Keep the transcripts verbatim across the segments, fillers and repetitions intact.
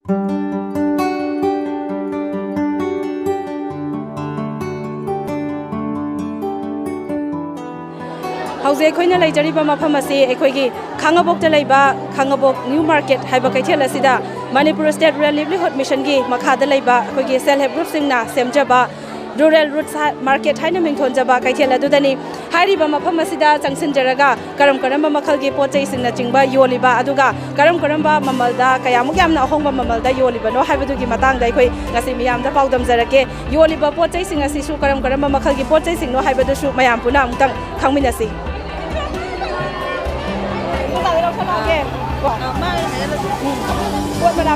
ꯍꯧꯖꯤꯛ ꯑꯩꯈꯣꯏꯅ ꯂꯩꯖꯔꯤꯕ ꯃꯐꯝ ꯑꯁꯤ ꯑꯩꯈꯣꯏꯒꯤ ꯈꯥꯡꯉꯕꯣꯛꯇ ꯂꯩꯕ ꯈꯥꯡꯉꯕꯣꯛ ꯅ꯭ꯌꯨ ꯃꯥꯔꯀꯦꯠ ꯍꯥꯏꯕ ꯀꯩꯊꯦꯜ ꯑꯁꯤꯗ ꯃꯅꯤꯄꯨꯔ ꯁ꯭ꯇꯦꯠ ꯔꯨꯔꯦꯜ ꯂꯤꯚꯂꯤꯍꯨꯗ ꯃꯤꯁꯟꯒꯤ ꯃꯈꯥꯗ ꯂꯩꯕ ꯑꯩꯈꯣꯏꯒꯤ ꯁꯦꯜꯐ ꯍꯦꯜꯞ ꯒ꯭ꯔꯨꯞꯁꯤꯡꯅ ꯁꯦꯝꯖꯕ ꯔꯨꯔꯦꯜ ꯔꯨꯠꯁ ꯃꯥꯔꯀꯦꯠ ꯍꯥꯏꯅ ꯃꯤꯡꯊꯣꯟꯖꯕ ꯀꯩꯊꯦꯜ ꯑꯗꯨꯗꯅꯤ꯫ ꯍꯥꯏꯔꯤꯕ ꯃꯐꯝ ꯑꯁꯤꯗ ꯆꯪꯁꯤꯟꯖꯔꯒ ꯀꯔꯝ ꯀꯔꯝꯕ ꯃꯈꯜꯒꯤ ꯄꯣꯠ ꯆꯩꯁꯤꯡꯅꯆꯤꯡꯕ ꯌꯣꯜꯂꯤꯕ, ꯑꯗꯨꯒ ꯀꯔꯝ ꯀꯔꯝꯕ ꯃꯃꯜꯗ, ꯀꯌꯥꯃꯨꯛ ꯌꯥꯝꯅ ꯑꯍꯣꯡꯕ ꯃꯃꯜꯗ ꯌꯣꯜꯂꯤꯕꯅꯣ ꯍꯥꯏꯕꯗꯨꯒꯤ ꯃꯇꯥꯡꯗ ꯑꯩꯈꯣꯏ ꯉꯁꯤ ꯃꯤꯌꯥꯝꯗ ꯄꯥꯎꯗꯝꯖꯔꯛꯀꯦ꯫ ꯌꯣꯜꯂꯤꯕ ꯄꯣꯠ ꯆꯩꯁꯤꯡ ꯑꯁꯤꯁꯨ ꯀꯔꯝ ꯀꯔꯝꯕ ꯃꯈꯜꯒꯤ ꯄꯣꯠ ꯆꯩꯁꯤꯡꯅꯣ ꯍꯥꯏꯕꯗꯨꯁꯨ ꯃꯌꯥꯝ ꯄꯨꯟꯅ ꯑꯃꯨꯛꯇꯪ ꯈꯪꯃꯤꯟꯅꯁꯤ꯫ ꯄꯣꯠ ꯃꯅꯥ꯫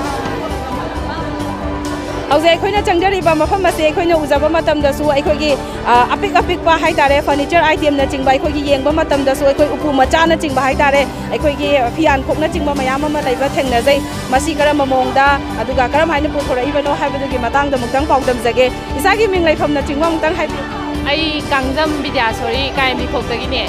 ꯍꯧꯖꯤꯛ ꯑꯩꯈꯣꯏꯅ ꯆꯪꯖꯔꯤꯕ ꯃꯐꯝ ꯑꯁꯤ ꯑꯩꯈꯣꯏꯅ ꯎꯖꯕ ꯃꯇꯝꯗꯁꯨ ꯑꯩꯈꯣꯏꯒꯤ, ꯑ, ꯑꯄꯤꯛ ꯑꯄꯤꯛꯄ ꯍꯥꯏꯇꯥꯔꯦ, ꯐꯔꯅꯤꯆꯔ ꯑꯥꯏꯇꯦꯝꯅꯆꯤꯡꯕ, ꯑꯩꯈꯣꯏꯒꯤ ꯌꯦꯡꯕ ꯃꯇꯝꯗꯁꯨ ꯑꯩꯈꯣꯏ ꯎꯄꯨ ꯃꯆꯥꯅꯆꯤꯡꯕ ꯍꯥꯏꯇꯥꯔꯦ, ꯑꯩꯈꯣꯏꯒꯤ ꯐꯤꯌꯥꯟꯈꯣꯛꯅꯆꯤꯡꯕ ꯃꯌꯥꯝ ꯑꯃ ꯂꯩꯕ ꯊꯦꯡꯅꯖꯩ꯫ ꯃꯁꯤ ꯀꯔꯝꯕ ꯃꯑꯣꯡꯗ, ꯑꯗꯨꯒ ꯀꯔꯝ ꯍꯥꯏꯅ ꯄꯨꯊꯣꯔꯛꯏꯕꯅꯣ ꯍꯥꯏꯕꯗꯨꯒꯤ ꯃꯇꯥꯡꯗ ꯑꯃꯨꯛꯇꯪ ꯄꯥꯎꯗꯝꯖꯒꯦ꯫ ꯏꯁꯥꯒꯤ ꯃꯤꯡ ꯂꯩꯐꯝꯅꯆꯤꯡꯕ ꯑꯃꯨꯛꯇꯪ ꯍꯥꯏꯕꯤꯌꯨ꯫ ꯑꯩ ꯀꯥꯡꯖꯝ ꯕꯤꯗ꯭ꯌꯥꯁꯣꯔꯤ, ꯀꯥꯏꯔꯦꯝꯕꯤꯈꯣꯛꯇꯒꯤꯅꯦ꯫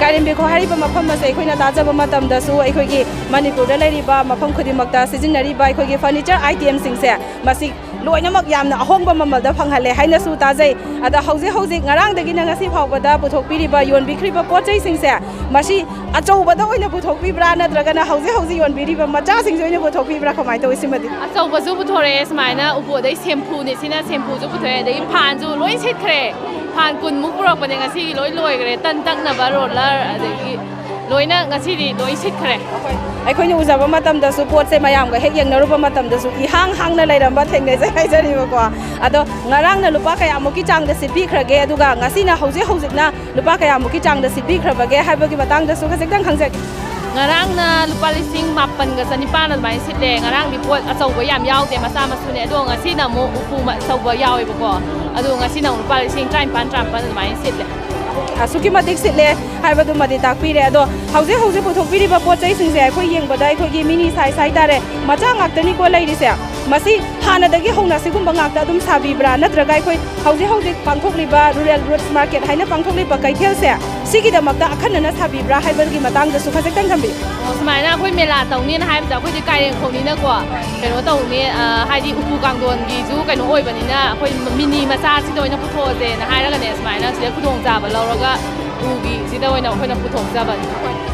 ꯀꯥꯏꯔꯦꯝꯕꯤꯈꯣꯛ ꯍꯥꯏꯔꯤꯕ ꯃꯐꯝ ꯑꯁꯦ ꯑꯩꯈꯣꯏꯅ ꯇꯥꯖꯕ ꯃꯇꯝꯗꯁꯨ ꯑꯩꯈꯣꯏꯒꯤ ꯃꯅꯤꯄꯨꯔꯗ ꯂꯩꯔꯤꯕ ꯃꯐꯝ ꯈꯨꯗꯤꯡꯃꯛꯇ ꯁꯤꯖꯤꯟꯅꯔꯤꯕ ꯑꯩꯈꯣꯏꯒꯤ ꯐꯔꯅꯤꯆꯔ ꯑꯥꯏꯇꯦꯝꯁꯤꯡꯁꯦ, ꯃꯁꯤ ꯂꯣꯏꯅꯃꯛ ꯌꯥꯝꯅ ꯑꯍꯣꯡꯕ ꯃꯃꯜꯗ ꯐꯪꯍꯜꯂꯦ ꯍꯥꯏꯅꯁꯨ ꯇꯥꯖꯩ꯫ ꯑꯗ ꯍꯧꯖꯤꯛ ꯍꯧꯖꯤꯛ ꯉꯔꯥꯡꯗꯒꯤꯅ ꯉꯁꯤ ꯐꯥꯎꯕꯗ ꯄꯨꯊꯣꯛꯄꯤꯔꯤꯕ, ꯌꯣꯟꯕꯤꯈ꯭ꯔꯤꯕ ꯄꯣꯠ ꯆꯩꯁꯤꯡꯁꯦ, ꯃꯁꯤ ꯑꯆꯧꯕꯗ ꯑꯣꯏꯅ ꯄꯨꯊꯣꯛꯄꯤꯕ꯭ꯔꯥ, ꯅꯠꯇ꯭ꯔꯒꯅ ꯍꯧꯖꯤꯛ ꯍꯧꯖꯤꯛ ꯌꯣꯟꯕꯤꯔꯤꯕ ꯃꯆꯥꯁꯤꯡꯁꯦ ꯑꯣꯏꯅ ꯄꯨꯊꯣꯛꯄꯤꯕ꯭ꯔꯥ, ꯀꯃꯥꯏꯅ ꯇꯧꯏ ꯁꯤꯃꯗꯤ? ꯑꯆꯧꯕꯁꯨ ꯄꯨꯊꯣꯔꯛꯑꯦ ꯁꯨꯃꯥꯏꯅ ꯎꯄꯨ, ꯑꯗꯩ ꯁꯦꯝꯐꯨꯅꯦ, ꯁꯤꯅ ꯁꯦꯝꯐꯨꯁꯨ ꯄꯨꯊꯣꯛꯑꯦ, ꯑꯗꯒꯤ ꯐꯥꯟꯁꯨ ꯂꯣꯏ ꯁꯤꯠꯈ꯭ꯔꯦ꯫ ꯐꯥꯟ ꯀꯨꯟꯃꯨꯛ ꯄꯨꯔꯛꯄꯅꯦ, ꯉꯁꯤꯒꯤ ꯂꯣꯏ ꯂꯣꯏꯈ꯭ꯔꯦ꯫ ꯇꯟ ꯇꯛꯅꯕ ꯔꯣꯂꯔ, ꯑꯗꯒꯤ ꯂꯣꯏꯅ ꯉꯁꯤꯗꯤ ꯂꯣꯏ ꯁꯤꯠꯈ꯭ꯔꯦ꯫ ꯑꯩꯈꯣꯏꯅ ꯎꯖꯕ ꯃꯇꯝꯗꯁꯨ, ꯄꯣꯠꯁꯦ ꯃꯌꯥꯝꯒ ꯍꯦꯛ ꯌꯦꯡꯅꯔꯨꯕ ꯃꯇꯝꯗꯁꯨ ꯏꯍꯥꯡ ꯍꯥꯡꯅ ꯂꯩꯔꯝꯕ ꯊꯦꯡꯅꯖꯩ ꯍꯥꯏꯖꯔꯤꯕꯀꯣ꯫ ꯑꯗꯣ ꯉꯔꯥꯡꯅ ꯂꯨꯄꯥ ꯀꯌꯥꯃꯨꯛꯀꯤ ꯆꯥꯡꯗ ꯁꯤꯠꯄꯤꯈ꯭ꯔꯒꯦ, ꯑꯗꯨꯒ ꯉꯁꯤꯅ ꯍꯧꯖꯤꯛ ꯍꯧꯖꯤꯛꯅ ꯂꯨꯄꯥ ꯀꯌꯥꯃꯨꯛꯀꯤ ꯆꯥꯡꯗ ꯁꯤꯠꯄꯤꯈ꯭ꯔꯕꯒꯦ ꯍꯥꯏꯕꯒꯤ ꯃꯇꯥꯡꯗꯁꯨ ꯈꯖꯤꯛꯇꯪ ꯈꯪꯖꯒꯦ꯫ ꯉꯔꯥꯡꯅ ꯂꯨꯄꯥ ꯂꯤꯁꯤꯡ ꯃꯥꯄꯟꯒ ꯆꯅꯤꯄꯥꯟ ꯑꯗꯨꯃꯥꯏꯅ ꯁꯤꯠꯂꯦ꯫ ꯉꯔꯥꯡꯗꯤ ꯄꯣꯠ ꯑꯆꯧꯕ ꯌꯥꯝ ꯌꯥꯎꯗꯦ, ꯃꯆꯥ ꯃꯁꯨꯅꯦ꯫ ꯑꯗꯣ ꯉꯁꯤꯅ ꯑꯃꯨꯛ ꯎꯄꯨ ꯑꯆꯧꯕ ꯌꯥꯎꯋꯦꯕꯀꯣ꯫ ꯑꯗꯣ ꯉꯁꯤꯅ ꯑꯃꯨꯛ ꯂꯨꯄꯥ ꯂꯤꯁꯤꯡ ꯇꯔꯥꯅꯤꯄꯥꯟ, ꯇꯔꯥꯃꯥꯄꯟ ꯑꯗꯨꯃꯥꯏꯅ ꯁꯤꯠꯂꯦ꯫ ꯑꯁꯨꯛꯀꯤ ꯃꯇꯤꯛ ꯁꯤꯠꯂꯦ ꯍꯥꯏꯕꯗꯨꯃꯗꯤ ꯇꯥꯛꯄꯤꯔꯦ꯫ ꯑꯗꯣ ꯍꯧꯖꯤꯛ ꯍꯧꯖꯤꯛ ꯄꯨꯊꯣꯛꯄꯤꯔꯤꯕ ꯄꯣꯠ ꯆꯩꯁꯤꯡꯁꯦ ꯑꯩꯈꯣꯏ ꯌꯦꯡꯕꯗ ꯑꯩꯈꯣꯏꯒꯤ ꯃꯤꯅꯤ ꯁꯥꯏꯖ ꯍꯥꯏꯇꯥꯔꯦ, ꯃꯆꯥ ꯉꯥꯛꯇꯅꯤꯀꯣ ꯂꯩꯔꯤꯁꯦ꯫ ꯃꯁꯤ ꯍꯥꯟꯅꯗꯒꯤ ꯍꯧꯅ ꯁꯤꯒꯨꯝꯕ ꯉꯥꯛꯇ ꯑꯗꯨꯝ ꯁꯥꯕꯤꯕ꯭ꯔꯥ, ꯅꯠꯇ꯭ꯔꯒ ꯑꯩꯈꯣꯏ ꯍꯧꯖꯤꯛ ꯍꯧꯖꯤꯛ ꯄꯥꯡꯊꯣꯛꯂꯤꯕ Rural Roots Market ꯍꯥꯏꯅ ꯄꯥꯡꯊꯣꯛꯂꯤꯕ ꯀꯩꯊꯦꯜꯁꯦ ꯁꯤꯒꯤꯗꯃꯛꯇ ꯑꯈꯟꯅꯅ ꯁꯥꯕꯤꯕ꯭ꯔꯥ ꯍꯥꯏꯕꯒꯤ ꯃꯇꯥꯡꯗꯁꯨ ꯈꯖꯤꯛꯇꯪ ꯊꯝꯕꯤꯌꯨ꯫ ꯑꯣ, ꯁꯨꯃꯥꯏꯅ ꯑꯩꯈꯣꯏ ꯃꯦꯂꯥ ꯇꯧꯅꯦꯅ ꯍꯥꯏꯕꯗ ꯑꯩꯈꯣꯏꯗꯤ ꯀꯥꯏꯔꯦꯟꯈꯣꯛꯅꯤꯅꯀꯣ, ꯀꯩꯅꯣ ꯇꯧꯅꯤ, ꯑ, ꯍꯥꯏꯗꯤ ꯎꯄꯨ ꯀꯥꯡꯊꯣꯟꯒꯤꯁꯨ ꯀꯩꯅꯣ ꯑꯣꯏꯕꯅꯤꯅ ꯑꯩꯈꯣꯏ ꯃꯤꯅꯤ ꯃꯆꯥꯁꯤꯗ ꯑꯣꯏꯅ ꯄꯨꯊꯣꯛꯑꯁꯦꯅ ꯍꯥꯏꯔꯒꯅꯦ, ꯁꯨꯃꯥꯏꯅ ꯁꯤꯗ ꯈꯨꯗꯣꯡꯆꯥꯕ ꯂꯧꯔꯒ ꯎꯄꯨꯒꯤꯁꯤꯗ ꯑꯣꯏꯅ ꯑꯩꯈꯣꯏꯅ ꯄꯨꯊꯣꯛꯆꯕꯅꯤ꯫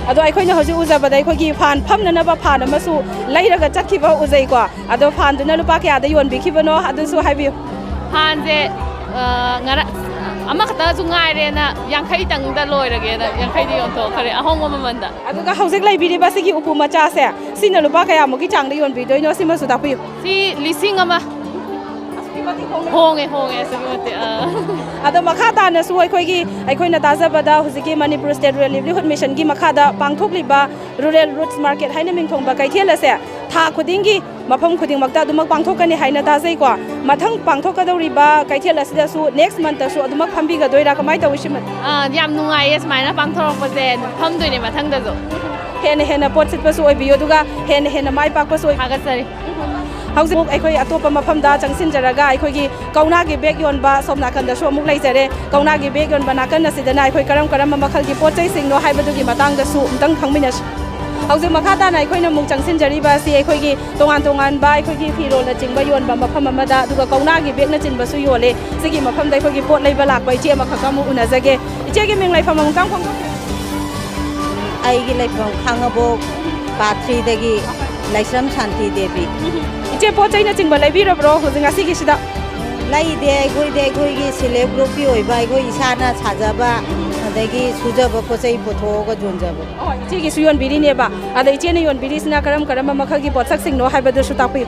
ꯑꯗꯣ ꯑꯩꯈꯣꯏꯅ ꯍꯧꯖꯤꯛ ꯎꯖꯕꯗ ꯑꯩꯈꯣꯏꯒꯤ ꯐꯥꯟ ꯐꯝꯅꯅꯕ ꯐꯥꯟ ꯑꯃꯁꯨ ꯂꯩꯔꯒ ꯆꯠꯈꯤꯕ ꯎꯖꯩꯀꯣ꯫ ꯑꯗꯣ ꯐꯥꯟꯗꯨꯅ ꯂꯨꯄꯥ ꯀꯌꯥꯗ ꯌꯣꯟꯕꯤꯈꯤꯕꯅꯣ ꯑꯗꯨꯁꯨ ꯍꯥꯏꯕꯤꯌꯨ꯫ ꯐꯥꯟꯁꯦ, ꯑ, ꯉꯔꯥꯡ ꯑꯃꯈꯛꯇꯁꯨ ꯉꯥꯏꯔꯦꯅ ꯌꯥꯡꯈꯩꯇꯪꯗ ꯂꯣꯏꯔꯒꯦꯅ ꯌꯥꯡꯈꯩꯗ ꯌꯣꯟꯊꯣꯛꯈ꯭ꯔꯦ, ꯑꯍꯣꯡꯕ ꯃꯃꯜꯗ꯫ ꯑꯗꯨꯒ ꯍꯧꯖꯤꯛ ꯂꯩꯕꯤꯔꯤꯕ ꯁꯤꯒꯤ ꯎꯄꯨ ꯃꯆꯥꯁꯦ, ꯁꯤꯅ ꯂꯨꯄꯥ ꯀꯌꯥꯃꯨꯛꯀꯤ ꯆꯥꯡꯗ ꯌꯣꯟꯕꯤꯗꯣꯏꯅꯣ, ꯁꯤꯃꯁꯨ ꯇꯥꯛꯄꯤꯌꯨ꯫ ꯁꯤ ꯂꯤꯁꯤꯡ ꯑꯃ꯫ ꯍꯣꯡꯉꯦ, ꯍꯣꯡꯉꯦ, ꯑꯁꯨꯛꯀꯤ ꯃꯇꯤꯛ, ꯑ꯫ ꯑꯗꯣ ꯃꯈꯥ ꯇꯥꯅꯁꯨ ꯑꯩꯈꯣꯏꯒꯤ, ꯑꯩꯈꯣꯏꯅ ꯇꯥꯖꯕꯗ ꯍꯧꯖꯤꯛꯀꯤ Manipur State Rural Livelihood Mission ꯒꯤ ꯃꯈꯥꯗ ꯄꯥꯡꯊꯣꯛꯂꯤꯕ Rural Roots Market ꯍꯥꯏꯅ ꯃꯤꯡꯊꯣꯟꯕ ꯀꯩꯊꯦꯜ ꯑꯁꯦ ꯊꯥ ꯈꯨꯗꯤꯡꯒꯤ ꯃꯐꯝ ꯈꯨꯗꯤꯡꯃꯛꯇ ꯑꯗꯨꯃꯛ ꯄꯥꯡꯊꯣꯛꯀꯅꯤ ꯍꯥꯏꯅ ꯇꯥꯖꯩꯀꯣ꯫ ꯃꯊꯪ ꯄꯥꯡꯊꯣꯛꯀꯗꯧꯔꯤꯕ ꯀꯩꯊꯦꯜ ꯑꯁꯤꯗꯁꯨ next month ꯇꯁꯨ ꯑꯗꯨꯃꯛ ꯐꯝꯕꯤꯒꯗꯣꯏꯔꯥ, ꯀꯃꯥꯏꯅ ꯇꯧꯏ ꯁꯤꯃꯗꯤ? ꯑꯥ, ꯌꯥꯝ ꯅꯨꯡꯉꯥꯏꯌꯦ ꯁꯨꯃꯥꯏꯅ ꯄꯥꯡꯊꯣꯔꯛꯄꯁꯦ, ꯐꯝꯗꯣꯏꯅꯦ ꯃꯊꯪꯗꯁꯨ꯫ ꯍꯦꯟꯅ ꯍꯦꯟꯅ ꯄꯣꯠ ꯁꯤꯠꯄꯁꯨ ꯑꯣꯏꯕꯤꯌꯨ, ꯑꯗꯨꯒ ꯍꯦꯟꯅ ꯍꯦꯟꯅ ꯃꯥꯏ ꯄꯥꯛꯄꯁꯨ ꯑꯣꯏꯕꯤꯌꯨ꯫ ꯊꯥꯒꯠꯆꯔꯤ꯫ ꯍꯧꯖꯤꯛ ꯑꯩꯈꯣꯏ ꯑꯇꯣꯞꯄ ꯃꯐꯝꯗ ꯆꯪꯁꯤꯟꯖꯔꯒ ꯑꯩꯈꯣꯏꯒꯤ ꯀꯧꯅꯥꯒꯤ bag ꯌꯣꯟꯕ ꯁꯣꯝ ꯅꯥꯀꯟꯗꯁꯨ ꯑꯃꯨꯛ ꯂꯩꯖꯔꯦ꯫ ꯀꯧꯅꯥꯒꯤ bag ꯌꯣꯟꯕ ꯅꯥꯀꯟ ꯑꯁꯤꯗꯅ ꯑꯩꯈꯣꯏ ꯀꯔꯝ ꯀꯔꯝꯕ ꯃꯈꯜꯒꯤ ꯄꯣꯠ ꯆꯩꯁꯤꯡꯅꯣ ꯍꯥꯏꯕꯗꯨꯒꯤ ꯃꯇꯥꯡꯗꯁꯨ ꯑꯃꯨꯛꯇꯪ ꯈꯪꯃꯤꯟꯅꯁꯤ꯫ ꯍꯧꯖꯤꯛ ꯃꯈꯥ ꯇꯥꯅ ꯑꯩꯈꯣꯏꯅ ꯑꯃꯨꯛ ꯆꯪꯁꯤꯟꯖꯔꯤꯕ ꯑꯁꯤ ꯑꯩꯈꯣꯏꯒꯤ ꯇꯣꯉꯥꯟ ꯇꯣꯉꯥꯟꯕ ꯑꯩꯈꯣꯏꯒꯤ ꯐꯤꯔꯣꯜꯅꯆꯤꯡꯕ ꯌꯣꯟꯕ ꯃꯐꯝ ꯑꯃꯗ, ꯑꯗꯨꯒ ꯀꯧꯅꯥꯒꯤ bagꯅꯆꯤꯡꯕꯁꯨ ꯌꯣꯜꯂꯦ꯫ ꯁꯤꯒꯤ ꯃꯐꯝꯗ ꯑꯩꯈꯣꯏꯒꯤ ꯄꯣꯠ ꯂꯩꯕ ꯂꯥꯛꯄ ꯏꯆꯦ ꯑꯃꯈꯛꯀ ꯑꯃꯨꯛ ꯎꯅꯖꯒꯦ꯫ ꯏꯆꯦꯒꯤ ꯃꯤꯡ ꯂꯩꯐꯝ ꯑꯃꯨꯛꯇꯪ ꯐꯣꯡꯗꯣꯛꯄꯤꯌꯨ꯫ ꯑꯩꯒꯤ ꯂꯩꯐꯝ ꯈꯥꯡꯉꯕꯣꯛ ꯄꯥꯠ ꯊ꯭ꯔꯤꯗꯒꯤ ꯂꯥꯏꯁ꯭ꯔꯝ ꯁꯥꯟꯇꯤ ꯗꯦꯕꯤ꯫ ꯏꯆꯦ, ꯄꯣꯠ ꯆꯩꯅꯆꯤꯡꯕ ꯂꯩꯕꯤꯔꯕ꯭ꯔꯣ ꯍꯧꯖꯤꯛ ꯉꯁꯤꯒꯤꯁꯤꯗ? ꯂꯩꯗꯦ, ꯑꯩꯈꯣꯏꯗꯤ ꯑꯩꯈꯣꯏꯒꯤ self groupꯀꯤ ꯑꯣꯏꯕ ꯑꯩꯈꯣꯏ ꯏꯁꯥꯅ ꯁꯥꯖꯕ ꯑꯗꯒꯤ ꯁꯨꯖꯕ ꯄꯣꯠ ꯆꯩ ꯄꯨꯊꯣꯛꯑꯒ ꯌꯣꯟꯖꯕ꯫ ꯑꯣ, ꯏꯆꯦꯒꯤꯁꯨ ꯌꯣꯟꯕꯤꯔꯤꯅꯦꯕ꯫ ꯑꯗ ꯏꯆꯦꯅ ꯌꯣꯟꯕꯤꯔꯤꯁꯤꯅ ꯀꯔꯝ ꯀꯔꯝꯕ ꯃꯈꯜꯒꯤ ꯄꯣꯠꯁꯛꯁꯤꯡꯅꯣ ꯍꯥꯏꯕꯗꯨꯁꯨ ꯇꯥꯛꯄꯤꯌꯨ꯫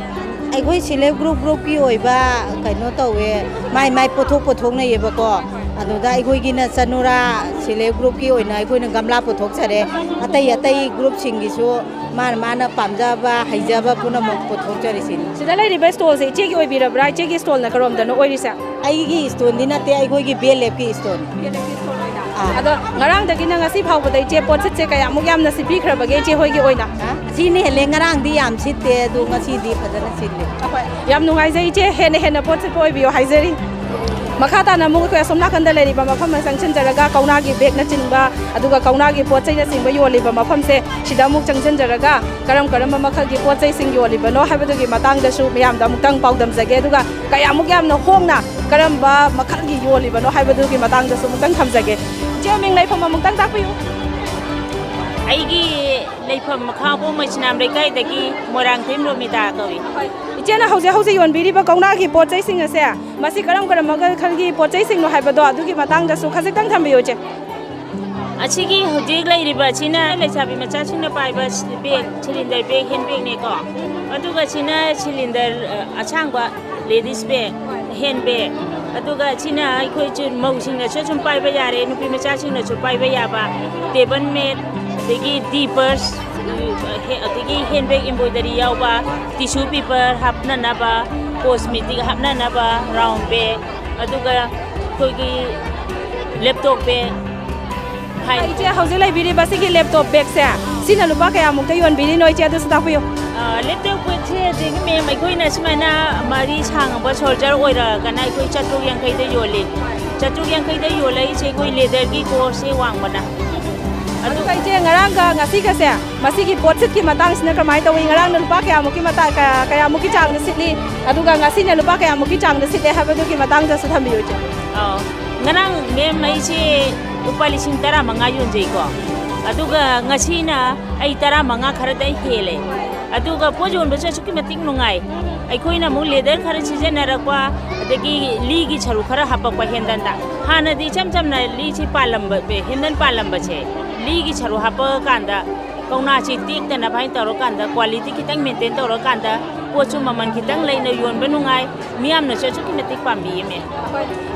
ꯑꯩꯈꯣꯏ self group groupꯀꯤ ꯑꯣꯏꯕ ꯀꯩꯅꯣ ꯇꯧꯋꯦ, ꯃꯥꯏ ꯃꯥꯏ ꯄꯣꯠꯊꯣꯛ ꯄꯨꯊꯣꯛꯅꯩꯌꯦꯕꯀꯣ꯫ ꯑꯗꯨꯗ ꯑꯩꯈꯣꯏꯒꯤꯅ ꯆꯅꯨꯔꯥ self groupꯀꯤ ꯑꯣꯏꯅ ꯑꯩꯈꯣꯏꯅ ꯒꯝꯂꯥ ꯄꯨꯊꯣꯛꯆꯔꯦ꯫ ꯑꯇꯩ ꯑꯇꯩ groupꯁꯤꯡꯒꯤꯁꯨ ꯃꯥꯅ ꯃꯥꯅ ꯄꯥꯝꯖꯕ ꯍꯩꯖꯕ ꯄꯨꯝꯅꯃꯛ ꯄꯨꯊꯣꯛꯆꯔꯤꯁꯤꯅꯤ꯫ ꯁꯤꯗ ꯂꯩꯔꯤꯕ stallꯁꯦ ꯏꯆꯦꯒꯤ ꯑꯣꯏꯕꯤꯔꯕ꯭ꯔꯥ? ꯏꯆꯦꯒꯤ stallꯅ ꯀꯔꯣꯝꯗꯅꯣ ꯑꯣꯏꯔꯤꯁꯦ? ꯑꯩꯒꯤ stallꯗꯤ ꯅꯠꯇꯦ, ꯑꯩꯈꯣꯏꯒꯤ ꯕꯦꯜ ꯑꯦꯞꯀꯤ stall꯫ ꯑꯥ꯫ ꯑꯗꯣ ꯉꯔꯥꯡꯗꯒꯤꯅ ꯉꯁꯤ ꯐꯥꯎꯕꯗ ꯏꯆꯦ ꯄꯣꯠꯁꯤꯠꯁꯦ ꯀꯌꯥꯃꯨꯛ ꯌꯥꯝꯅ ꯁꯤꯠꯄꯤꯈ꯭ꯔꯕꯒꯦ ꯏꯆꯦ ꯍꯣꯏꯒꯤ ꯑꯣꯏꯅ? ꯍꯥ? ꯁꯤꯅ ꯍꯦꯜꯂꯦ꯫ ꯉꯔꯥꯡꯗꯤ ꯌꯥꯝ ꯁꯤꯠꯇꯦ, ꯑꯗꯣ ꯉꯁꯤꯗꯤ ꯐꯖꯅ ꯁꯤꯠꯂꯦ꯫ ꯍꯣꯏ, ꯌꯥꯝ ꯅꯨꯡꯉꯥꯏꯖꯩ ꯏꯆꯦ, ꯍꯦꯟꯅ ꯍꯦꯟꯅ ꯄꯣꯠ ꯁꯤꯠꯄ ꯑꯣꯏꯕꯤꯌꯨ ꯍꯥꯏꯖꯔꯤ꯫ ꯃꯈꯥ ꯇꯥꯅ ꯑꯃꯨꯛ ꯑꯩꯈꯣꯏ ꯑꯁꯣꯝ ꯅꯥꯀꯟꯗ ꯂꯩꯔꯤꯕ ꯃꯐꯝ ꯑꯃ ꯆꯪꯁꯤꯟꯖꯔꯒ ꯀꯧꯅꯥꯒꯤ ꯕꯦꯒꯅꯆꯤꯡꯕ, ꯑꯗꯨꯒ ꯀꯧꯅꯥꯒꯤ ꯄꯣꯠ ꯆꯩꯅꯆꯤꯡꯕ ꯌꯣꯜꯂꯤꯕ ꯃꯐꯝꯁꯦ, ꯁꯤꯗ ꯑꯃꯨꯛ ꯆꯪꯁꯤꯟꯖꯔꯒ ꯀꯔꯝ ꯀꯔꯝꯕ ꯃꯈꯜꯒꯤ ꯄꯣꯠ ꯆꯩꯁꯤꯡ ꯌꯣꯜꯂꯤꯕꯅꯣ ꯍꯥꯏꯕꯗꯨꯒꯤ ꯃꯇꯥꯡꯗꯁꯨ ꯃꯌꯥꯝꯗ ꯑꯃꯨꯛꯇꯪ ꯄꯥꯎꯗꯝꯖꯒꯦ꯫ ꯑꯗꯨꯒ ꯀꯌꯥꯃꯨꯛ ꯌꯥꯝꯅ ꯍꯣꯡꯅ ꯀꯔꯝꯕ ꯃꯈꯜꯒꯤ ꯌꯣꯜꯂꯤꯕꯅꯣ ꯍꯥꯏꯕꯗꯨꯒꯤ ꯃꯇꯥꯡꯗꯁꯨ ꯑꯃꯨꯛꯇꯪ ꯊꯝꯖꯒꯦ꯫ ꯏꯆꯦ, ꯃꯤꯡ ꯂꯩꯐꯝ ꯑꯃꯨꯛꯇꯪ ꯇꯥꯛꯄꯤꯌꯨ꯫ ꯑꯩꯒꯤ ꯂꯩꯐꯝ ꯃꯈꯥ ꯑꯣꯡ ꯃꯩꯁꯤꯅꯥꯝ ꯂꯩꯀꯥꯏꯗꯒꯤ ꯃꯣꯏꯔꯥꯡꯊꯦꯝ ꯔꯣꯃꯤꯇꯥ ꯀꯧꯏ꯫ ꯏꯆꯦꯅ ꯍꯧꯖꯤꯛ ꯍꯧꯖꯤꯛ ꯌꯣꯟꯕꯤꯔꯤꯕ ꯀꯧꯅꯥꯒꯤ ꯄꯣꯠ ꯆꯩꯁꯤꯡ ꯑꯁꯦ, ꯃꯁꯤ ꯀꯔꯝ ꯀꯔꯝꯕ ꯃꯈꯜꯒꯤ ꯄꯣꯠ ꯆꯩꯁꯤꯡꯅꯣ ꯍꯥꯏꯕꯗꯣ ꯑꯗꯨꯒꯤ ꯃꯇꯥꯡꯗꯁꯨ ꯈꯖꯤꯛꯇꯪ ꯊꯝꯕꯤꯌꯨ, ꯏꯆꯦ꯫ ꯑꯁꯤꯒꯤ ꯍꯧꯖꯤꯛ ꯂꯩꯔꯤꯕ ꯑꯁꯤꯅ ꯂꯩꯁꯥꯕꯤ ꯃꯆꯥꯁꯤꯡꯅ ꯄꯥꯏꯕ ꯕꯦꯒ, ꯁꯤꯂꯤꯟꯗꯔ ꯕꯦꯒ, ꯍꯦꯟ ꯕꯦꯒꯅꯦꯀꯣ꯫ ꯑꯗꯨꯒ ꯁꯤꯅ ꯁꯤꯂꯤꯟꯗꯔ, ꯑ, ꯑꯁꯥꯡꯕ, ꯂꯦꯗꯤꯁ ꯕꯦꯒ, ꯍꯦꯟ ꯕꯦꯒ, ꯑꯗꯨꯒ ꯁꯤꯅ ꯑꯩꯈꯣꯏ ꯆꯨ-, ꯃꯧꯁꯤꯡꯅꯁꯨ ꯁꯨꯝ ꯄꯥꯏꯕ ꯌꯥꯔꯦ, ꯅꯨꯄꯤ ꯃꯆꯥꯁꯤꯡꯅꯁꯨ ꯄꯥꯏꯕ ꯌꯥꯕ ꯇꯦꯕꯜ ꯃꯦꯠ, ꯑꯗꯒꯤ ꯗꯤ ꯄꯔꯁ, ꯑꯗꯒꯤ ꯍꯦꯟ ꯕꯦꯒ ꯏꯝꯕꯣꯏꯗꯔꯤ ꯌꯥꯎꯕ, ꯇꯤꯁꯨ ꯄꯦꯄꯔ ꯍꯥꯞꯅꯅꯕ, ꯀꯣꯁꯃꯦꯇꯤꯛ ꯍꯥꯞꯅꯅꯕ ꯔꯥꯎꯟ ꯕꯦꯒ, ꯑꯗꯨꯒ ꯑꯩꯈꯣꯏꯒꯤ ꯂꯦꯞꯇꯣꯞ ꯕꯦꯒ ꯍꯥꯏ꯫ ꯏꯆꯦ, ꯍꯧꯖꯤꯛ ꯂꯩꯕꯤꯔꯤꯕ ꯁꯤꯒꯤ ꯂꯦꯞꯇꯣꯞ ꯕꯦꯒꯁꯦ, ꯁꯤꯅ ꯂꯨꯄꯥ ꯀꯌꯥꯃꯨꯛꯇ ꯌꯣꯟꯕꯤꯔꯤꯅꯣ, ꯏꯆꯦ, ꯑꯗꯨꯁꯨ ꯇꯥꯛꯄꯤꯌꯨ꯫ ꯑ, ꯂꯦꯞꯇꯣꯞ ꯕꯦꯒꯁꯦ ꯍꯧꯖꯤꯛ ꯃꯦꯝ, ꯑꯩꯈꯣꯏꯅ ꯁꯨꯃꯥꯏꯅ ꯃꯔꯤ ꯁꯥꯡꯕ ꯁꯣꯜꯖꯔ ꯑꯣꯏꯔꯒꯅ ꯑꯩꯈꯣꯏ ꯆꯥꯇ꯭ꯔꯨꯛ ꯌꯥꯡꯈꯩꯗ ꯌꯣꯜꯂꯤ꯫ ꯆꯥꯇ꯭ꯔꯨꯛ ꯌꯥꯡꯈꯩꯗ ꯌꯣꯜꯂꯛꯏꯁꯦ ꯑꯩꯈꯣꯏ ꯂꯦꯗꯔꯒꯤ ꯀꯣꯔꯁꯁꯦ ꯋꯥꯡꯕꯅ꯫ ꯑꯗꯨꯒ ꯏꯆꯦ, ꯉꯔꯥꯡꯒ ꯉꯁꯤꯒꯁꯦ, ꯃꯁꯤꯒꯤ ꯄꯣꯠ ꯁꯤꯠꯀꯤ ꯃꯇꯥꯡꯁꯤꯅ ꯀꯃꯥꯏꯅ ꯇꯧꯏ? ꯉꯔꯥꯡꯅ ꯂꯨꯄꯥ ꯀꯌꯥꯃꯨꯛꯀꯤ ꯃꯇꯥꯡ, ꯀꯌꯥ-, ꯀꯌꯥꯃꯨꯛꯀꯤ ꯆꯥꯡꯗ ꯁꯤꯠꯂꯤ? ꯑꯗꯨꯒ ꯉꯁꯤꯅ ꯂꯨꯄꯥ ꯀꯌꯥꯃꯨꯛꯀꯤ ꯆꯥꯡꯗ ꯁꯤꯠꯂꯦ ꯍꯥꯏꯕꯗꯨꯒꯤ ꯃꯇꯥꯡꯗꯁꯨ ꯊꯝꯕꯤꯌꯨ, ꯏꯆꯦ꯫ ꯑꯧ꯫ ꯉꯔꯥꯡ ꯃꯦꯝ, ꯑꯩꯁꯦ ꯂꯨꯄꯥ ꯂꯤꯁꯤꯡ ꯇꯔꯥꯃꯉꯥ ꯌꯣꯟꯖꯩꯀꯣ꯫ ꯑꯗꯨꯒ ꯉꯁꯤꯅ ꯑꯩ ꯇꯔꯥꯃꯉꯥ ꯈꯔꯗꯤ ꯑꯩ ꯍꯦꯜꯂꯦ꯫ ꯑꯗꯨꯒ ꯄꯣꯠ ꯌꯣꯟꯕꯁꯨ ꯑꯁꯨꯛꯀꯤ ꯃꯇꯤꯛ ꯅꯨꯡꯉꯥꯏ꯫ ꯑꯩꯈꯣꯏꯅ ꯑꯃꯨꯛ ꯂꯦꯗꯔ ꯈꯔ ꯁꯤꯖꯤꯟꯅꯔꯛꯄ, ꯑꯗꯒꯤ ꯂꯤꯒꯤ ꯁꯔꯨꯛ ꯈꯔ ꯍꯥꯞꯄꯛꯄ ꯍꯦꯟꯗꯟꯗ꯫ ꯍꯥꯟꯅꯗꯤ ꯏꯆꯝ ꯆꯝꯅ ꯂꯤꯁꯤ ꯄꯥꯜꯂꯝꯕ, ꯍꯦꯟꯗꯟ ꯄꯥꯜꯂꯝꯕꯁꯦ, ꯂꯤꯒꯤ ꯁꯔꯨꯛ ꯍꯥꯞꯄꯛꯑꯀꯥꯟꯗ ꯀꯧꯅꯥꯁꯤ ꯇꯦꯛꯇꯅꯕ ꯍꯥꯏꯅ ꯇꯧꯔꯀꯥꯟꯗ, ꯀ꯭ꯋꯥꯂꯤꯇꯤ ꯈꯤꯇꯪ ꯃꯦꯟꯇꯦꯟ ꯇꯧꯔꯀꯥꯟꯗ, ꯄꯣꯠꯁꯨ ꯃꯃꯜ ꯈꯤꯇꯪ ꯂꯩꯅ ꯌꯣꯟꯕ ꯅꯨꯡꯉꯥꯏ, ꯃꯤꯌꯥꯝꯅꯁꯨ ꯑꯁꯨꯛꯀꯤ ꯃꯇꯤꯛ ꯄꯥꯝꯕꯤꯌꯦ, ꯃꯦꯝ꯫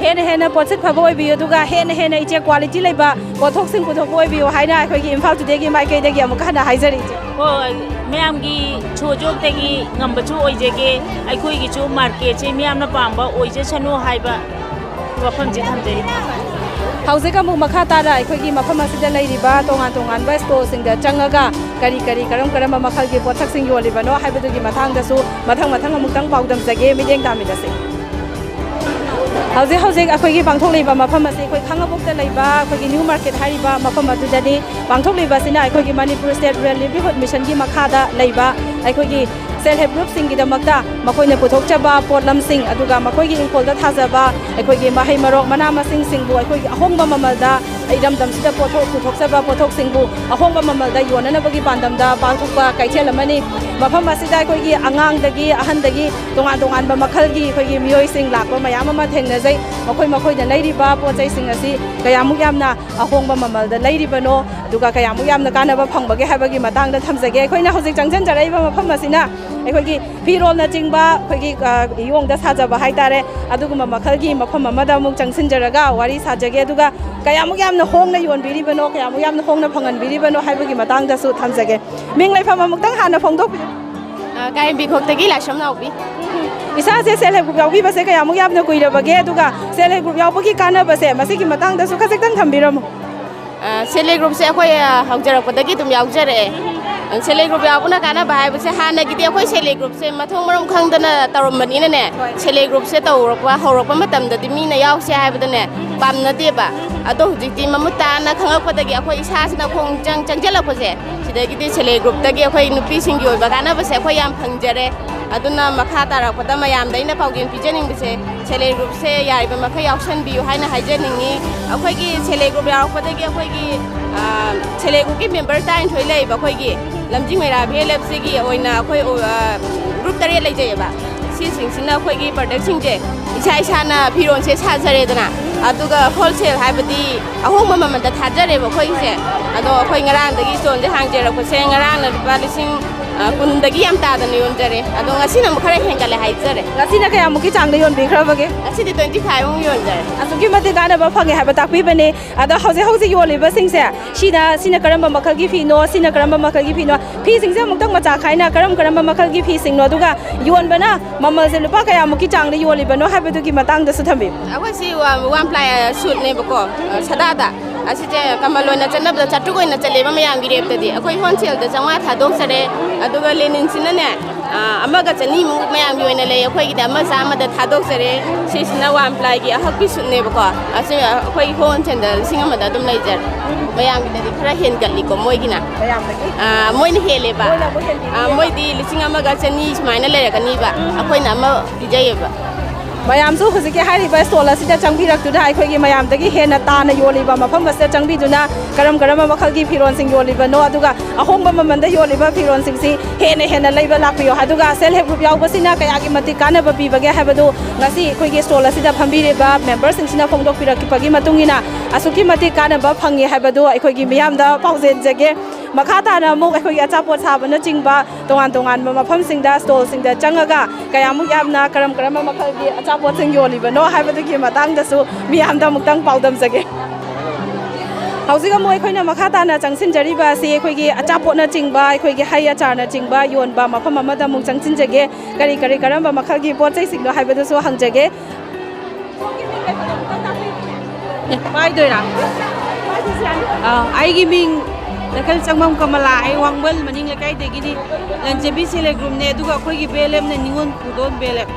ꯍꯦꯟꯅ ꯍꯦꯟꯅ ꯄꯣꯠꯁꯤꯠ ꯐꯕ ꯑꯣꯏꯕꯤꯌꯨ, ꯑꯗꯨꯒ ꯍꯦꯟꯅ ꯍꯦꯟꯅ ꯏꯆꯦ ꯀ꯭ꯋꯥꯂꯤꯇꯤ ꯂꯩꯕ ꯄꯣꯠꯊꯣꯛꯁꯤꯡ ꯄꯨꯊꯣꯛꯄ ꯑꯣꯏꯕꯤꯌꯨ ꯍꯥꯏꯅ ꯑꯩꯈꯣꯏꯒꯤ ꯏꯝꯐꯥꯜ ꯇꯨꯗꯦꯒꯤ ꯃꯥꯏꯀꯩꯗꯒꯤ ꯑꯃꯨꯛꯀ ꯍꯟꯅ ꯍꯥꯏꯖꯔꯤ, ꯏꯆꯦ꯫ ꯍꯣꯏ, ꯃꯌꯥꯝꯒꯤ ꯁꯣꯖꯣꯛꯇꯒꯤ ꯉꯝꯕꯁꯨ ꯑꯣꯏꯖꯒꯦ, ꯑꯩꯈꯣꯏꯒꯤꯁꯨ ꯃꯥꯔꯀꯦꯠꯁꯦ ꯃꯤꯌꯥꯝꯅ ꯄꯥꯝꯕ ꯑꯣꯏꯖꯁꯅꯨ ꯍꯥꯏꯕ ꯋꯥꯐꯝꯁꯦ ꯊꯝꯖꯔꯤ꯫ ꯍꯧꯖꯤꯛ ꯑꯃꯨꯛ ꯃꯈꯥ ꯇꯥꯅ ꯑꯩꯈꯣꯏꯒꯤ ꯃꯐꯝ ꯑꯁꯤꯗ ꯂꯩꯔꯤꯕ ꯇꯣꯉꯥꯟ ꯇꯣꯉꯥꯟꯕ ꯁ꯭ꯇꯣꯜꯁꯤꯡꯗ ꯆꯪꯉꯒ ꯀꯔꯤ ꯀꯔꯤ, ꯀꯔꯝ ꯀꯔꯝꯕ ꯃꯈꯜꯒꯤ ꯄꯣꯠꯁꯛꯁꯤꯡ ꯌꯣꯜꯂꯤꯕꯅꯣ ꯍꯥꯏꯕꯗꯨꯒꯤ ꯃꯇꯥꯡꯗꯁꯨ ꯃꯊꯪ ꯃꯊꯪ ꯑꯃꯨꯛꯇꯪ ꯄꯥꯎꯗꯝꯖꯒꯦ, ꯃꯤꯠꯌꯦꯡ ꯇꯥꯃꯤꯟꯅꯁꯤ꯫ ꯍꯧꯖꯤꯛ ꯍꯧꯖꯤꯛ ꯑꯩꯈꯣꯏꯒꯤ ꯄꯥꯡꯊꯣꯛꯂꯤꯕ ꯃꯐꯝ ꯑꯁꯤ ꯑꯩꯈꯣꯏ ꯈꯥꯡꯉꯕꯣꯛꯇ ꯂꯩꯕ ꯑꯩꯈꯣꯏꯒꯤ ꯅ꯭ꯌꯨ ꯃꯥꯔꯀꯦꯠ ꯍꯥꯏꯔꯤꯕ ꯃꯐꯝ ꯑꯗꯨꯗꯅꯤ꯫ ꯄꯥꯡꯊꯣꯛꯂꯤꯕ ꯑꯁꯤꯅ ꯑꯩꯈꯣꯏꯒꯤ ꯃꯅꯤꯄꯨꯔ ꯁ꯭ꯇꯦꯠ ꯔꯨꯔꯦꯜ ꯂꯤꯚꯂꯤꯍꯨꯗ ꯃꯤꯁꯟꯒꯤ ꯃꯈꯥꯗ ꯂꯩꯕ ꯑꯩꯈꯣꯏꯒꯤ ꯁꯦꯜꯐ ꯍꯦꯜꯞ ꯒ꯭ꯔꯨꯞꯁꯤꯡꯒꯤꯗꯃꯛꯇ ꯃꯈꯣꯏꯅ ꯄꯨꯊꯣꯛꯆꯕ ꯄꯣꯠꯂꯝꯁꯤꯡ, ꯑꯗꯨꯒ ꯃꯈꯣꯏꯒꯤ ꯏꯪꯈꯣꯜꯗ ꯊꯥꯖꯕ ꯑꯩꯈꯣꯏꯒꯤ ꯃꯍꯩ ꯃꯔꯣꯡ, ꯃꯅꯥ ꯃꯁꯤꯡꯁꯤꯡꯕꯨ ꯑꯩꯈꯣꯏꯒꯤ ꯑꯍꯣꯡꯕ ꯃꯃꯜꯗ ꯏꯔꯝꯗꯝꯁꯤꯗ ꯄꯣꯠꯊꯣꯛ ꯄꯨꯊꯣꯛꯆꯕ ꯄꯣꯠꯊꯣꯛꯁꯤꯡꯕꯨ ꯑꯍꯣꯡꯕ ꯃꯃꯜꯗ ꯌꯣꯟꯅꯅꯕꯒꯤ ꯄꯥꯟꯗꯝꯗ ꯄꯥꯡꯊꯣꯛꯄ ꯀꯩꯊꯦꯜ ꯑꯃꯅꯤ꯫ ꯃꯐꯝ ꯑꯁꯤꯗ ꯑꯩꯈꯣꯏꯒꯤ ꯑꯉꯥꯡꯗꯒꯤ ꯑꯍꯟꯗꯒꯤ ꯇꯣꯉꯥꯟ ꯇꯣꯉꯥꯟꯕ ꯃꯈꯜꯒꯤ ꯑꯩꯈꯣꯏꯒꯤ ꯃꯤꯑꯣꯏꯁꯤꯡ ꯂꯥꯛꯄ ꯃꯌꯥꯝ ꯑꯃ ꯊꯦꯡꯅꯖꯩ꯫ ꯃꯈꯣꯏ ꯃꯈꯣꯏꯅ ꯂꯩꯔꯤꯕ ꯄꯣꯠ ꯆꯩꯁꯤꯡ ꯑꯁꯤ ꯀꯌꯥꯃꯨꯛ ꯌꯥꯝꯅ ꯑꯍꯣꯡꯕ ꯃꯃꯜꯗ ꯂꯩꯔꯤꯕꯅꯣ, ꯑꯗꯨꯒ ꯀꯌꯥꯃꯨꯛ ꯌꯥꯝꯅ ꯀꯥꯟꯅꯕ ꯐꯪꯕꯒꯦ ꯍꯥꯏꯕꯒꯤ ꯃꯇꯥꯡꯗ ꯊꯝꯖꯒꯦ꯫ ꯑꯩꯈꯣꯏꯅ ꯍꯧꯖꯤꯛ ꯆꯪꯁꯤꯟꯖꯔꯛꯏꯕ ꯃꯐꯝ ꯑꯁꯤꯅ ꯑꯩꯈꯣꯏꯒꯤ ꯐꯤꯔꯣꯜꯅꯆꯤꯡꯕ ꯑꯩꯈꯣꯏꯒꯤ, ꯑ, ꯏꯌꯣꯡꯗ ꯁꯥꯖꯕ ꯍꯥꯏꯇꯥꯔꯦ, ꯑꯗꯨꯒꯨꯝꯕ ꯃꯈꯜꯒꯤ ꯃꯐꯝ ꯑꯃꯗ ꯑꯃꯨꯛ ꯆꯪꯁꯤꯟꯖꯔꯒ ꯋꯥꯔꯤ ꯁꯥꯖꯒꯦ꯫ ꯑꯗꯨꯒ ꯀꯌꯥꯃꯨꯛ ꯌꯥꯝꯅ ꯍꯣꯡꯅ ꯌꯣꯟꯕꯤꯔꯤꯕꯅꯣ, ꯀꯌꯥꯃꯨꯛ ꯌꯥꯝꯅ ꯍꯣꯡꯅ ꯐꯪꯍꯟꯕꯤꯔꯤꯕꯅꯣ ꯍꯥꯏꯕꯒꯤ ꯃꯇꯥꯡꯗꯁꯨ ꯊꯝꯖꯒꯦ꯫ ꯃꯤꯡ ꯂꯩꯐꯝ ꯑꯃꯨꯛꯇꯪ ꯍꯥꯟꯅ ꯐꯣꯡꯗꯣꯛꯄꯤꯌꯨ꯫ ꯑ, ꯀꯥꯏꯔꯦꯝꯕꯤꯈꯣꯛꯇꯒꯤ ꯂꯥꯏꯁ꯭ꯔꯝ ꯅꯥꯎꯕꯤ꯫ ꯏꯁꯥꯁꯦ ꯁꯦꯜꯐ ꯍꯦꯜꯞ ꯒ꯭ꯔꯨꯞ ꯌꯥꯎꯕꯤꯕꯁꯦ ꯀꯌꯥꯃꯨꯛ ꯌꯥꯝꯅ ꯀꯨꯏꯔꯕꯒꯦ, ꯑꯗꯨꯒ ꯁꯦꯜꯐ ꯍꯦꯜꯞ ꯒ꯭ꯔꯨꯞ ꯌꯥꯎꯕꯒꯤ ꯀꯥꯟꯅꯕꯁꯦ ꯃꯁꯤꯒꯤ ꯃꯇꯥꯡꯗꯁꯨ ꯈꯖꯤꯛꯇꯪ ꯊꯝꯕꯤꯔꯝꯃꯨ꯫ ꯑ, ꯁꯦꯜꯐ ꯍꯦꯜꯞ ꯒ꯭ꯔꯨꯞꯁꯦ ꯑꯩꯈꯣꯏ, ꯑ, ꯍꯧꯖꯔꯛꯄꯗꯒꯤ ꯑꯗꯨꯝ ꯌꯥꯎꯖꯔꯛꯑꯦ꯫ ꯑ, ꯁꯦꯜꯐ ꯍꯦꯜꯞ ꯒ꯭ꯔꯨꯞ ꯌꯥꯎꯕꯅ ꯀꯥꯟꯅꯕ ꯍꯥꯏꯕꯁꯦ ꯍꯥꯟꯅꯒꯤꯗꯤ ꯑꯩꯈꯣꯏ ꯁꯦꯜꯐ ꯍꯦꯜꯞ ꯒ꯭ꯔꯨꯞꯁꯦ ꯃꯊꯣꯡ ꯃꯔꯝ ꯈꯪꯗꯅ ꯇꯧꯔꯝꯕꯅꯤꯅꯅꯦ, ꯍꯣꯏ꯫ ꯁꯦꯜꯐ ꯍꯦꯜꯞ ꯒ꯭ꯔꯨꯞꯁꯦ ꯇꯧꯔꯛꯄ ꯍꯧꯔꯛꯄ ꯃꯇꯝꯗꯗꯤ ꯃꯤꯅ ꯌꯥꯎꯁꯦ ꯍꯥꯏꯕꯗꯅꯦ ꯄꯥꯝꯅꯗꯦꯕ꯫ ꯑꯗꯣ ꯍꯧꯖꯤꯛꯇꯤ ꯃꯃꯨꯠ ꯇꯥꯅ ꯈꯪꯉꯛꯄꯗꯒꯤ ꯑꯩꯈꯣꯏ ꯏꯁꯥꯁꯤꯅ ꯈꯣꯡ ꯆꯪ ꯆꯪꯁꯤꯜꯂꯛꯄꯁꯦ, ꯁꯤꯗꯒꯤꯗꯤ ꯁꯦꯜꯐ ꯍꯦꯜꯞ ꯒ꯭ꯔꯨꯞꯇꯒꯤ ꯑꯩꯈꯣꯏ ꯅꯨꯄꯤꯁꯤꯡꯒꯤ ꯑꯣꯏꯕ ꯀꯥꯟꯅꯕꯁꯦ ꯑꯩꯈꯣꯏ ꯌꯥꯝ ꯐꯪꯖꯔꯦ꯫ ꯑꯗꯨꯅ ꯃꯈꯥ ꯇꯥꯔꯛꯄꯗ ꯃꯌꯥꯝꯗ ꯑꯩꯅ ꯄꯥꯎꯖꯦꯜ ꯄꯤꯖꯅꯤꯡꯕꯁꯦ, ꯁꯦꯜꯐ ꯍꯦꯜꯞ ꯒ꯭ꯔꯨꯞꯁꯦ ꯌꯥꯔꯤꯕ ꯃꯈꯩ ꯌꯥꯎꯁꯟꯕꯤꯌꯨ ꯍꯥꯏꯅ ꯍꯥꯏꯖꯅꯤꯡꯉꯤ꯫ ꯑꯩꯈꯣꯏꯒꯤ ꯁꯦꯜꯐ ꯍꯦꯜꯞ ꯒ꯭ꯔꯨꯞ ꯌꯥꯎꯔꯛꯄꯗꯒꯤ ꯑꯩꯈꯣꯏꯒꯤ, ꯑ, ꯁꯦꯜꯐ ꯍꯦꯜꯞ ꯒ꯭ꯔꯨꯞꯀꯤ ꯃꯦꯝꯕꯔ ꯇꯔꯥꯅꯤꯊꯣꯏ ꯂꯩꯌꯦꯕ ꯑꯩꯈꯣꯏꯒꯤ ꯂꯝꯖꯤꯡ ꯃꯩꯔꯥ ꯚꯤ ꯑꯦꯜ ꯑꯦꯐ ꯁꯤꯒꯤ ꯑꯣꯏꯅ ꯑꯩꯈꯣꯏ, ꯑ, ꯒ꯭ꯔꯨꯞ ꯇꯔꯦꯠ ꯂꯩꯖꯩꯌꯦꯕ꯫ ꯁꯤꯁꯤꯡꯁꯤꯅ ꯑꯩꯈꯣꯏꯒꯤ ꯄ꯭ꯔꯗꯛꯁꯤꯡꯁꯦ ꯏꯁꯥ ꯏꯁꯥꯅ ꯐꯤꯔꯣꯜꯁꯦ ꯁꯥꯖꯔꯦꯗꯅ, ꯑꯗꯨꯒ ꯍꯣꯜꯁꯦꯜ ꯍꯥꯏꯕꯗꯤ ꯑꯍꯣꯡꯕ ꯃꯃꯜꯗ ꯊꯥꯖꯔꯦꯕ ꯑꯩꯈꯣꯏꯒꯤꯁꯦ꯫ ꯑꯗꯣ ꯑꯩꯈꯣꯏ ꯉꯔꯥꯡꯗꯒꯤ ꯁ꯭ꯇꯣꯜꯁꯦ ꯍꯥꯡꯖꯔꯛꯄꯁꯦ, ꯉꯔꯥꯡꯅ ꯂꯨꯄꯥ ꯂꯤꯁꯤꯡ, ꯑ, ꯀꯨꯟꯗꯒꯤ ꯌꯥꯝ ꯇꯥꯗꯅ ꯌꯣꯟꯖꯔꯦ꯫ ꯑꯗꯣ ꯉꯁꯤꯅ ꯑꯃꯨꯛ ꯈꯔ ꯍꯦꯟꯒꯠꯂꯦ ꯍꯥꯏꯖꯔꯦ꯫ ꯉꯁꯤꯅ ꯀꯌꯥꯃꯨꯛꯀꯤ ꯆꯥꯡꯗ ꯌꯣꯟꯕꯤꯈ꯭ꯔꯕꯒꯦ? ꯉꯁꯤꯗꯤ twenty five ꯑꯃꯨꯛ ꯌꯣꯟꯖꯔꯦ꯫ ꯑꯁꯨꯛꯀꯤ ꯃꯇꯤꯛ ꯀꯥꯟꯅꯕ ꯐꯪꯉꯦ ꯍꯥꯏꯕ ꯇꯥꯛꯄꯤꯕꯅꯦ꯫ ꯑꯗꯣ ꯍꯧꯖꯤꯛ ꯍꯧꯖꯤꯛ ꯌꯣꯜꯂꯤꯕꯁꯤꯡꯁꯦ, ꯁꯤꯅ, ꯁꯤꯅ ꯀꯔꯝꯕ ꯃꯈꯜꯒꯤ ꯐꯤꯅꯣ, ꯁꯤꯅ ꯀꯔꯝꯕ ꯃꯈꯜꯒꯤ ꯐꯤꯅꯣ, ꯐꯤꯁꯤꯡꯁꯦ ꯑꯃꯨꯛꯇꯪ ꯃꯆꯥ ꯈꯥꯏꯅ ꯀꯔꯝ ꯀꯔꯝꯕ ꯃꯈꯜꯒꯤ ꯐꯤꯁꯤꯡꯅꯣ, ꯑꯗꯨꯒ ꯌꯣꯟꯕꯅ ꯃꯃꯜꯁꯦ ꯂꯨꯄꯥ ꯀꯌꯥꯃꯨꯛꯀꯤ ꯆꯥꯡꯗ ꯌꯣꯜꯂꯤꯕꯅꯣ ꯍꯥꯏꯕꯗꯨꯒꯤ ꯃꯇꯥꯡꯗꯁꯨ ꯊꯝꯕꯤꯌꯨ꯫ ꯑꯩꯈꯣꯏꯁꯤ ꯋꯥ-, ꯋꯥꯟ ꯄ꯭ꯂꯥꯏ ꯁꯨꯠꯅꯦꯕꯀꯣ, ꯑ, ꯁꯗꯥꯗ꯫ ꯑꯁꯤꯁꯦ ꯀꯃꯜ ꯑꯣꯏꯅ ꯆꯠꯅꯕꯗ ꯆꯥꯇ꯭ꯔꯨꯛ ꯑꯣꯏꯅ ꯆꯠꯂꯦꯕ ꯃꯌꯥꯝꯒꯤ ꯔꯦꯠꯇꯗꯤ꯫ ꯑꯩꯈꯣꯏ ꯍꯣꯜꯁꯦꯜꯗ ꯆꯥꯝꯃꯉꯥ ꯊꯥꯗꯣꯛꯆꯔꯦ, ꯑꯗꯨꯒ ꯂꯦꯅꯤꯟꯁꯤꯅꯅꯦ, ꯑ, ꯑꯃꯒ ꯆꯅꯤꯃꯨꯛ ꯃꯌꯥꯝꯒꯤ ꯑꯣꯏꯅ ꯂꯩ꯫ ꯑꯩꯈꯣꯏꯒꯤꯗꯤ ꯑꯃ ꯆꯥꯝꯃꯗ ꯊꯥꯗꯣꯛꯆꯔꯦ꯫ ꯁꯤꯁꯤꯅ ꯋꯥꯟ ꯄ꯭ꯂꯥꯏꯒꯤ ꯑꯍꯛꯄꯤ ꯁꯨꯠꯅꯦꯕꯀꯣ꯫ ꯑꯁꯤ ꯑꯩꯈꯣꯏ ꯍꯣꯜꯁꯦꯜꯗ ꯂꯤꯁꯤꯡ ꯑꯃꯗ ꯑꯗꯨꯝ ꯂꯩꯖꯔꯦ꯫ ꯃꯌꯥꯝꯒꯤꯗꯗꯤ ꯈꯔ ꯍꯦꯟꯒꯠꯂꯤꯀꯣ ꯃꯣꯏꯒꯤꯅ꯫ ꯃꯌꯥꯝꯗꯒꯤ? ꯑ, ꯃꯣꯏꯅ ꯍꯦꯜꯂꯦꯕ꯫ ꯃꯣꯏꯅ ꯑꯃꯨꯛ ꯍꯦꯟꯕꯤꯔꯦꯕ꯫ ꯑ, ꯃꯣꯏꯗꯤ ꯂꯤꯁꯤꯡ ꯑꯃꯒ ꯆꯅꯤ ꯁꯨꯃꯥꯏꯅ ꯂꯩꯔꯛꯀꯅꯤꯕ꯫ ꯎꯝ꯫ ꯑꯩꯈꯣꯏꯅ ꯑꯃ ꯄꯤꯖꯩꯌꯦꯕ꯫ ꯃꯌꯥꯝꯁꯨ ꯍꯧꯖꯤꯛꯀꯤ ꯍꯥꯏꯔꯤꯕ ꯁ꯭ꯇꯣꯜ ꯑꯁꯤꯗ ꯆꯪꯕꯤꯔꯛꯇꯨꯅ ꯑꯩꯈꯣꯏꯒꯤ ꯃꯌꯥꯝꯗꯒꯤ ꯍꯦꯟꯅ ꯇꯥꯅ ꯌꯣꯜꯂꯤꯕ ꯃꯐꯝ ꯑꯁꯤꯗ ꯆꯪꯕꯤꯗꯨꯅ ꯀꯔꯝ ꯀꯔꯝꯕ ꯃꯈꯜꯒꯤ ꯐꯤꯔꯣꯜꯁꯤꯡ ꯌꯣꯜꯂꯤꯕꯅꯣ, ꯑꯗꯨꯒ ꯑꯍꯣꯡꯕ ꯃꯃꯜꯗ ꯌꯣꯜꯂꯤꯕ ꯐꯤꯔꯣꯜꯁꯤꯡꯁꯤ ꯍꯦꯟꯅ ꯍꯦꯟꯅ ꯂꯩꯕ ꯂꯥꯛꯄꯤꯌꯣ꯫ ꯑꯗꯨꯒ ꯁꯦꯜꯐ ꯍꯦꯜꯞ ꯒ꯭ꯔꯨꯞ ꯌꯥꯎꯕꯁꯤꯅ ꯀꯌꯥꯒꯤ ꯃꯇꯤꯛ ꯀꯥꯟꯅꯕ ꯄꯤꯕꯒꯦ ꯍꯥꯏꯕꯗꯨ ꯉꯁꯤ ꯑꯩꯈꯣꯏꯒꯤ ꯁ꯭ꯇꯣꯜ ꯑꯁꯤꯗ ꯐꯝꯕꯤꯔꯤꯕ ꯃꯦꯝꯕꯔꯁꯤꯡꯁꯤꯅ ꯐꯣꯡꯗꯣꯛꯄꯤꯔꯛꯄꯒꯤ ꯃꯇꯨꯡ ꯏꯟꯅ ꯑꯁꯨꯛꯀꯤ ꯃꯇꯤꯛ ꯀꯥꯟꯅꯕ ꯐꯪꯉꯤ ꯍꯥꯏꯕꯗꯨ ꯑꯩꯈꯣꯏꯒꯤ ꯃꯤꯌꯥꯝꯗ ꯄꯥꯎꯖꯦꯟꯖꯒꯦ꯫ ꯃꯈꯥ ꯇꯥꯅ ꯑꯃꯨꯛ ꯑꯩꯈꯣꯏꯒꯤ ꯑꯆꯥꯄꯣꯠ ꯁꯥꯕꯅꯆꯤꯡꯕ ꯇꯣꯉꯥꯟ ꯇꯣꯉꯥꯟꯕ ꯃꯐꯝꯁꯤꯡꯗ, ꯁ꯭ꯇꯣꯜꯁꯤꯡꯗ ꯆꯪꯉꯒ ꯀꯌꯥꯃꯨꯛ ꯌꯥꯝꯅ ꯀꯔꯝ ꯀꯔꯝꯕ ꯃꯈꯜꯒꯤ ꯑꯆꯥꯄꯣꯠꯁꯤꯡ ꯌꯣꯜꯂꯤꯕꯅꯣ ꯍꯥꯏꯕꯗꯨꯒꯤ ꯃꯇꯥꯡꯗꯁꯨ ꯃꯤꯌꯥꯝꯗ ꯑꯃꯨꯛꯇꯪ ꯄꯥꯎꯗꯝꯖꯒꯦ꯫ ꯍꯧꯖꯤꯛ ꯑꯃꯨꯛ ꯑꯩꯈꯣꯏꯅ ꯃꯈꯥ ꯇꯥꯅ ꯆꯪꯁꯤꯟꯖꯔꯤꯕ ꯑꯁꯤ ꯑꯩꯈꯣꯏꯒꯤ ꯑꯆꯥꯄꯣꯠꯅꯆꯤꯡꯕ, ꯑꯩꯈꯣꯏꯒꯤ ꯍꯩ ꯑꯆꯥꯔꯅꯆꯤꯡꯕ ꯌꯣꯟꯕ ꯃꯐꯝ ꯑꯃꯗ ꯑꯃꯨꯛ ꯆꯪꯁꯤꯟꯖꯒꯦ꯫ ꯀꯔꯤ ꯀꯔꯤ ꯀꯔꯝꯕ ꯃꯈꯜꯒꯤ ꯄꯣꯠ ꯆꯩꯁꯤꯡꯅꯣ ꯍꯥꯏꯕꯗꯨꯁꯨ ꯍꯪꯖꯒꯦ꯫ ꯑꯦ, ꯄꯥꯏꯗꯣꯏꯔꯥ? ꯑꯥ, ꯑꯩꯒꯤ ꯃꯤꯡ ꯇꯈꯦꯜ ꯆꯪꯕꯝ ꯀꯃꯂꯥ, ꯑꯩ ꯋꯥꯡꯕꯜ ꯃꯅꯤꯡ ꯂꯩꯀꯥꯏꯗꯒꯤꯅꯤ꯫ ꯂꯟꯆꯦꯟꯕꯤ ꯁꯦꯜꯐ ꯍꯦꯜꯞ ꯒ꯭ꯔꯨꯞꯅꯦ, ꯑꯗꯨꯒ ꯑꯩꯈꯣꯏꯒꯤ ꯕꯤ ꯑꯦꯜ ꯑꯦꯝꯅ ꯅꯤꯉꯣꯜ ꯈꯨꯗꯣꯜ ꯕꯤ ꯑꯦꯜ ꯑꯦꯝ꯫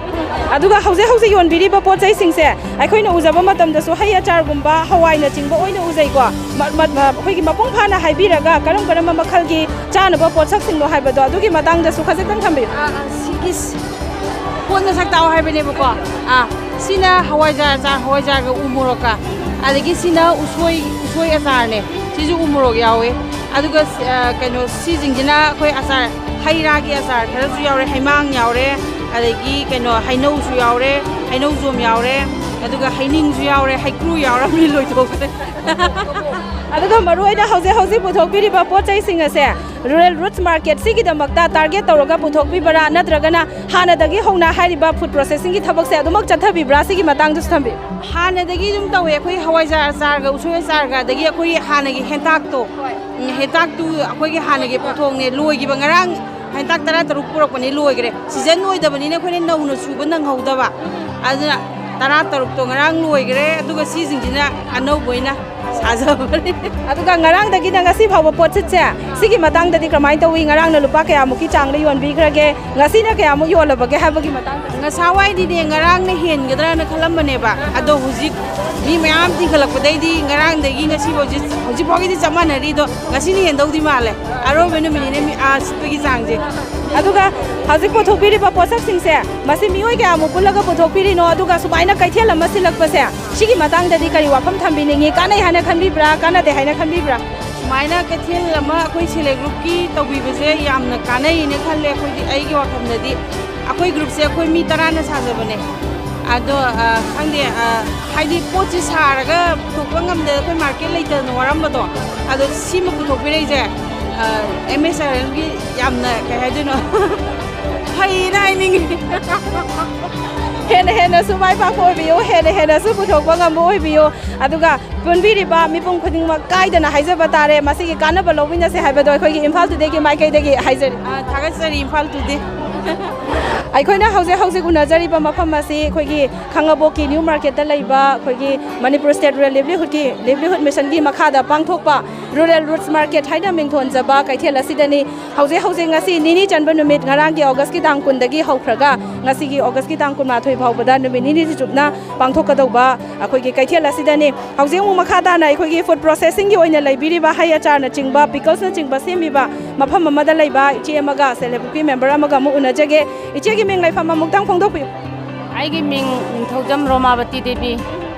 ꯑꯗꯨꯒ ꯍꯧꯖꯤꯛ ꯍꯧꯖꯤꯛ ꯌꯣꯟꯕꯤꯔꯤꯕ ꯄꯣꯠ ꯆꯩꯁꯤꯡꯁꯦ ꯑꯩꯈꯣꯏꯅ ꯎꯖꯕ ꯃꯇꯝꯗꯁꯨ ꯍꯩ ꯑꯆꯥꯔꯒꯨꯝꯕ, ꯍꯋꯥꯏꯅꯆꯤꯡꯕ ꯑꯣꯏꯅ ꯎꯖꯩꯀꯣ꯫ ꯃ-, ꯃ-, ꯃ-, ꯑꯩꯈꯣꯏꯒꯤ ꯃꯄꯨꯡ ꯐꯥꯅ ꯍꯥꯏꯕꯤꯔꯒ ꯀꯔꯝ ꯀꯔꯝꯕ ꯃꯈꯜꯒꯤ ꯆꯥꯅꯕ ꯄꯣꯠꯁꯛꯁꯤꯡꯅꯣ ꯍꯥꯏꯕꯗꯣ, ꯑꯗꯨꯒꯤ ꯃꯇꯥꯡꯗꯁꯨ ꯈꯖꯤꯛꯇꯪ ꯊꯝꯕꯤꯌꯨ꯫ ꯑꯥ, ꯑꯥ, ꯁꯤꯒꯤ ꯁꯤ-, ꯄꯣꯠ ꯃꯁꯛ ꯇꯥꯛꯑꯣ ꯍꯥꯏꯕꯅꯦꯕꯀꯣ꯫ ꯑꯥ, ꯁꯤꯅ ꯍꯋꯥꯏꯖꯥꯔ ꯑꯆꯥꯔ, ꯍꯋꯥꯏꯖꯥꯔꯒ ꯎ ꯃꯣꯔꯣꯛꯀ꯫ ꯑꯗꯒꯤ ꯁꯤꯅ ꯎꯁꯣꯏ, ꯎꯁꯣꯏ ꯑꯆꯥꯔꯅꯦ꯫ ꯁꯤꯁꯨ ꯎ ꯃꯣꯔꯣꯛ ꯌꯥꯎꯋꯦ꯫ ꯑꯗꯨꯒ ꯁꯤ-, ꯑ, ꯀꯩꯅꯣ, ꯁꯤꯁꯤꯡꯁꯤꯅ ꯑꯩꯈꯣꯏ ꯑꯆꯥꯔ, ꯍꯩ ꯔꯥꯒꯤ ꯑꯆꯥꯔ ꯈꯔꯁꯨ ꯌꯥꯎꯔꯦ, ꯍꯩꯃꯥꯡ ꯌꯥꯎꯔꯦ, ꯑꯗꯒꯤ ꯀꯩꯅꯣ, ꯍꯩꯅꯧꯁꯨ ꯌꯥꯎꯔꯦ, ꯍꯩꯅꯧꯖꯣꯝ ꯌꯥꯎꯔꯦ, ꯑꯗꯨꯒ ꯍꯩꯅꯤꯡꯁꯨ ꯌꯥꯎꯔꯦ, ꯍꯩꯀ꯭ꯔꯨ ꯌꯥꯎꯔꯝꯃꯤ, ꯂꯣꯏꯊꯣꯛꯈ꯭ꯔꯦ꯫ ꯑꯗꯨꯒ ꯃꯔꯨꯑꯣꯏꯅ ꯍꯧꯖꯤꯛ ꯍꯧꯖꯤꯛ ꯄꯨꯊꯣꯛꯄꯤꯔꯤꯕ ꯄꯣꯠ ꯆꯩꯁꯤꯡ ꯑꯁꯦ ꯔꯨꯔꯦꯜ ꯔꯨꯠꯁ ꯃꯥꯔꯀꯦꯠ ꯁꯤꯒꯤꯗꯃꯛꯇ ꯇꯥꯔꯒꯦꯠ ꯇꯧꯔꯒ ꯄꯨꯊꯣꯛꯄꯤꯕ꯭ꯔꯥ, ꯅꯠꯇ꯭ꯔꯒꯅ ꯍꯥꯟꯅꯗꯒꯤ ꯍꯧꯅ ꯍꯥꯏꯔꯤꯕ ꯐꯨꯗ ꯄ꯭ꯔꯣꯁꯦꯁꯤꯡꯒꯤ ꯊꯕꯛꯁꯦ ꯑꯗꯨꯃꯛ ꯆꯠꯊꯕꯤꯕ꯭ꯔꯥ? ꯁꯤꯒꯤ ꯃꯇꯥꯡꯗꯁꯨ ꯊꯝꯕꯤꯌꯨ꯫ ꯍꯥꯟꯅꯗꯒꯤ ꯑꯗꯨꯝ ꯇꯧꯋꯦ꯫ ꯑꯩꯈꯣꯏ ꯍꯋꯥꯏꯖꯥꯔ, ꯑꯆꯥꯔꯒ ꯎꯁꯣꯏ ꯑꯆꯥꯔꯒ, ꯑꯗꯒꯤ ꯑꯩꯈꯣꯏꯒꯤ ꯍꯥꯟꯅꯒꯤ ꯍꯦꯟꯇꯥꯛꯇꯣ, ꯎꯝ, ꯍꯦꯟꯇꯥꯛꯇꯨ ꯑꯩꯈꯣꯏꯒꯤ ꯍꯥꯟꯅꯒꯤ ꯄꯣꯠꯊꯣꯛꯅꯦ, ꯂꯣꯏꯈꯤꯕ꯫ ꯉꯔꯥꯡ ꯍꯦꯟꯇꯥꯛ ꯇꯔꯥ ꯇꯔꯨꯛ ꯄꯨꯔꯛꯄꯅꯦ, ꯂꯣꯏꯈ꯭ꯔꯦ꯫ ꯁꯤꯖꯟ ꯑꯣꯏꯗꯕꯅꯤꯅ ꯑꯩꯈꯣꯏꯅ ꯅꯧꯅ ꯁꯨꯕ ꯅꯪꯍꯧꯗꯕ, ꯑꯗꯨꯅ ꯇꯔꯥ ꯇꯔꯨꯛꯇꯣ ꯉꯔꯥꯡ ꯂꯣꯏꯈ꯭ꯔꯦ꯫ ꯑꯗꯨꯒ ꯁꯤꯁꯤꯡꯁꯤꯅ ꯑꯅꯧꯕ ꯑꯣꯏꯅ ꯁꯥꯖꯕꯅꯦ꯫ ꯑꯗꯨꯒ ꯉꯔꯥꯡꯗꯒꯤꯅ ꯉꯁꯤ ꯐꯥꯎꯕ ꯄꯣꯠꯁꯤꯠꯁꯦ, ꯁꯤꯒꯤ ꯃꯇꯥꯡꯗꯗꯤ ꯀꯃꯥꯏꯅ ꯇꯧꯏ? ꯉꯔꯥꯡꯅ ꯂꯨꯄꯥ ꯀꯌꯥꯃꯨꯛꯀꯤ ꯆꯥꯡꯗ ꯌꯣꯟꯕꯤꯈ꯭ꯔꯒꯦ, ꯉꯁꯤꯅ ꯀꯌꯥꯃꯨꯛ ꯌꯣꯜꯂꯕꯒꯦ ꯍꯥꯏꯕꯒꯤ ꯃꯇꯥꯡꯗ? ꯉꯁꯥꯋꯥꯏꯗꯤꯅꯦ, ꯉꯔꯥꯡꯅ ꯍꯦꯟꯒꯗ꯭ꯔꯅ ꯈꯜꯂꯝꯕꯅꯦꯕ, ꯑꯗꯣ ꯍꯧꯖꯤꯛ ꯃꯤ ꯃꯌꯥꯝ ꯆꯤꯟꯈꯠꯂꯛꯄꯗꯩꯗꯤ ꯉꯔꯥꯡꯗꯒꯤ ꯉꯁꯤꯐꯥꯎꯁꯤ, ꯍꯧꯖꯤꯛꯐꯥꯎꯒꯤꯗꯤ ꯆꯞ ꯃꯥꯟꯅꯔꯤ꯫ ꯑꯗꯣ ꯉꯁꯤꯅ ꯍꯦꯟꯗꯧꯗꯤ ꯃꯥꯜꯂꯦ, ꯑꯔꯣꯏꯕ ꯅꯨꯃꯤꯠꯅꯤꯅ ꯃꯤ, ꯑꯥ, ꯁꯤꯠꯄꯒꯤ ꯆꯥꯡꯁꯦ꯫ ꯑꯗꯨꯒ ꯍꯧꯖꯤꯛ ꯄꯨꯊꯣꯛꯄꯤꯔꯤꯕ ꯄꯣꯠꯁꯛꯁꯤꯡꯁꯦ, ꯃꯁꯤ ꯃꯤꯑꯣꯏ ꯀꯌꯥꯃꯨꯛ ꯄꯨꯜꯂꯒ ꯄꯨꯊꯣꯛꯄꯤꯔꯤꯅꯣ? ꯑꯗꯨꯒ ꯁꯨꯃꯥꯏꯅ ꯀꯩꯊꯦꯜ ꯑꯃ ꯁꯤꯜꯂꯛꯄꯁꯦ, ꯁꯤꯒꯤ ꯃꯇꯥꯡꯗꯗꯤ ꯀꯔꯤ ꯋꯥꯐꯝ ꯊꯝꯕꯤꯅꯤꯡꯉꯤ? ꯀꯥꯟꯅꯩ ꯍꯥꯏꯅ ꯈꯟꯕꯤꯕ꯭ꯔꯥ, ꯀꯥꯟꯅꯗꯦ ꯍꯥꯏꯅ ꯈꯟꯕꯤꯕ꯭ꯔꯥ? ꯁꯨꯃꯥꯏꯅ ꯀꯩꯊꯦꯜ ꯑꯃ ꯑꯩꯈꯣꯏ ꯁꯦꯜꯐ ꯍꯦꯜꯞ ꯒ꯭ꯔꯨꯞꯀꯤ ꯇꯧꯕꯤꯕꯁꯦ ꯌꯥꯝꯅ ꯀꯥꯟꯅꯩꯅ ꯈꯜꯂꯦ꯫ ꯑꯩꯈꯣꯏꯗꯤ, ꯑꯩꯒꯤ ꯋꯥꯈꯜꯗꯗꯤ, ꯑꯩꯈꯣꯏ ꯒ꯭ꯔꯨꯞꯁꯦ ꯑꯩꯈꯣꯏ ꯃꯤ ꯇꯔꯥꯅ ꯁꯥꯖꯕꯅꯦ꯫ ꯑꯗꯣ, ꯑ, ꯈꯪꯗꯦ, ꯑ, ꯍꯥꯏꯗꯤ ꯄꯣꯠꯁꯤ ꯁꯥꯔꯒ ꯄꯨꯊꯣꯛꯄ ꯉꯝꯗꯅ ꯑꯩꯈꯣꯏ ꯃꯥꯔꯀꯦꯠ ꯂꯩꯇꯗꯅ ꯋꯥꯔꯝꯕꯗꯣ, ꯑꯗꯣ ꯁꯤꯃ ꯄꯨꯊꯣꯛꯄꯤꯔꯛꯏꯁꯦ, ꯑ, ꯑꯦꯝ ꯑꯦꯁ ꯑꯥꯔ ꯑꯦꯜꯒꯤ ꯌꯥꯝꯅ, ꯀꯩ ꯍꯥꯏꯗꯣꯏꯅꯣ, ꯐꯩꯌꯦꯅ ꯍꯥꯏꯅꯤꯡꯉꯤ꯫ ꯍꯦꯟꯅ ꯍꯦꯟꯅꯁꯨ ꯃꯥꯏ ꯄꯥꯛꯄ ꯑꯣꯏꯕꯤꯌꯨ, ꯍꯦꯟꯅ ꯍꯦꯟꯅꯁꯨ ꯄꯨꯊꯣꯛꯄ ꯉꯝꯕ ꯑꯣꯏꯕꯤꯌꯨ꯫ ꯑꯗꯨꯒ ꯄꯨꯟꯕꯤꯔꯤꯕ ꯃꯤꯄꯨꯝ ꯈꯨꯗꯤꯡꯃꯛ ꯀꯥꯏꯗꯅ ꯍꯥꯏꯖꯕ ꯇꯥꯔꯦ, ꯃꯁꯤꯒꯤ ꯀꯥꯟꯅꯕ ꯂꯧꯃꯤꯟꯅꯁꯦ ꯍꯥꯏꯕꯗꯣ ꯑꯩꯈꯣꯏꯒꯤ ꯏꯝꯐꯥꯜ ꯇꯨꯗꯦꯒꯤ ꯃꯥꯏꯀꯩꯗꯒꯤ ꯍꯥꯏꯖꯔꯤ꯫ ꯑ, ꯊꯥꯒꯠꯆꯔꯤ, ꯏꯝꯐꯥꯜ ꯇꯨꯗꯦ꯫ ꯑꯩꯈꯣꯏꯅ ꯍꯧꯖꯤꯛ ꯍꯧꯖꯤꯛ ꯎꯅꯖꯔꯤꯕ ꯃꯐꯝ ꯑꯁꯤ ꯑꯩꯈꯣꯏꯒꯤ ꯈꯥꯉꯕꯣꯛꯀꯤ ꯅ꯭ꯌꯨ ꯃꯥꯔꯀꯦꯠꯇ ꯂꯩꯕ ꯑꯩꯈꯣꯏꯒꯤ ꯃꯅꯤꯄꯨꯔ ꯁ꯭ꯇꯦꯠ ꯔꯨꯔꯦꯜ ꯂꯥꯏꯚꯂꯤꯍꯨꯗꯀꯤ, ꯂꯥꯏꯚꯂꯤꯍꯨꯗ ꯃꯤꯁꯟꯒꯤ ꯃꯈꯥꯗ ꯄꯥꯡꯊꯣꯛꯄ ꯔꯨꯔꯦꯜ ꯔꯨꯠꯁ ꯃꯥꯔꯀꯦꯠ ꯍꯥꯏꯅ ꯃꯤꯡꯊꯣꯟꯖꯕ ꯀꯩꯊꯦꯜ ꯑꯁꯤꯗꯅꯤ꯫ ꯍꯧꯖꯤꯛ ꯍꯧꯖꯤꯛ ꯉꯁꯤ ꯅꯤꯅꯤ ꯆꯟꯕ ꯅꯨꯃꯤꯠ, ꯉꯔꯥꯡꯒꯤ ꯑꯣꯒꯁꯀꯤ ꯇꯥꯡ ꯀꯨꯟꯗꯒꯤ ꯍꯧꯈ꯭ꯔꯒ ꯉꯁꯤꯒꯤ ꯑꯣꯒꯁꯀꯤ ꯇꯥꯡ ꯀꯨꯟꯃꯥꯊꯣꯏ ꯐꯥꯎꯕꯗ ꯅꯨꯃꯤꯠ ꯅꯤꯅꯤ ꯆꯨꯞꯅ ꯄꯥꯡꯊꯣꯛꯀꯗꯧꯕ ꯑꯩꯈꯣꯏꯒꯤ ꯀꯩꯊꯦꯜ ꯑꯁꯤꯗꯅꯤ꯫ ꯍꯧꯖꯤꯛ ꯑꯃꯨꯛ ꯃꯈꯥ ꯇꯥꯅ ꯑꯩꯈꯣꯏꯒꯤ ꯐꯨꯗ ꯄ꯭ꯔꯣꯁꯦꯁꯤꯡꯒꯤ ꯑꯣꯏꯅ ꯂꯩꯕꯤꯔꯤꯕ ꯍꯩ ꯑꯆꯥꯔꯅꯆꯤꯡꯕ, ꯄꯤꯀꯜꯁꯅꯆꯤꯡꯕ ꯁꯦꯝꯃꯤꯕ ꯃꯐꯝ ꯑꯃꯗ ꯂꯩꯕ ꯏꯆꯦ ꯑꯃꯒ, ꯁꯦꯜꯐ ꯍꯦꯜꯞ ꯒ꯭ꯔꯨꯞꯀꯤ ꯃꯦꯝꯕꯔ ꯑꯃꯒ ꯑꯃꯨꯛ ꯎꯅꯖꯒꯦ꯫ ꯏꯆꯦꯒꯤ ꯃꯤꯡ ꯂꯩꯐꯝ ꯑꯃꯨꯛꯇꯪ ꯐꯣꯡꯗꯣꯛꯄꯤꯌꯨ꯫ ꯑꯩꯒꯤ ꯃꯤꯡ ꯅꯤꯡꯊꯧꯖꯝ ꯔꯣꯃꯥꯕꯇꯤ ꯗꯦꯕꯤ꯫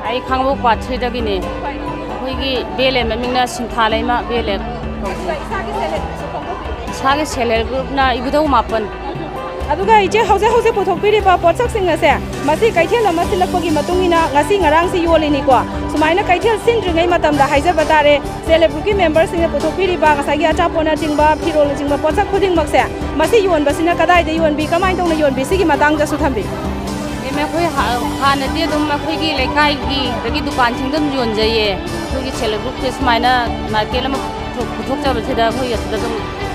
ꯑꯩ ꯈꯥꯡꯉꯕꯣꯛ ꯄꯥꯔꯠ ꯊ꯭ꯔꯤꯗꯒꯤꯅꯤ꯫ ꯑꯩꯈꯣꯏꯒꯤ ꯕꯤ ꯑꯦꯜ ꯑꯦ ꯃꯃꯤꯡꯅ ꯁꯤꯟꯊꯥ ꯂꯩꯃ ꯕꯤ ꯑꯦꯜ ꯑꯦ ꯀꯧꯏ꯫ ꯏꯁꯥꯒꯤ ꯁꯦꯜꯐ ꯍꯦꯜꯞ ꯒ꯭ꯔꯨꯞꯁꯨ ꯐꯣꯡꯗꯣꯛꯄꯤꯌꯨ꯫ ꯏꯁꯥꯒꯤ ꯁꯦꯜꯐ ꯍꯦꯜꯞ ꯒ꯭ꯔꯨꯞꯅ ꯏꯕꯨꯙꯧ ꯃꯥꯄꯟ꯫ ꯑꯗꯨꯒ ꯏꯆꯦ, ꯍꯧꯖꯤꯛ ꯍꯧꯖꯤꯛ ꯄꯨꯊꯣꯛꯄꯤꯔꯤꯕ ꯄꯣꯠꯁꯛꯁꯤꯡ ꯑꯁꯦ, ꯃꯁꯤ ꯀꯩꯊꯦꯜ ꯑꯃ ꯁꯤꯜꯂꯛꯄꯒꯤ ꯃꯇꯨꯡ ꯏꯟꯅ ꯉꯁꯤ ꯉꯔꯥꯡꯁꯤ ꯌꯣꯜꯂꯤꯅꯤꯀꯣ꯫ ꯁꯨꯃꯥꯏꯅ ꯀꯩꯊꯦꯜ ꯁꯤꯟꯗ꯭ꯔꯤꯉꯩ ꯃꯇꯝꯗ ꯍꯥꯏꯖꯕ ꯇꯥꯔꯦ, ꯁꯦꯜꯐ ꯍꯦꯜꯞ ꯒ꯭ꯔꯨꯞꯀꯤ ꯃꯦꯝꯕꯔꯁꯤꯡꯅ ꯄꯨꯊꯣꯛꯄꯤꯔꯤꯕ ꯉꯁꯥꯏꯒꯤ ꯑꯆꯥꯄꯣꯠꯅꯆꯤꯡꯕ, ꯐꯤꯔꯣꯜꯅꯆꯤꯡꯕ ꯄꯣꯠꯁꯛ ꯈꯨꯗꯤꯡꯃꯛꯁꯦ, ꯃꯁꯤ ꯌꯣꯟꯕꯁꯤꯅ ꯀꯗꯥꯏꯗ ꯌꯣꯟꯕꯤ, ꯀꯃꯥꯏꯅ ꯇꯧꯅ ꯌꯣꯟꯕꯤ, ꯁꯤꯒꯤ ꯃꯇꯥꯡꯗꯁꯨ ꯊꯝꯕꯤꯌꯨ꯫ ꯃꯦꯝ, ꯑꯩꯈꯣꯏ ꯍꯥ-, ꯍꯥꯟꯅꯗꯤ ꯑꯗꯨꯝ ꯑꯩꯈꯣꯏꯒꯤ ꯂꯩꯀꯥꯏꯒꯤ ꯑꯗꯒꯤ ꯗꯨꯀꯥꯟꯁꯤꯡꯗ ꯑꯗꯨꯝ ꯌꯣꯟꯖꯩꯌꯦ꯫ ꯑꯩꯈꯣꯏꯒꯤ ꯁꯦꯜꯐ ꯍꯦꯜꯞ ꯒ꯭ꯔꯨꯞꯁꯦ ꯁꯨꯃꯥꯏꯅ ꯃꯥꯔꯀꯦꯠ ꯑꯃ ꯄꯨꯊꯣꯛ-, ꯄꯨꯊꯣꯛꯆꯕꯁꯤꯗ ꯑꯩꯈꯣꯏ ꯑꯁꯤꯗ ꯑꯗꯨꯝ,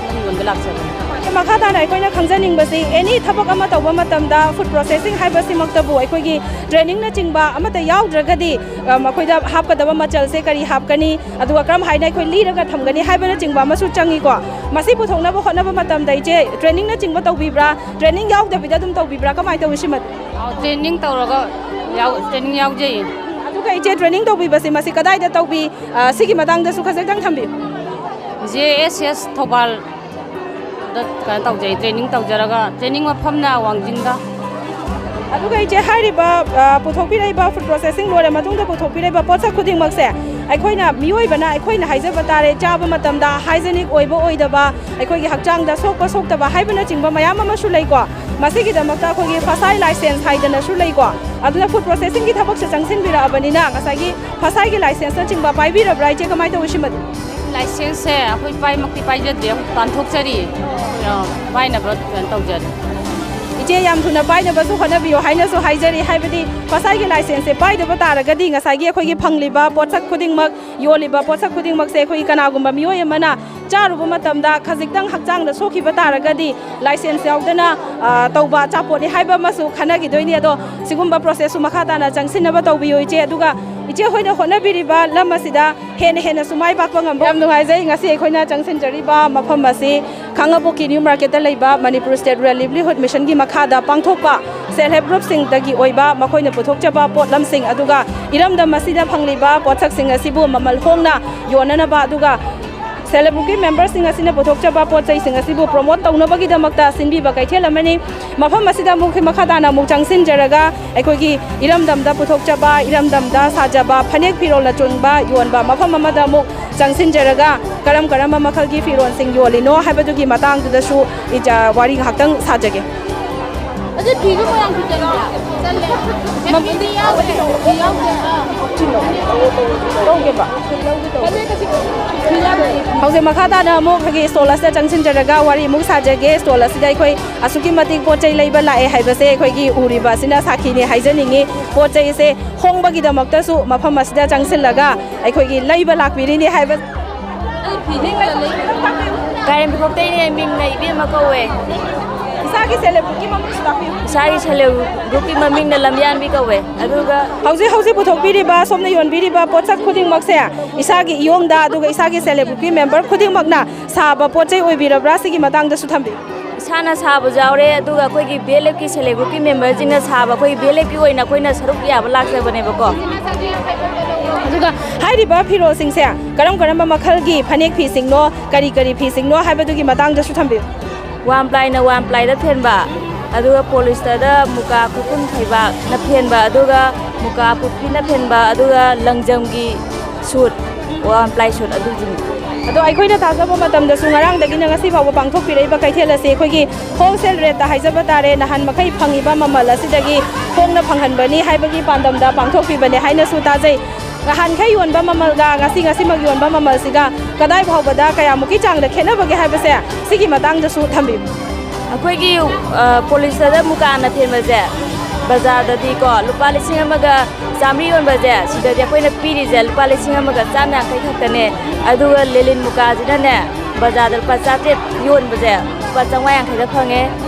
ꯑꯗꯨꯝ ꯌꯣꯟꯕ ꯂꯥꯛꯆꯕꯅꯤ꯫ ꯃꯈꯥ ꯇꯥꯅ ꯑꯩꯈꯣꯏꯅ ꯈꯪꯖꯅꯤꯡꯕꯁꯤ, ꯑꯦꯅꯤ ꯊꯕꯛ ꯑꯃ ꯇꯧꯕ ꯃꯇꯝꯗ ꯐꯨꯗ ꯄ꯭ꯔꯣꯁꯦꯁꯤꯡ ꯍꯥꯏꯕꯁꯤꯃꯛꯇꯕꯨ ꯑꯩꯈꯣꯏꯒꯤ ꯇ꯭ꯔꯦꯅꯤꯡꯅꯆꯤꯡꯕ ꯑꯃꯠꯇ ꯌꯥꯎꯗ꯭ꯔꯒꯗꯤ, ꯑ, ꯃꯈꯣꯏꯗ ꯍꯥꯞꯀꯗꯕ ꯃꯆꯜꯁꯦ ꯀꯔꯤ ꯍꯥꯞꯀꯅꯤ, ꯑꯗꯨꯒ ꯀꯔꯝ ꯍꯥꯏꯅ ꯑꯩꯈꯣꯏ ꯂꯤꯔꯒ ꯊꯝꯒꯅꯤ ꯍꯥꯏꯕꯅꯆꯤꯡꯕ ꯑꯃꯁꯨ ꯆꯪꯉꯤꯀꯣ꯫ ꯃꯁꯤ ꯄꯨꯊꯣꯛꯅꯕ ꯍꯣꯠꯅꯕ ꯃꯇꯝꯗ ꯏꯆꯦ, ꯇ꯭ꯔꯦꯅꯤꯡꯅꯆꯤꯡꯕ ꯇꯧꯕꯤꯕ꯭ꯔꯥ? ꯇ꯭ꯔꯦꯅꯤꯡ ꯌꯥꯎꯗꯕꯤꯗ ꯑꯗꯨꯝ ꯇꯧꯕꯤꯕ꯭ꯔꯥ? ꯀꯃꯥꯏꯅ ꯇꯧꯏ ꯁꯤꯃꯗꯤ? ꯑꯥꯎ, ꯇ꯭ꯔꯦꯅꯤꯡ ꯇꯧꯔꯒ ꯌꯥꯎ-, ꯇ꯭ꯔꯦꯅꯤꯡ ꯌꯥꯎꯖꯩꯌꯦ꯫ ꯑꯗꯨꯒ ꯏꯆꯦ, ꯇ꯭ꯔꯦꯅꯤꯡ ꯇꯧꯕꯤꯕꯁꯦ ꯃꯁꯤ ꯀꯗꯥꯏꯗ ꯇꯧꯕꯤ? ꯑ, ꯁꯤꯒꯤ ꯃꯇꯥꯡꯗꯁꯨ ꯈꯖꯤꯛꯇꯪ ꯊꯝꯕꯤꯌꯨ꯫ ꯖꯦ ꯑꯦꯁ ꯑꯦꯁ ꯊꯧꯕꯥꯜꯗ ꯀꯩꯅꯣ ꯇꯧꯖꯩ, ꯇ꯭ꯔꯦꯅꯤꯡ ꯇꯧꯖꯔꯒ, ꯇ꯭ꯔꯦꯅꯤꯡ ꯃꯐꯝꯅ ꯋꯥꯡꯖꯤꯡꯗ꯫ ꯑꯗꯨꯒ ꯏꯆꯦ, ꯍꯥꯏꯔꯤꯕ, ꯑ, ꯄꯨꯊꯣꯛꯄꯤꯔꯛꯏꯕ ꯐꯨꯗ ꯄ꯭ꯔꯣꯁꯦꯁꯤꯡ ꯂꯣꯏꯔ ꯃꯇꯨꯡꯗ ꯄꯨꯊꯣꯛꯄꯤꯔꯛꯏꯕ ꯄꯣꯠꯁꯛ ꯈꯨꯗꯤꯡꯃꯛꯁꯦ, ꯑꯩꯈꯣꯏꯅ ꯃꯤꯑꯣꯏꯕꯅ, ꯑꯩꯈꯣꯏꯅ ꯍꯥꯏꯖꯕ ꯇꯥꯔꯦ, ꯆꯥꯕ ꯃꯇꯝꯗ ꯍꯥꯏꯖꯤꯅꯤꯛ ꯑꯣꯏꯕ ꯑꯣꯏꯗꯕ, ꯑꯩꯈꯣꯏꯒꯤ ꯍꯛꯆꯥꯡꯗ ꯁꯣꯛꯄ ꯁꯣꯛꯇꯕ ꯍꯥꯏꯕꯅꯆꯤꯡꯕ ꯃꯌꯥꯝ ꯑꯃꯁꯨ ꯂꯩꯀꯣ꯫ ꯃꯁꯤꯒꯤꯗꯃꯛꯇ ꯑꯩꯈꯣꯏꯒꯤ ꯐꯁꯥꯏ ꯂꯥꯏꯁꯦꯟꯁ ꯍꯥꯏꯗꯅꯁꯨ ꯂꯩꯀꯣ꯫ ꯑꯗꯨꯅ ꯐꯨꯗ ꯄ꯭ꯔꯣꯁꯦꯁꯤꯡꯒꯤ ꯊꯕꯛꯁꯦ ꯆꯪꯁꯤꯟꯕꯤꯔꯛꯑꯕꯅꯤꯅ, ꯉꯁꯥꯏꯒꯤ ꯐꯁꯥꯏꯒꯤ ꯂꯥꯏꯁꯦꯟꯁꯅꯆꯤꯡꯕ ꯄꯥꯏꯕꯤꯔꯕ꯭ꯔꯥ ꯏꯆꯦ? ꯀꯃꯥꯏꯅ ꯇꯧꯏ ꯁꯤꯃꯗꯤ? ꯂꯥꯏꯁꯦꯟꯁꯁꯦ ꯑꯩꯈꯣꯏ ꯄꯥꯏꯃꯛꯇꯤ ꯄꯥꯏꯖꯗ꯭ꯔꯤ, ꯑꯩꯈꯣꯏ ꯇꯥꯟꯊꯣꯛꯆꯔꯤ꯫ ꯑ, ꯄꯥꯏꯅꯕ ꯀꯩꯅꯣ ꯇꯧꯖꯔꯤ꯫ ꯏꯆꯦ, ꯌꯥꯝ ꯊꯨꯅ ꯄꯥꯏꯅꯕꯁꯨ ꯍꯣꯠꯅꯕꯤꯌꯨ ꯍꯥꯏꯅꯁꯨ ꯍꯥꯏꯖꯔꯤ꯫ ꯍꯥꯏꯕꯗꯤ ꯐꯁꯥꯏꯒꯤ ꯂꯥꯏꯁꯦꯟꯁꯁꯦ ꯄꯥꯏꯗꯕ ꯇꯥꯔꯒꯗꯤ ꯉꯁꯥꯏꯒꯤ ꯑꯩꯈꯣꯏꯒꯤ ꯐꯪꯂꯤꯕ ꯄꯣꯠꯁꯛ ꯈꯨꯗꯤꯡꯃꯛ, ꯌꯣꯜꯂꯤꯕ ꯄꯣꯠꯁꯛ ꯈꯨꯗꯤꯡꯃꯛꯁꯦ ꯑꯩꯈꯣꯏꯒꯤ ꯀꯅꯥꯒꯨꯝꯕ ꯃꯤꯑꯣꯏ ꯑꯃꯅ ꯆꯥꯔꯨꯕ ꯃꯇꯝꯗ ꯈꯖꯤꯛꯇꯪ ꯍꯛꯆꯥꯡꯗ ꯁꯣꯛꯈꯤꯕ ꯇꯥꯔꯒꯗꯤ ꯂꯥꯏꯁꯦꯟꯁ ꯌꯥꯎꯗꯅ, ꯑ, ꯇꯧꯕ ꯑꯆꯥꯄꯣꯠꯅꯤ ꯍꯥꯏꯕ ꯑꯃꯁꯨ ꯈꯟꯅꯈꯤꯗꯣꯏꯅꯤ꯫ ꯑꯗꯣ ꯁꯤꯒꯨꯝꯕ ꯄ꯭ꯔꯣꯁꯦꯁꯁꯨ ꯃꯈꯥ ꯇꯥꯅ ꯆꯪꯁꯤꯟꯅꯕ ꯇꯧꯕꯤꯌꯨ ꯏꯆꯦ꯫ ꯑꯗꯨꯒ ꯏꯆꯦ ꯍꯣꯏꯅ ꯍꯣꯠꯅꯕꯤꯔꯤꯕ ꯂꯝ ꯑꯁꯤꯗ ꯍꯦꯟꯅ ꯍꯦꯟꯅꯁꯨ ꯃꯥꯏ ꯄꯥꯛꯄ ꯉꯝꯕ꯫ ꯌꯥꯝ ꯅꯨꯡꯉꯥꯏꯖꯩ꯫ ꯉꯁꯤ ꯑꯩꯈꯣꯏꯅ ꯆꯪꯁꯤꯟꯖꯔꯤꯕ ꯃꯐꯝ ꯑꯁꯤ ꯈꯥꯡꯉꯕꯣꯛꯀꯤ ꯅ꯭ꯌꯨ ꯃꯥꯔꯀꯦꯠꯇ ꯂꯩꯕ ꯃꯅꯤꯄꯨꯔ ꯁ꯭ꯇꯦꯠ ꯔꯨꯔꯦꯜ ꯂꯤꯚꯂꯤꯍꯨꯗ ꯃꯤꯁꯟꯒꯤ ꯃꯈꯥꯗ ꯄꯥꯡꯊꯣꯛꯄ ꯁꯦꯜꯐ ꯍꯦꯜꯞ ꯒ꯭ꯔꯨꯞꯁꯤꯡꯗꯒꯤ ꯑꯣꯏꯕ ꯃꯈꯣꯏꯅ ꯄꯨꯊꯣꯛꯆꯕ ꯄꯣꯠꯂꯝꯁꯤꯡ, ꯑꯗꯨꯒ ꯏꯔꯝꯗꯝ ꯑꯁꯤꯗ ꯐꯪꯂꯤꯕ ꯄꯣꯠꯁꯛꯁꯤꯡ ꯑꯁꯤꯕꯨ ꯃꯃꯜ ꯍꯣꯡꯅ ꯌꯣꯟꯅꯅꯕ, ꯑꯗꯨꯒ ꯁꯦꯜꯐ ꯍꯦꯜꯞ ꯒ꯭ꯔꯨꯞꯀꯤ ꯃꯦꯝꯕꯔꯁꯤꯡ ꯑꯁꯤꯅ ꯄꯨꯊꯣꯛꯆꯕ ꯄꯣꯠ ꯆꯩꯁꯤꯡ ꯑꯁꯤꯕꯨ ꯄ꯭ꯔꯣꯃꯣꯠ ꯇꯧꯅꯕꯒꯤꯗꯃꯛꯇ ꯁꯤꯟꯕꯤꯕ ꯀꯩꯊꯦꯜ ꯑꯃꯅꯤ꯫ ꯃꯐꯝ ꯑꯁꯤꯗ ꯑꯃꯨꯛ ꯃꯈꯥ ꯇꯥꯅ ꯑꯃꯨꯛ ꯆꯪꯁꯤꯟꯖꯔꯒ ꯑꯩꯈꯣꯏꯒꯤ ꯏꯔꯝꯗꯝꯗ ꯄꯨꯊꯣꯛꯆꯕ, ꯏꯔꯝꯗꯝꯗ ꯁꯥꯖꯕ ꯐꯅꯦꯛ ꯐꯤꯔꯣꯜꯅꯆꯤꯡꯕ ꯌꯣꯟꯕ ꯃꯐꯝ ꯑꯃꯗ ꯑꯃꯨꯛ ꯆꯪꯁꯤꯟꯖꯔꯒ ꯀꯔꯝ ꯀꯔꯝꯕ ꯃꯈꯜꯒꯤ ꯐꯤꯔꯣꯜꯁꯤꯡ ꯌꯣꯜꯂꯤꯅꯣ ꯍꯥꯏꯕꯗꯨꯒꯤ ꯃꯇꯥꯡꯗꯨꯗꯁꯨ ꯏꯖ-, ꯋꯥꯔꯤ ꯉꯥꯏꯍꯥꯛꯇꯪ ꯁꯥꯖꯒꯦ꯫ ꯑꯗꯨ ꯐꯤꯗꯨ ꯃꯣꯏꯔꯥꯡ ꯐꯤ ꯆꯜꯂꯦ꯫ ꯆꯜꯂꯦ꯫ ꯃꯃꯜꯗꯤ ꯌꯥꯎꯗꯦ꯫ ꯐꯤ ꯌꯥꯎꯗꯦ꯫ ꯂꯧꯒꯦꯕ꯫ ꯍꯧꯖꯤꯛ ꯃꯈꯥ ꯇꯥꯅ ꯑꯃꯨꯛ ꯑꯩꯈꯣꯏꯒꯤ ꯁ꯭ꯇꯣꯜ ꯑꯁꯤꯗ ꯆꯪꯁꯤꯟꯖꯔꯒ ꯋꯥꯔꯤ ꯑꯃꯨꯛ ꯁꯥꯖꯒꯦ꯫ ꯁ꯭ꯇꯣꯜ ꯑꯁꯤꯗ ꯑꯩꯈꯣꯏ ꯑꯁꯨꯛꯀꯤ ꯃꯇꯤꯛ ꯄꯣꯠ ꯆꯩ ꯂꯩꯕ ꯂꯥꯛꯑꯦ ꯍꯥꯏꯕꯁꯦ ꯑꯩꯈꯣꯏꯒꯤ ꯎꯔꯤꯕ ꯑꯁꯤꯅ ꯁꯥꯈꯤꯅꯤ ꯍꯥꯏꯖꯅꯤꯡꯉꯤ꯫ ꯄꯣꯠ ꯆꯩꯁꯦ ꯍꯣꯡꯕꯒꯤꯗꯃꯛꯇꯁꯨ ꯃꯐꯝ ꯑꯁꯤꯗ ꯆꯪꯁꯤꯜꯂꯒ ꯑꯩꯈꯣꯏꯒꯤ ꯂꯩꯕ ꯂꯥꯛꯄꯤꯔꯤꯅꯤ ꯍꯥꯏꯕ꯫ ꯀꯥꯏꯔꯦꯝꯕꯤꯈꯣꯛꯇꯩꯅꯦ, ꯃꯤꯡꯅ ꯏꯕꯦꯝꯃ ꯀꯧꯋꯦ꯫ ꯏꯁꯥꯒꯤ ꯁꯦꯜꯐ ꯍꯦꯜꯞ ꯒ꯭ꯔꯨꯞꯀꯤ ꯃꯃꯤꯡꯅ ꯂꯝꯌꯥꯟꯕꯤ ꯀꯧꯋꯦ꯫ ꯑꯗꯨꯒ ꯍꯧꯖꯤꯛ ꯍꯧꯖꯤꯛ ꯄꯨꯊꯣꯛꯄꯤꯔꯤꯕ, ꯁꯣꯝꯅ ꯌꯣꯟꯕꯤꯔꯤꯕ ꯄꯣꯠꯁꯛ ꯈꯨꯗꯤꯡꯃꯛꯁꯦ ꯏꯁꯥꯒꯤ ꯏꯌꯣꯡꯗ, ꯑꯗꯨꯒ ꯏꯁꯥꯒꯤ ꯁꯦꯜꯐ ꯍꯦꯜꯞ ꯒ꯭ꯔꯨꯞꯀꯤ ꯃꯦꯝꯕꯔ ꯈꯨꯗꯤꯡꯃꯛꯅ ꯁꯥꯕ ꯄꯣꯠ ꯆꯩ ꯑꯣꯏꯕꯤꯔꯕ꯭ꯔꯥ? ꯁꯤꯒꯤ ꯃꯇꯥꯡꯗꯁꯨ ꯊꯝꯕꯤꯌꯨ꯫ ꯏꯁꯥꯅ ꯁꯥꯕꯁꯨ ꯌꯥꯎꯔꯦ, ꯑꯗꯨꯒ ꯑꯩꯈꯣꯏꯒꯤ ꯕꯤ ꯑꯦꯜ ꯑꯦꯐꯀꯤ ꯁꯦꯜꯐ ꯍꯦꯜꯞ ꯒ꯭ꯔꯨꯞꯀꯤ ꯃꯦꯝꯕꯔꯁꯤꯡꯅ ꯁꯥꯕ, ꯑꯩꯈꯣꯏꯒꯤ ꯕꯤ ꯑꯦꯜ ꯑꯦꯐꯀꯤ ꯑꯣꯏꯅ ꯑꯩꯈꯣꯏꯅ ꯁꯔꯨꯛ ꯌꯥꯕ ꯂꯥꯛꯆꯕꯅꯦꯕꯀꯣ꯫ ꯑꯗꯨꯒ ꯍꯥꯏꯔꯤꯕ ꯐꯤꯔꯣꯜꯁꯤꯡꯁꯦ ꯀꯔꯝ ꯀꯔꯝꯕ ꯃꯈꯜꯒꯤ ꯐꯅꯦꯛ ꯐꯤꯁꯤꯡꯅꯣ, ꯀꯔꯤ ꯀꯔꯤ ꯐꯤꯁꯤꯡꯅꯣ ꯍꯥꯏꯕꯗꯨꯒꯤ ꯃꯇꯥꯡꯗꯁꯨ ꯊꯝꯕꯤꯌꯨ꯫ ꯋꯥꯟ ꯄ꯭ꯂꯥꯏꯅ ꯋꯥꯟ ꯄ꯭ꯂꯥꯏꯗ ꯐꯦꯟꯕ, ꯑꯗꯨꯒ ꯄꯣꯂꯤꯁꯇꯔꯗ ꯃꯨꯀꯥ ꯈꯨꯔꯈꯨꯜ ꯐꯩꯕꯥꯛꯅ ꯐꯦꯟꯕ, ꯑꯗꯨꯒ ꯃꯨꯀꯥ ꯑꯄꯨꯠꯄꯤꯅ ꯐꯦꯟꯕ, ꯑꯗꯨꯒ ꯂꯪꯖꯝꯒꯤ ꯁꯨꯠ, ꯋꯥꯟ ꯄ꯭ꯂꯥꯏ ꯁꯨꯠ ꯑꯗꯨꯁꯤꯡ꯫ ꯑꯗꯣ ꯑꯩꯈꯣꯏꯅ ꯇꯥꯖꯕ ꯃꯇꯝꯗꯁꯨ ꯉꯔꯥꯡꯗꯒꯤꯅ ꯉꯁꯤ ꯐꯥꯎꯕ ꯄꯥꯡꯊꯣꯛꯄꯤꯔꯛꯏꯕ ꯀꯩꯊꯦꯜ ꯑꯁꯤ ꯑꯩꯈꯣꯏꯒꯤ ꯍꯣꯜꯁꯦꯜ ꯔꯦꯠꯇ ꯍꯥꯏꯖꯕ ꯇꯥꯔꯦ, ꯅꯍꯥꯟ ꯃꯈꯩ ꯐꯪꯉꯤꯕ ꯃꯃꯜ ꯑꯁꯤꯗꯒꯤ ꯍꯣꯡꯅ ꯐꯪꯍꯟꯕꯅꯤ ꯍꯥꯏꯕꯒꯤ ꯄꯥꯟꯗꯝꯗ ꯄꯥꯡꯊꯣꯛꯄꯤꯕꯅꯦ ꯍꯥꯏꯅꯁꯨ ꯇꯥꯖꯩ꯫ ꯅꯍꯥꯟꯈꯩ ꯌꯣꯟꯕ ꯃꯃꯜꯒ ꯉꯁꯤ, ꯉꯁꯤꯃꯛ ꯌꯣꯟꯕ ꯃꯃꯜꯁꯤꯒ ꯀꯗꯥꯏ ꯐꯥꯎꯕꯗ ꯀꯌꯥꯃꯨꯛꯀꯤ ꯆꯥꯡꯗ ꯈꯦꯠꯅꯕꯒꯦ ꯍꯥꯏꯕꯁꯦ ꯁꯤꯒꯤ ꯃꯇꯥꯡꯗꯁꯨ ꯊꯝꯕꯤꯌꯨ꯫ ꯑꯩꯈꯣꯏꯒꯤ, ꯑ, ꯄꯣꯂꯤꯁꯇꯔꯗ ꯃꯨꯀꯥꯅ ꯐꯦꯟꯕꯁꯦ ꯕꯖꯥꯔꯗꯗꯤꯀꯣ ꯂꯨꯄꯥ ꯂꯤꯁꯤꯡ ꯑꯃꯒ ꯆꯥꯝꯃꯔꯤ ꯌꯣꯟꯕꯁꯦ, ꯁꯤꯗꯗꯤ ꯑꯩꯈꯣꯏꯅ ꯄꯤꯔꯤꯁꯦ ꯂꯨꯄꯥ ꯂꯤꯁꯤꯡ ꯑꯃꯒ ꯆꯥꯝꯃ ꯌꯥꯡꯈꯩ ꯈꯛꯇꯅꯦ꯫ ꯑꯗꯨꯒ ꯂꯦꯂꯤꯟ ꯃꯨꯀꯥꯁꯤꯅꯅꯦ ꯕꯖꯥꯔꯗ ꯂꯨꯄꯥ ꯆꯥꯇ꯭ꯔꯦꯠ ꯌꯣꯟꯕꯁꯦ ꯂꯨꯄꯥ ꯆꯥꯝꯃꯉꯥ ꯌꯥꯡꯈꯩꯗ ꯐꯪꯉꯦ꯫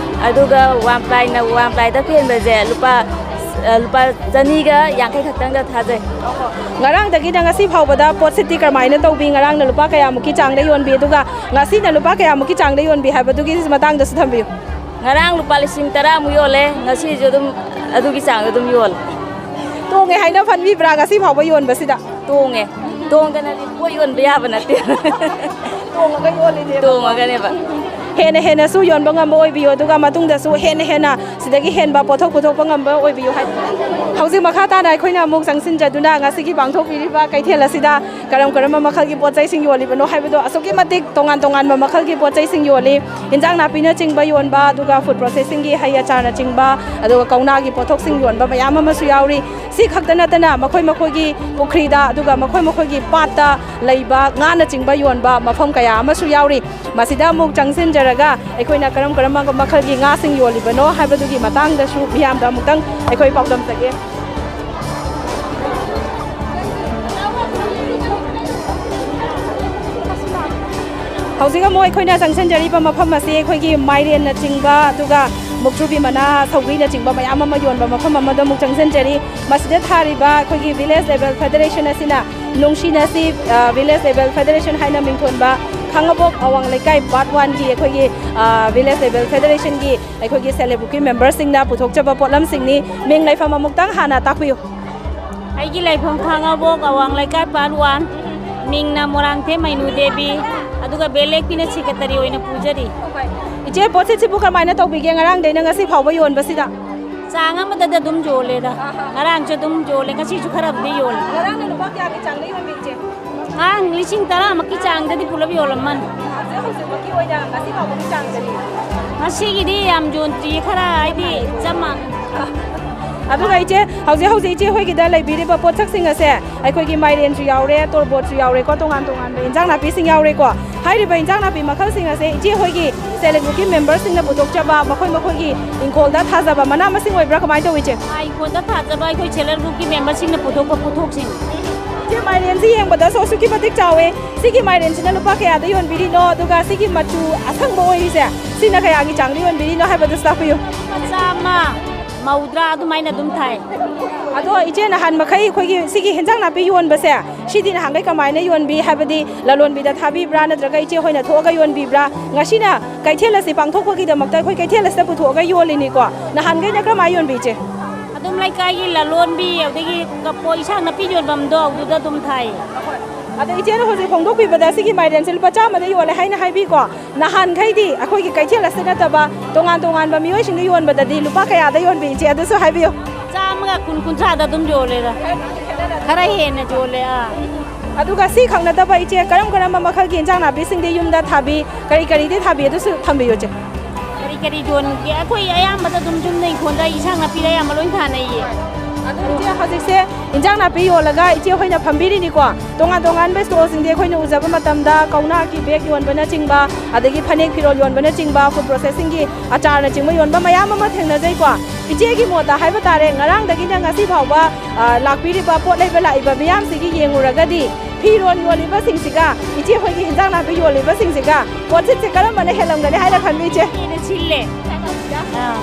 ꯑꯗꯨꯒ ꯋꯥꯟ ꯄ꯭ꯂꯥꯏꯅ ꯋꯥꯟ ꯄ꯭ꯂꯥꯏꯗ ꯐꯦꯟꯕꯁꯦ ꯂꯨꯄꯥ, ꯑ, ꯂꯨꯄꯥ ꯆꯅꯤꯒ ꯌꯥꯡꯈꯩ ꯈꯛꯇꯪꯗ ꯊꯥꯖꯩ꯫ ꯉꯔꯥꯡꯗꯒꯤꯅ ꯉꯁꯤ ꯐꯥꯎꯕꯗ ꯄꯣꯠꯁꯤꯠꯇꯤ ꯀꯔꯝꯍꯥꯏꯅ ꯇꯧꯕꯤ? ꯉꯔꯥꯡꯅ ꯂꯨꯄꯥ ꯀꯌꯥꯃꯨꯛꯀꯤ ꯆꯥꯡꯗ ꯌꯣꯟꯕꯤ, ꯑꯗꯨꯒ ꯉꯁꯤꯅ ꯂꯨꯄꯥ ꯀꯌꯥꯃꯨꯛꯀꯤ ꯆꯥꯡꯗ ꯌꯣꯟꯕꯤ ꯍꯥꯏꯕꯗꯨꯒꯤ ꯃꯇꯥꯡꯗꯁꯨ ꯊꯝꯕꯤꯌꯨ꯫ ꯉꯔꯥꯡ ꯂꯨꯄꯥ ꯂꯤꯁꯤꯡ ꯇꯔꯥꯃꯨꯛ ꯌꯣꯜꯂꯦ, ꯉꯁꯤꯁꯨ ꯑꯗꯨꯝ ꯑꯗꯨꯒꯤ ꯆꯥꯡꯗ ꯑꯗꯨꯝ ꯌꯣꯜꯂꯦ꯫ ꯇꯣꯡꯉꯦ ꯍꯥꯏꯅ ꯈꯟꯕꯤꯕ꯭ꯔꯥ ꯉꯁꯤ ꯐꯥꯎꯕ ꯌꯣꯟꯕꯁꯤꯗ? ꯇꯣꯡꯉꯦ꯫ ꯇꯣꯡꯗꯅꯗꯤ ꯄꯣꯠ ꯌꯣꯟꯕ ꯌꯥꯕ ꯅꯠꯇꯦ꯫ ꯇꯣꯡꯉꯒ ꯌꯣꯜꯂꯤꯅꯦꯕ꯫ ꯇꯣꯡꯉꯒꯅꯦꯕ꯫ ꯍꯦꯟꯅ ꯍꯦꯟꯅꯁꯨ ꯌꯣꯟꯕ ꯉꯝꯕ ꯑꯣꯏꯕꯤꯌꯨ, ꯑꯗꯨꯒ ꯃꯇꯨꯡꯗꯁꯨ ꯍꯦꯟꯅ ꯍꯦꯟꯅ ꯁꯤꯗꯒꯤ ꯍꯦꯟꯕ ꯄꯣꯠꯊꯣꯛ ꯄꯨꯊꯣꯛꯄ ꯉꯝꯕ ꯑꯣꯏꯕꯤꯌꯨ ꯍꯥꯏ꯫ ꯍꯧꯖꯤꯛ ꯃꯈꯥ ꯇꯥꯅ ꯑꯩꯈꯣꯏꯅ ꯑꯃꯨꯛ ꯆꯪꯁꯤꯟꯖꯗꯨꯅ ꯉꯁꯤꯒꯤ ꯄꯥꯡꯊꯣꯛꯄꯤꯔꯤꯕ ꯀꯩꯊꯦꯜ ꯑꯁꯤꯗ ꯀꯔꯝ ꯀꯔꯝꯕ ꯃꯈꯜꯒꯤ ꯄꯣꯠ ꯆꯩꯁꯤꯡ ꯌꯣꯜꯂꯤꯕꯅꯣ ꯍꯥꯏꯕꯗꯣ꯫ ꯑꯁꯨꯛꯀꯤ ꯃꯇꯤꯛ ꯇꯣꯉꯥꯟ ꯇꯣꯉꯥꯟꯕ ꯃꯈꯜꯒꯤ ꯄꯣꯠ ꯆꯩꯁꯤꯡ ꯌꯣꯜꯂꯤ꯫ ꯏꯟꯖꯥꯡ ꯅꯥꯄꯤꯅꯆꯤꯡꯕ ꯌꯣꯟꯕ, ꯑꯗꯨꯒ ꯐꯨꯗ ꯄ꯭ꯔꯣꯁꯦꯁꯤꯡꯒꯤ ꯍꯩ ꯑꯆꯥꯔꯅꯆꯤꯡꯕ, ꯑꯗꯨꯒ ꯀꯧꯅꯥꯒꯤ ꯄꯣꯠꯊꯣꯛꯁꯤꯡ ꯌꯣꯟꯕ ꯃꯌꯥꯝ ꯑꯃꯁꯨ ꯌꯥꯎꯔꯤ꯫ ꯁꯤ ꯈꯛꯇ ꯅꯠꯇꯅ ꯃꯈꯣꯏ ꯃꯈꯣꯏꯒꯤ ꯄꯨꯈ꯭ꯔꯤꯗ, ꯑꯗꯨꯒ ꯃꯈꯣꯏ ꯃꯈꯣꯏꯒꯤ ꯄꯥꯠꯇ ꯂꯩꯕ ꯉꯥꯅꯆꯤꯡꯕ ꯌꯣꯟꯕ ꯃꯐꯝ ꯀꯌꯥ ꯑꯃꯁꯨ ꯌꯥꯎꯔꯤ꯫ ꯃꯁꯤꯗ ꯑꯃꯨꯛ ꯆꯪꯁꯤꯟꯖꯔꯒ ꯑꯩꯈꯣꯏꯅ ꯀꯔꯝ ꯀꯔꯝꯕ ꯃꯈꯜꯒꯤ ꯉꯥꯁꯤꯡ ꯌꯣꯜꯂꯤꯕꯅꯣ ꯍꯥꯏꯕꯗꯨꯒꯤ ꯃꯇꯥꯡꯗꯁꯨ ꯃꯤꯌꯥꯝꯗ ꯑꯃꯨꯛꯇꯪ ꯑꯩꯈꯣꯏ ꯄꯥꯎꯗꯝꯖꯒꯦ꯫ ꯍꯧꯖꯤꯛ ꯑꯃꯨꯛ ꯑꯩꯈꯣꯏꯅ ꯆꯪꯁꯤꯟꯖꯔꯤꯕ ꯃꯐꯝ ꯑꯁꯤ ꯑꯩꯈꯣꯏꯒꯤ ꯃꯥꯏꯔꯦꯟꯅꯆꯤꯡꯕ, ꯑꯗꯨꯒ ꯃꯨꯛꯊ꯭ꯔꯨꯕꯤ ꯃꯅꯥ, ꯁꯧꯒ꯭ꯔꯤꯅꯆꯤꯡꯕ ꯃꯌꯥꯝ ꯑꯃ ꯌꯣꯟꯕ ꯃꯐꯝ ꯑꯃꯗ ꯑꯃꯨꯛ ꯆꯪꯁꯤꯟꯖꯔꯤ꯫ ꯃꯁꯤꯗ ꯊꯥꯔꯤꯕ ꯑꯩꯈꯣꯏꯒꯤ Village Level Federation ꯑꯁꯤꯅ ꯅꯨꯡꯁꯤꯅꯁꯤ, ꯑ, Village Level Federation ꯍꯥꯏꯅ ꯃꯤꯡꯊꯣꯟꯕ ꯈꯥꯡꯉꯕꯣꯛ ꯑꯋꯥꯡ ꯂꯩꯀꯥꯏ Part One ꯒꯤ ꯑꯩꯈꯣꯏꯒꯤ, ꯑ, Village Level Federation ꯒꯤ ꯑꯩꯈꯣꯏꯒꯤ self help group ꯀꯤ member ꯁꯤꯡꯅ ꯄꯨꯊꯣꯛꯆꯕ ꯄꯣꯠꯂꯝꯁꯤꯡꯅꯤ꯫ ꯃꯤꯡ ꯂꯩꯐꯝ ꯑꯃꯨꯛꯇꯪ ꯍꯥꯟꯅ ꯇꯥꯛꯄꯤꯌꯨ꯫ ꯑꯩꯒꯤ ꯂꯩꯐꯝ ꯈꯥꯡꯉꯕꯣꯛ ꯑꯋꯥꯡ ꯂꯩꯀꯥꯏ Part One, ꯃꯤꯡꯅ ꯃꯣꯔꯥꯡꯊꯦꯝ ꯃꯩꯅꯨ ꯗꯦꯕꯤ, ꯑꯗꯨꯒ ꯕꯦꯂꯦꯛꯄꯤꯅ secretary ꯑꯣꯏꯅ ꯄꯨꯖꯔꯤ꯫ ꯏꯆꯦ, ꯄꯣꯠꯁꯤꯠꯁꯤꯕꯨ ꯀꯃꯥꯏꯅ ꯇꯧꯕꯤꯒꯦ ꯉꯔꯥꯡꯗꯩꯅ ꯉꯁꯤ ꯐꯥꯎꯕ ꯌꯣꯟꯕꯁꯤꯗ? ꯆꯥꯡ ꯑꯃꯗꯗꯤ ꯑꯗꯨꯝ ꯌꯣꯜꯂꯦꯗ, ꯉꯔꯥꯡꯁꯨ ꯑꯗꯨꯝ ꯌꯣꯜꯂꯦ, ꯉꯁꯤꯁꯨ ꯈꯔꯕꯨꯗꯤ ꯌꯣꯜꯂꯦ꯫ ꯉꯔꯥꯡꯅ ꯂꯨꯄꯥ ꯀꯌꯥꯒꯤ ꯆꯥꯡꯗ ꯌꯣꯟꯕꯤ ꯏꯆꯦ? ꯉꯔꯥꯡ ꯂꯤꯁꯤꯡ ꯇꯔꯥꯃꯨꯛꯀꯤ ꯆꯥꯡꯗꯗꯤ ꯄꯨꯂꯞ ꯌꯣꯜꯂꯝꯃꯅꯤ꯫ ꯍꯧꯖꯤꯛ ꯍꯧꯖꯤꯛꯃꯛꯀꯤ ꯑꯣꯏꯅ ꯉꯁꯤ ꯐꯥꯎꯕꯒꯤ ꯆꯥꯡꯗꯗꯤ? ꯉꯁꯤꯒꯤꯗꯤ ꯌꯥꯝ ꯌꯣꯟꯗ꯭ꯔꯤꯌꯦ, ꯈꯔ ꯍꯥꯏꯗꯤ ꯆꯞ ꯃꯥꯟꯅꯩ꯫ ꯑꯗꯨꯒ ꯏꯆꯦ, ꯍꯧꯖꯤꯛ ꯍꯧꯖꯤꯛ ꯏꯆꯦ ꯍꯣꯏꯒꯤꯗ ꯂꯩꯕꯤꯔꯤꯕ ꯄꯣꯠꯁꯛꯁꯤꯡ ꯑꯁꯦ ꯑꯩꯈꯣꯏꯒꯤ ꯃꯥꯏꯔꯦꯟꯁꯨ ꯌꯥꯎꯔꯦ, ꯇꯣꯔꯕꯣꯠꯁꯨ ꯌꯥꯎꯔꯦꯀꯣ, ꯇꯣꯉꯥꯟ ꯇꯣꯉꯥꯟꯕ ꯏꯟꯖꯥꯡ ꯅꯥꯄꯤꯁꯤꯡ ꯌꯥꯎꯔꯦꯀꯣ꯫ ꯍꯥꯏꯔꯤꯕ ꯏꯟꯖꯥꯡ ꯅꯥꯄꯤ ꯃꯈꯜꯁꯤꯡ ꯑꯁꯦ ꯏꯆꯦ ꯍꯣꯏꯒꯤ self help group ꯀꯤ member ꯁꯤꯡꯅ ꯄꯨꯊꯣꯛꯆꯕ ꯃꯈꯣꯏ ꯃꯈꯣꯏꯒꯤ ꯏꯪꯈꯣꯜꯗ ꯊꯥꯖꯕ ꯃꯅꯥ ꯃꯁꯤꯡ ꯑꯣꯏꯕ꯭ꯔꯥ, ꯀꯃꯥꯏꯅ ꯇꯧꯏ ꯏꯆꯦ? ꯏꯪꯈꯣꯜꯗ ꯊꯥꯖꯕ ꯑꯩꯈꯣꯏ self help group ꯀꯤ member ꯁꯤꯡꯅ ꯄꯨꯊꯣꯛꯄ ꯄꯣꯠꯊꯣꯛꯁꯤꯡ꯫ ꯏꯆꯦ, ꯃꯥꯏꯔꯦꯟꯁꯤ ꯌꯦꯡꯕꯗꯁꯨ ꯑꯁꯨꯛꯀꯤ ꯃꯇꯤꯛ ꯆꯥꯎꯋꯦ꯫ ꯁꯤꯒꯤ ꯃꯥꯏꯔꯦꯟꯁꯤꯅ ꯂꯨꯄꯥ ꯀꯌꯥꯗ ꯌꯣꯟꯕꯤꯔꯤꯅꯣ, ꯑꯗꯨꯒ ꯁꯤꯒꯤ ꯃꯆꯨ ꯑꯁꯪꯕ ꯑꯣꯏꯔꯤꯁꯦ ꯁꯤꯅ ꯀꯌꯥꯒꯤ ꯆꯥꯡꯗ ꯌꯣꯟꯕꯤꯔꯤꯅꯣ ꯍꯥꯏꯕꯗꯨꯁꯨ ꯇꯥꯛꯄꯤꯌꯨ꯫ ꯂꯨꯄꯥ ꯆꯥꯝꯃ, ꯃꯧꯗ꯭ꯔꯥ ꯑꯗꯨꯃꯥꯏꯅ ꯑꯗꯨꯝ ꯊꯥꯏ꯫ ꯑꯗꯣ ꯏꯆꯦ, ꯅꯍꯥꯟ ꯃꯈꯩ ꯑꯩꯈꯣꯏꯒꯤ ꯁꯤꯒꯤ ꯍꯦꯟꯖꯥꯡ ꯅꯥꯄꯤ ꯌꯣꯟꯕꯁꯦ, ꯁꯤꯗꯤ ꯅꯍꯥꯟꯈꯩ ꯀꯃꯥꯏꯅ ꯌꯣꯟꯕꯤ? ꯍꯥꯏꯕꯗꯤ ꯂꯂꯣꯟꯕꯤꯗ ꯊꯥꯕꯤꯕ꯭ꯔꯥ, ꯅꯠꯇ꯭ꯔꯒ ꯏꯆꯦ ꯍꯣꯏꯅ ꯊꯣꯛꯑꯒ ꯌꯣꯟꯕꯤꯕ꯭ꯔꯥ? ꯉꯁꯤꯅ ꯀꯩꯊꯦꯜ ꯑꯁꯤ ꯄꯥꯡꯊꯣꯛꯄꯒꯤꯗꯃꯛꯇ ꯑꯩꯈꯣꯏ ꯀꯩꯊꯦꯜ ꯑꯁꯤꯗ ꯄꯨꯊꯣꯛꯑꯒ ꯌꯣꯜꯂꯤꯅꯤꯀꯣ꯫ ꯅꯍꯥꯟꯈꯩꯅ ꯀꯔꯝꯍꯥꯏꯅ ꯌꯣꯟꯕꯤ ꯏꯆꯦ? ꯑꯗꯨꯝ ꯂꯩꯀꯥꯏꯒꯤ ꯂꯂꯣꯟꯕꯤ, ꯑꯗꯒꯤ ꯀꯄꯣ ꯏꯟꯁꯥꯡ ꯅꯥꯄꯤ ꯌꯣꯟꯐꯝꯗꯣ ꯑꯗꯨꯗ ꯑꯗꯨꯝ ꯊꯥꯏ꯫ ꯑꯗꯣ ꯏꯆꯦꯅ ꯍꯧꯖꯤꯛ ꯐꯣꯡꯗꯣꯛꯄꯤꯕꯗ ꯁꯤꯒꯤ ꯃꯥꯏꯔꯦꯟꯁꯦ ꯂꯨꯄꯥ ꯆꯥꯝꯃꯗ ꯌꯣꯜꯂꯦ ꯍꯥꯏꯅ ꯍꯥꯏꯕꯤꯀꯣ꯫ ꯅꯍꯥꯟꯈꯩꯗꯤ ꯑꯩꯈꯣꯏꯒꯤ ꯀꯩꯊꯦꯜ ꯑꯁꯤ ꯅꯠꯇꯕ ꯇꯣꯉꯥꯟ ꯇꯣꯉꯥꯟꯕ ꯃꯤꯑꯣꯏꯁꯤꯡꯅ ꯌꯣꯟꯕꯗꯗꯤ ꯂꯨꯄꯥ ꯀꯌꯥꯗ ꯌꯣꯟꯕꯤ, ꯏꯆꯦ? ꯑꯗꯨꯁꯨ ꯍꯥꯏꯕꯤꯌꯨ꯫ ꯆꯥꯝꯃꯒ ꯀꯨꯟ, ꯀꯨꯟꯊ꯭ꯔꯥꯗ ꯑꯗꯨꯝ ꯌꯣꯜꯂꯦꯗ꯫ ꯈꯔ ꯍꯦꯟꯅ ꯌꯣꯜꯂꯦ, ꯑꯥ꯫ ꯑꯗꯨꯒ ꯁꯤ ꯈꯛ ꯅꯠꯇꯕ, ꯏꯆꯦ, ꯀꯔꯝ ꯀꯔꯝꯕ ꯃꯈꯜꯒꯤ ꯏꯟꯖꯥꯡ ꯅꯥꯄꯤꯁꯤꯡꯗꯤ ꯌꯨꯝꯗ ꯊꯥꯕꯤ, ꯀꯔꯤ ꯀꯔꯤꯗꯤ ꯊꯥꯕꯤ, ꯑꯗꯨꯁꯨ ꯊꯝꯕꯤꯌꯨ, ꯏꯆꯦ꯫ ꯀꯔꯤ ꯀꯔꯤ ꯌꯣꯟꯒꯦ? ꯑꯩꯈꯣꯏ ꯑꯌꯥꯝꯕꯗ ꯑꯗꯨꯝ ꯌꯨꯝꯗ ꯏꯪꯈꯣꯜꯗ ꯏꯟꯁꯥꯡ ꯅꯥꯄꯤꯗ ꯑꯌꯥꯝꯕ ꯂꯣꯏ ꯊꯥꯅꯩꯌꯦ꯫ ꯑꯗꯨ ꯏꯆꯦ, ꯍꯧꯖꯤꯛꯁꯦ ꯏꯟꯖꯥꯡ ꯅꯥꯄꯤ ꯌꯣꯜꯂꯒ ꯏꯆꯦ ꯍꯣꯏꯅ ꯐꯝꯕꯤꯔꯤꯅꯤꯀꯣ꯫ ꯇꯣꯉꯥꯟ ꯇꯣꯉꯥꯟꯕ ꯏꯁꯇꯣꯜꯁꯤꯡꯗꯤ ꯑꯩꯈꯣꯏꯅ ꯎꯖꯕ ꯃꯇꯝꯗ ꯀꯧꯅꯥꯒꯤ ꯕꯦꯒ ꯌꯣꯟꯕꯅꯆꯤꯡꯕ, ꯑꯗꯒꯤ ꯐꯅꯦꯛ ꯐꯤꯔꯣꯜ ꯌꯣꯟꯕꯅꯆꯤꯡꯕ, ꯐꯨꯗ ꯄ꯭ꯔꯣꯁꯦꯁꯤꯡꯒꯤ ꯑꯆꯥꯔꯅꯆꯤꯡꯕ ꯌꯣꯟꯕ ꯃꯌꯥꯝ ꯑꯃ ꯊꯦꯡꯅꯖꯩꯀꯣ꯫ ꯏꯆꯦꯒꯤ ꯃꯣꯠꯇ ꯍꯥꯏꯕ ꯇꯥꯔꯦ, ꯉꯔꯥꯡꯗꯒꯤꯅ ꯉꯁꯤ ꯐꯥꯎꯕ, ꯑ, ꯂꯥꯛꯄꯤꯔꯤꯕ, ꯄꯣꯠ ꯂꯩꯕ ꯂꯥꯛꯏꯕ ꯃꯤꯌꯥꯝꯁꯤꯒꯤ ꯌꯦꯡꯉꯨꯔꯒꯗꯤ ꯐꯤꯔꯣꯜ ꯌꯣꯜꯂꯤꯕꯁꯤꯡꯁꯤꯒ ꯏꯆꯦ ꯍꯣꯏꯒꯤ ꯍꯤꯟꯖꯥꯡ ꯅꯥꯄꯤ ꯌꯣꯜꯂꯤꯕꯁꯤꯡꯁꯤꯒ ꯄꯣꯠꯁꯤꯠꯁꯦ ꯀꯔꯝꯕꯅ ꯍꯦꯜꯂꯝꯒꯅꯤ ꯍꯥꯏꯅ ꯈꯟꯕꯤ, ꯏꯆꯦ? ꯍꯦꯟꯅ ꯁꯤꯜꯂꯦ꯫ ꯑꯥ,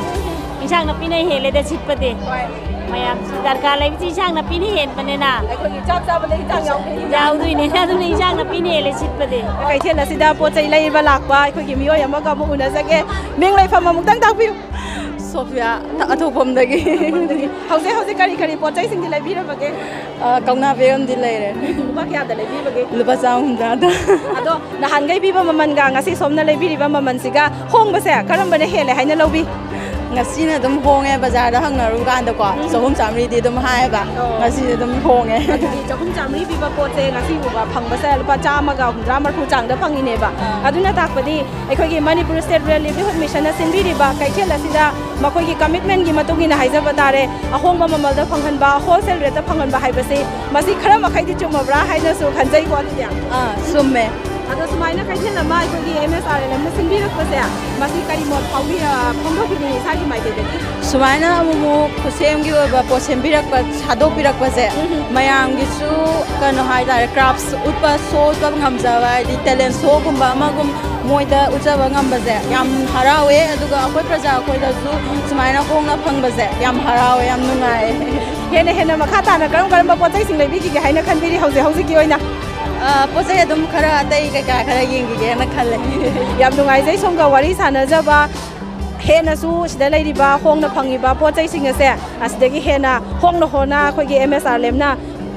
ꯏꯟꯁꯥꯡ ꯅꯥꯄꯤꯅ ꯍꯦꯜꯂꯦꯗ ꯁꯤꯠꯄꯗꯤ꯫ ꯍꯣꯏ꯫ ꯃꯌꯥꯝ ꯗꯔꯀꯥꯔ ꯂꯩꯕꯁꯤ ꯏꯟꯁꯥꯡ ꯅꯥꯄꯤꯅ ꯍꯦꯟꯕꯅꯦꯅ꯫ ꯑꯩꯈꯣꯏꯒꯤ ꯆꯥꯛ ꯆꯥꯕꯗ ꯏꯟꯁꯥꯡ ꯌꯥꯎꯗꯣꯏꯅꯤ꯫ ꯌꯥꯎꯗꯣꯏꯅꯦ꯫ ꯑꯗꯨꯅ ꯏꯟꯁꯥꯡ ꯅꯥꯄꯤꯅ ꯍꯦꯜꯂꯦ ꯁꯤꯠꯄꯗꯤ꯫ ꯀꯩꯊꯦꯜ ꯑꯁꯤꯗ ꯄꯣꯠ ꯆꯩ ꯂꯩꯕ ꯂꯥꯛꯄ ꯑꯩꯈꯣꯏꯒꯤ ꯃꯤꯑꯣꯏ ꯑꯃꯒ ꯑꯃꯨꯛ ꯎꯅꯖꯒꯦ꯫ ꯃꯤꯡ ꯂꯩꯐꯝ ꯑꯃꯨꯛꯇꯪ ꯇꯥꯛꯄꯤꯌꯨ꯫ ꯁꯣꯐꯤꯌꯥ, ꯑꯊꯣꯛꯄꯝꯗꯒꯤ꯫ ꯍꯧꯖꯤꯛ ꯍꯧꯖꯤꯛ ꯀꯔꯤ ꯀꯔꯤ ꯄꯣꯠ ꯆꯩꯁꯤꯡꯗꯤ ꯂꯩꯕꯤꯔꯕꯒꯦ? ꯑ, ꯀꯧꯅꯥ ꯕꯦꯒ ꯑꯃꯗꯤ ꯂꯩꯔꯦ꯫ ꯂꯨꯄꯥ ꯀꯌꯥꯗ ꯂꯩꯕꯤꯕꯒꯦ? ꯂꯨꯄꯥ ꯆꯥꯝꯃ ꯍꯨꯝꯗ꯭ꯔꯥꯗ꯫ ꯑꯗꯣ ꯅꯍꯥꯟꯈꯩ ꯄꯤꯕ ꯃꯃꯜꯒ ꯉꯁꯤ ꯁꯣꯝꯅ ꯂꯩꯕꯤꯔꯤꯕ ꯃꯃꯜꯁꯤꯒ ꯍꯣꯡꯕꯁꯦ ꯀꯔꯝꯕꯅ ꯍꯦꯜꯂꯦ ꯍꯥꯏꯅ ꯂꯧꯕꯤ? ꯉꯁꯤꯅ ꯑꯗꯨꯝ ꯍꯣꯡꯉꯦ, ꯕꯖꯥꯔꯗ ꯍꯪꯅꯔꯨ ꯀꯥꯟꯗꯀꯣ, ꯎꯝ꯫ ꯆꯍꯨꯝ ꯆꯥꯝꯃꯔꯤꯗꯤ ꯑꯗꯨꯝ ꯍꯥꯏꯌꯦꯕ꯫ ꯑꯣ꯫ ꯉꯁꯤꯗꯤ ꯑꯗꯨꯝ ꯍꯣꯡꯉꯦ꯫ ꯑꯗꯨꯗꯤ ꯆꯍꯨꯝ ꯆꯥꯝꯃꯔꯤ ꯄꯤꯕ ꯄꯣꯠꯁꯦ ꯉꯁꯤ ꯐꯥꯎꯕ ꯐꯪꯕꯁꯦ ꯂꯨꯄꯥ ꯆꯥꯝꯃꯒ ꯍꯨꯝꯗ꯭ꯔꯥ ꯃꯔꯤꯐꯨ ꯆꯥꯡꯗ ꯐꯪꯉꯤꯅꯦꯕ꯫ ꯑꯥ꯫ ꯑꯗꯨꯅ ꯇꯥꯛꯄꯗꯤ ꯑꯩꯈꯣꯏꯒꯤ ꯃꯅꯤꯄꯨꯔ ꯁ꯭ꯇꯦꯠ ꯔꯨꯔꯦꯜ ꯂꯤꯚꯂꯤꯍꯨꯗ ꯃꯤꯁꯟꯅ ꯁꯤꯟꯕꯤꯔꯤꯕ ꯀꯩꯊꯦꯜ ꯑꯁꯤꯗ ꯃꯈꯣꯏꯒꯤ ꯀꯃꯤꯠꯃꯦꯟꯒꯤ ꯃꯇꯨꯡ ꯏꯟꯅ ꯍꯥꯏꯖꯕ ꯇꯥꯔꯦ, ꯑꯍꯣꯡꯕ ꯃꯃꯜꯗ ꯐꯪꯍꯟꯕ, ꯍꯣꯜꯁꯦꯜ ꯔꯦꯠꯇ ꯐꯪꯍꯟꯕ ꯍꯥꯏꯕꯁꯤ ꯃꯁꯤ ꯈꯔ ꯃꯈꯩꯗꯤ ꯆꯨꯝꯃꯕ꯭ꯔꯥ ꯍꯥꯏꯅꯁꯨ ꯈꯟꯖꯩꯀꯣ꯫ ꯑꯗꯨꯗꯤ ꯑꯥ, ꯆꯨꯝꯃꯦ꯫ ꯑꯗꯣ ꯁꯨꯃꯥꯏꯅ ꯀꯩꯊꯦꯜ ꯑꯃ ꯑꯩꯈꯣꯏꯒꯤ ꯑꯦꯝ ꯑꯦꯁ ꯑꯥꯔ ꯑꯦꯜ ꯑꯦꯝꯅ ꯁꯤꯟꯕꯤꯔꯛꯄꯁꯦ, ꯃꯁꯤ ꯀꯔꯤ ꯃꯣꯠ ꯐꯥꯎꯕꯤ-, ꯑ, ꯐꯣꯡꯗꯣꯛꯄꯤꯅꯤꯡꯉꯤ ꯏꯁꯥꯒꯤ ꯃꯥꯏꯀꯩꯗꯒꯤ? ꯁꯨꯃꯥꯏꯅ ꯑꯃꯨꯛ ꯑꯃꯨꯛ ꯈꯨꯠꯁꯦꯝꯒꯤ ꯑꯣꯏꯕ ꯄꯣꯠ ꯁꯦꯝꯕꯤꯔꯛꯄ, ꯁꯥꯗꯣꯛꯄꯤꯔꯛꯄꯁꯦ, ꯎꯝ꯫ ꯃꯌꯥꯝꯒꯤꯁꯨ ꯀꯩꯅꯣ ꯍꯥꯏꯇꯥꯔꯦ, ꯀ꯭ꯔꯥꯐ ꯎꯠꯄ, ꯁꯣ ꯎꯠꯄ ꯉꯝꯖꯕ, ꯍꯥꯏꯗꯤ ꯇꯦꯂꯦꯟ ꯁꯣꯒꯨꯝꯕ ꯑꯃꯒꯨꯝ ꯃꯣꯏꯗ ꯎꯠꯆꯕ ꯉꯝꯕꯁꯦ ꯌꯥꯝ ꯍꯔꯥꯎꯋꯦ꯫ ꯑꯗꯨꯒ ꯑꯩꯈꯣꯏ ꯄ꯭ꯔꯖꯥ ꯑꯩꯈꯣꯏꯗꯁꯨ ꯁꯨꯃꯥꯏꯅ ꯍꯣꯡꯅ ꯐꯪꯕꯁꯦ ꯌꯥꯝ ꯍꯔꯥꯎꯋꯦ, ꯌꯥꯝ ꯅꯨꯡꯉꯥꯏꯌꯦ꯫ ꯍꯦꯟꯅ ꯍꯦꯟꯅ ꯃꯈꯥ ꯇꯥꯅ ꯀꯔꯝ ꯀꯔꯝꯕ ꯄꯣꯠ ꯆꯩꯁꯤꯡ ꯂꯩꯕꯤꯈꯤꯒꯦ ꯍꯥꯏꯅ ꯈꯟꯕꯤꯔꯤ ꯍꯧꯖꯤꯛ ꯍꯧꯖꯤꯛꯀꯤ ꯑꯣꯏꯅ? ꯑ, ꯄꯣꯠ ꯆꯩ ꯑꯗꯨꯝ ꯈꯔ ꯑꯇꯩ ꯀꯩꯀꯥ ꯈꯔ ꯌꯦꯡꯈꯤꯒꯦꯅ ꯈꯜꯂꯦ꯫ ꯌꯥꯝ ꯅꯨꯡꯉꯥꯏꯖꯩ ꯁꯣꯝꯒ ꯋꯥꯔꯤ ꯁꯥꯟꯅꯖꯕ꯫ ꯍꯦꯟꯅꯁꯨ ꯁꯤꯗ ꯂꯩꯔꯤꯕ ꯍꯣꯡꯅ ꯐꯪꯉꯤꯕ ꯄꯣꯠ ꯆꯩꯁꯤꯡ ꯑꯁꯦ ꯑꯁꯤꯗꯒꯤ ꯍꯦꯟꯅ ꯍꯣꯡꯅ ꯍꯣꯡꯅ ꯑꯩꯈꯣꯏꯒꯤ ꯑꯦꯝ ꯑꯦꯁ ꯑꯥꯔ ꯂꯦꯝꯅ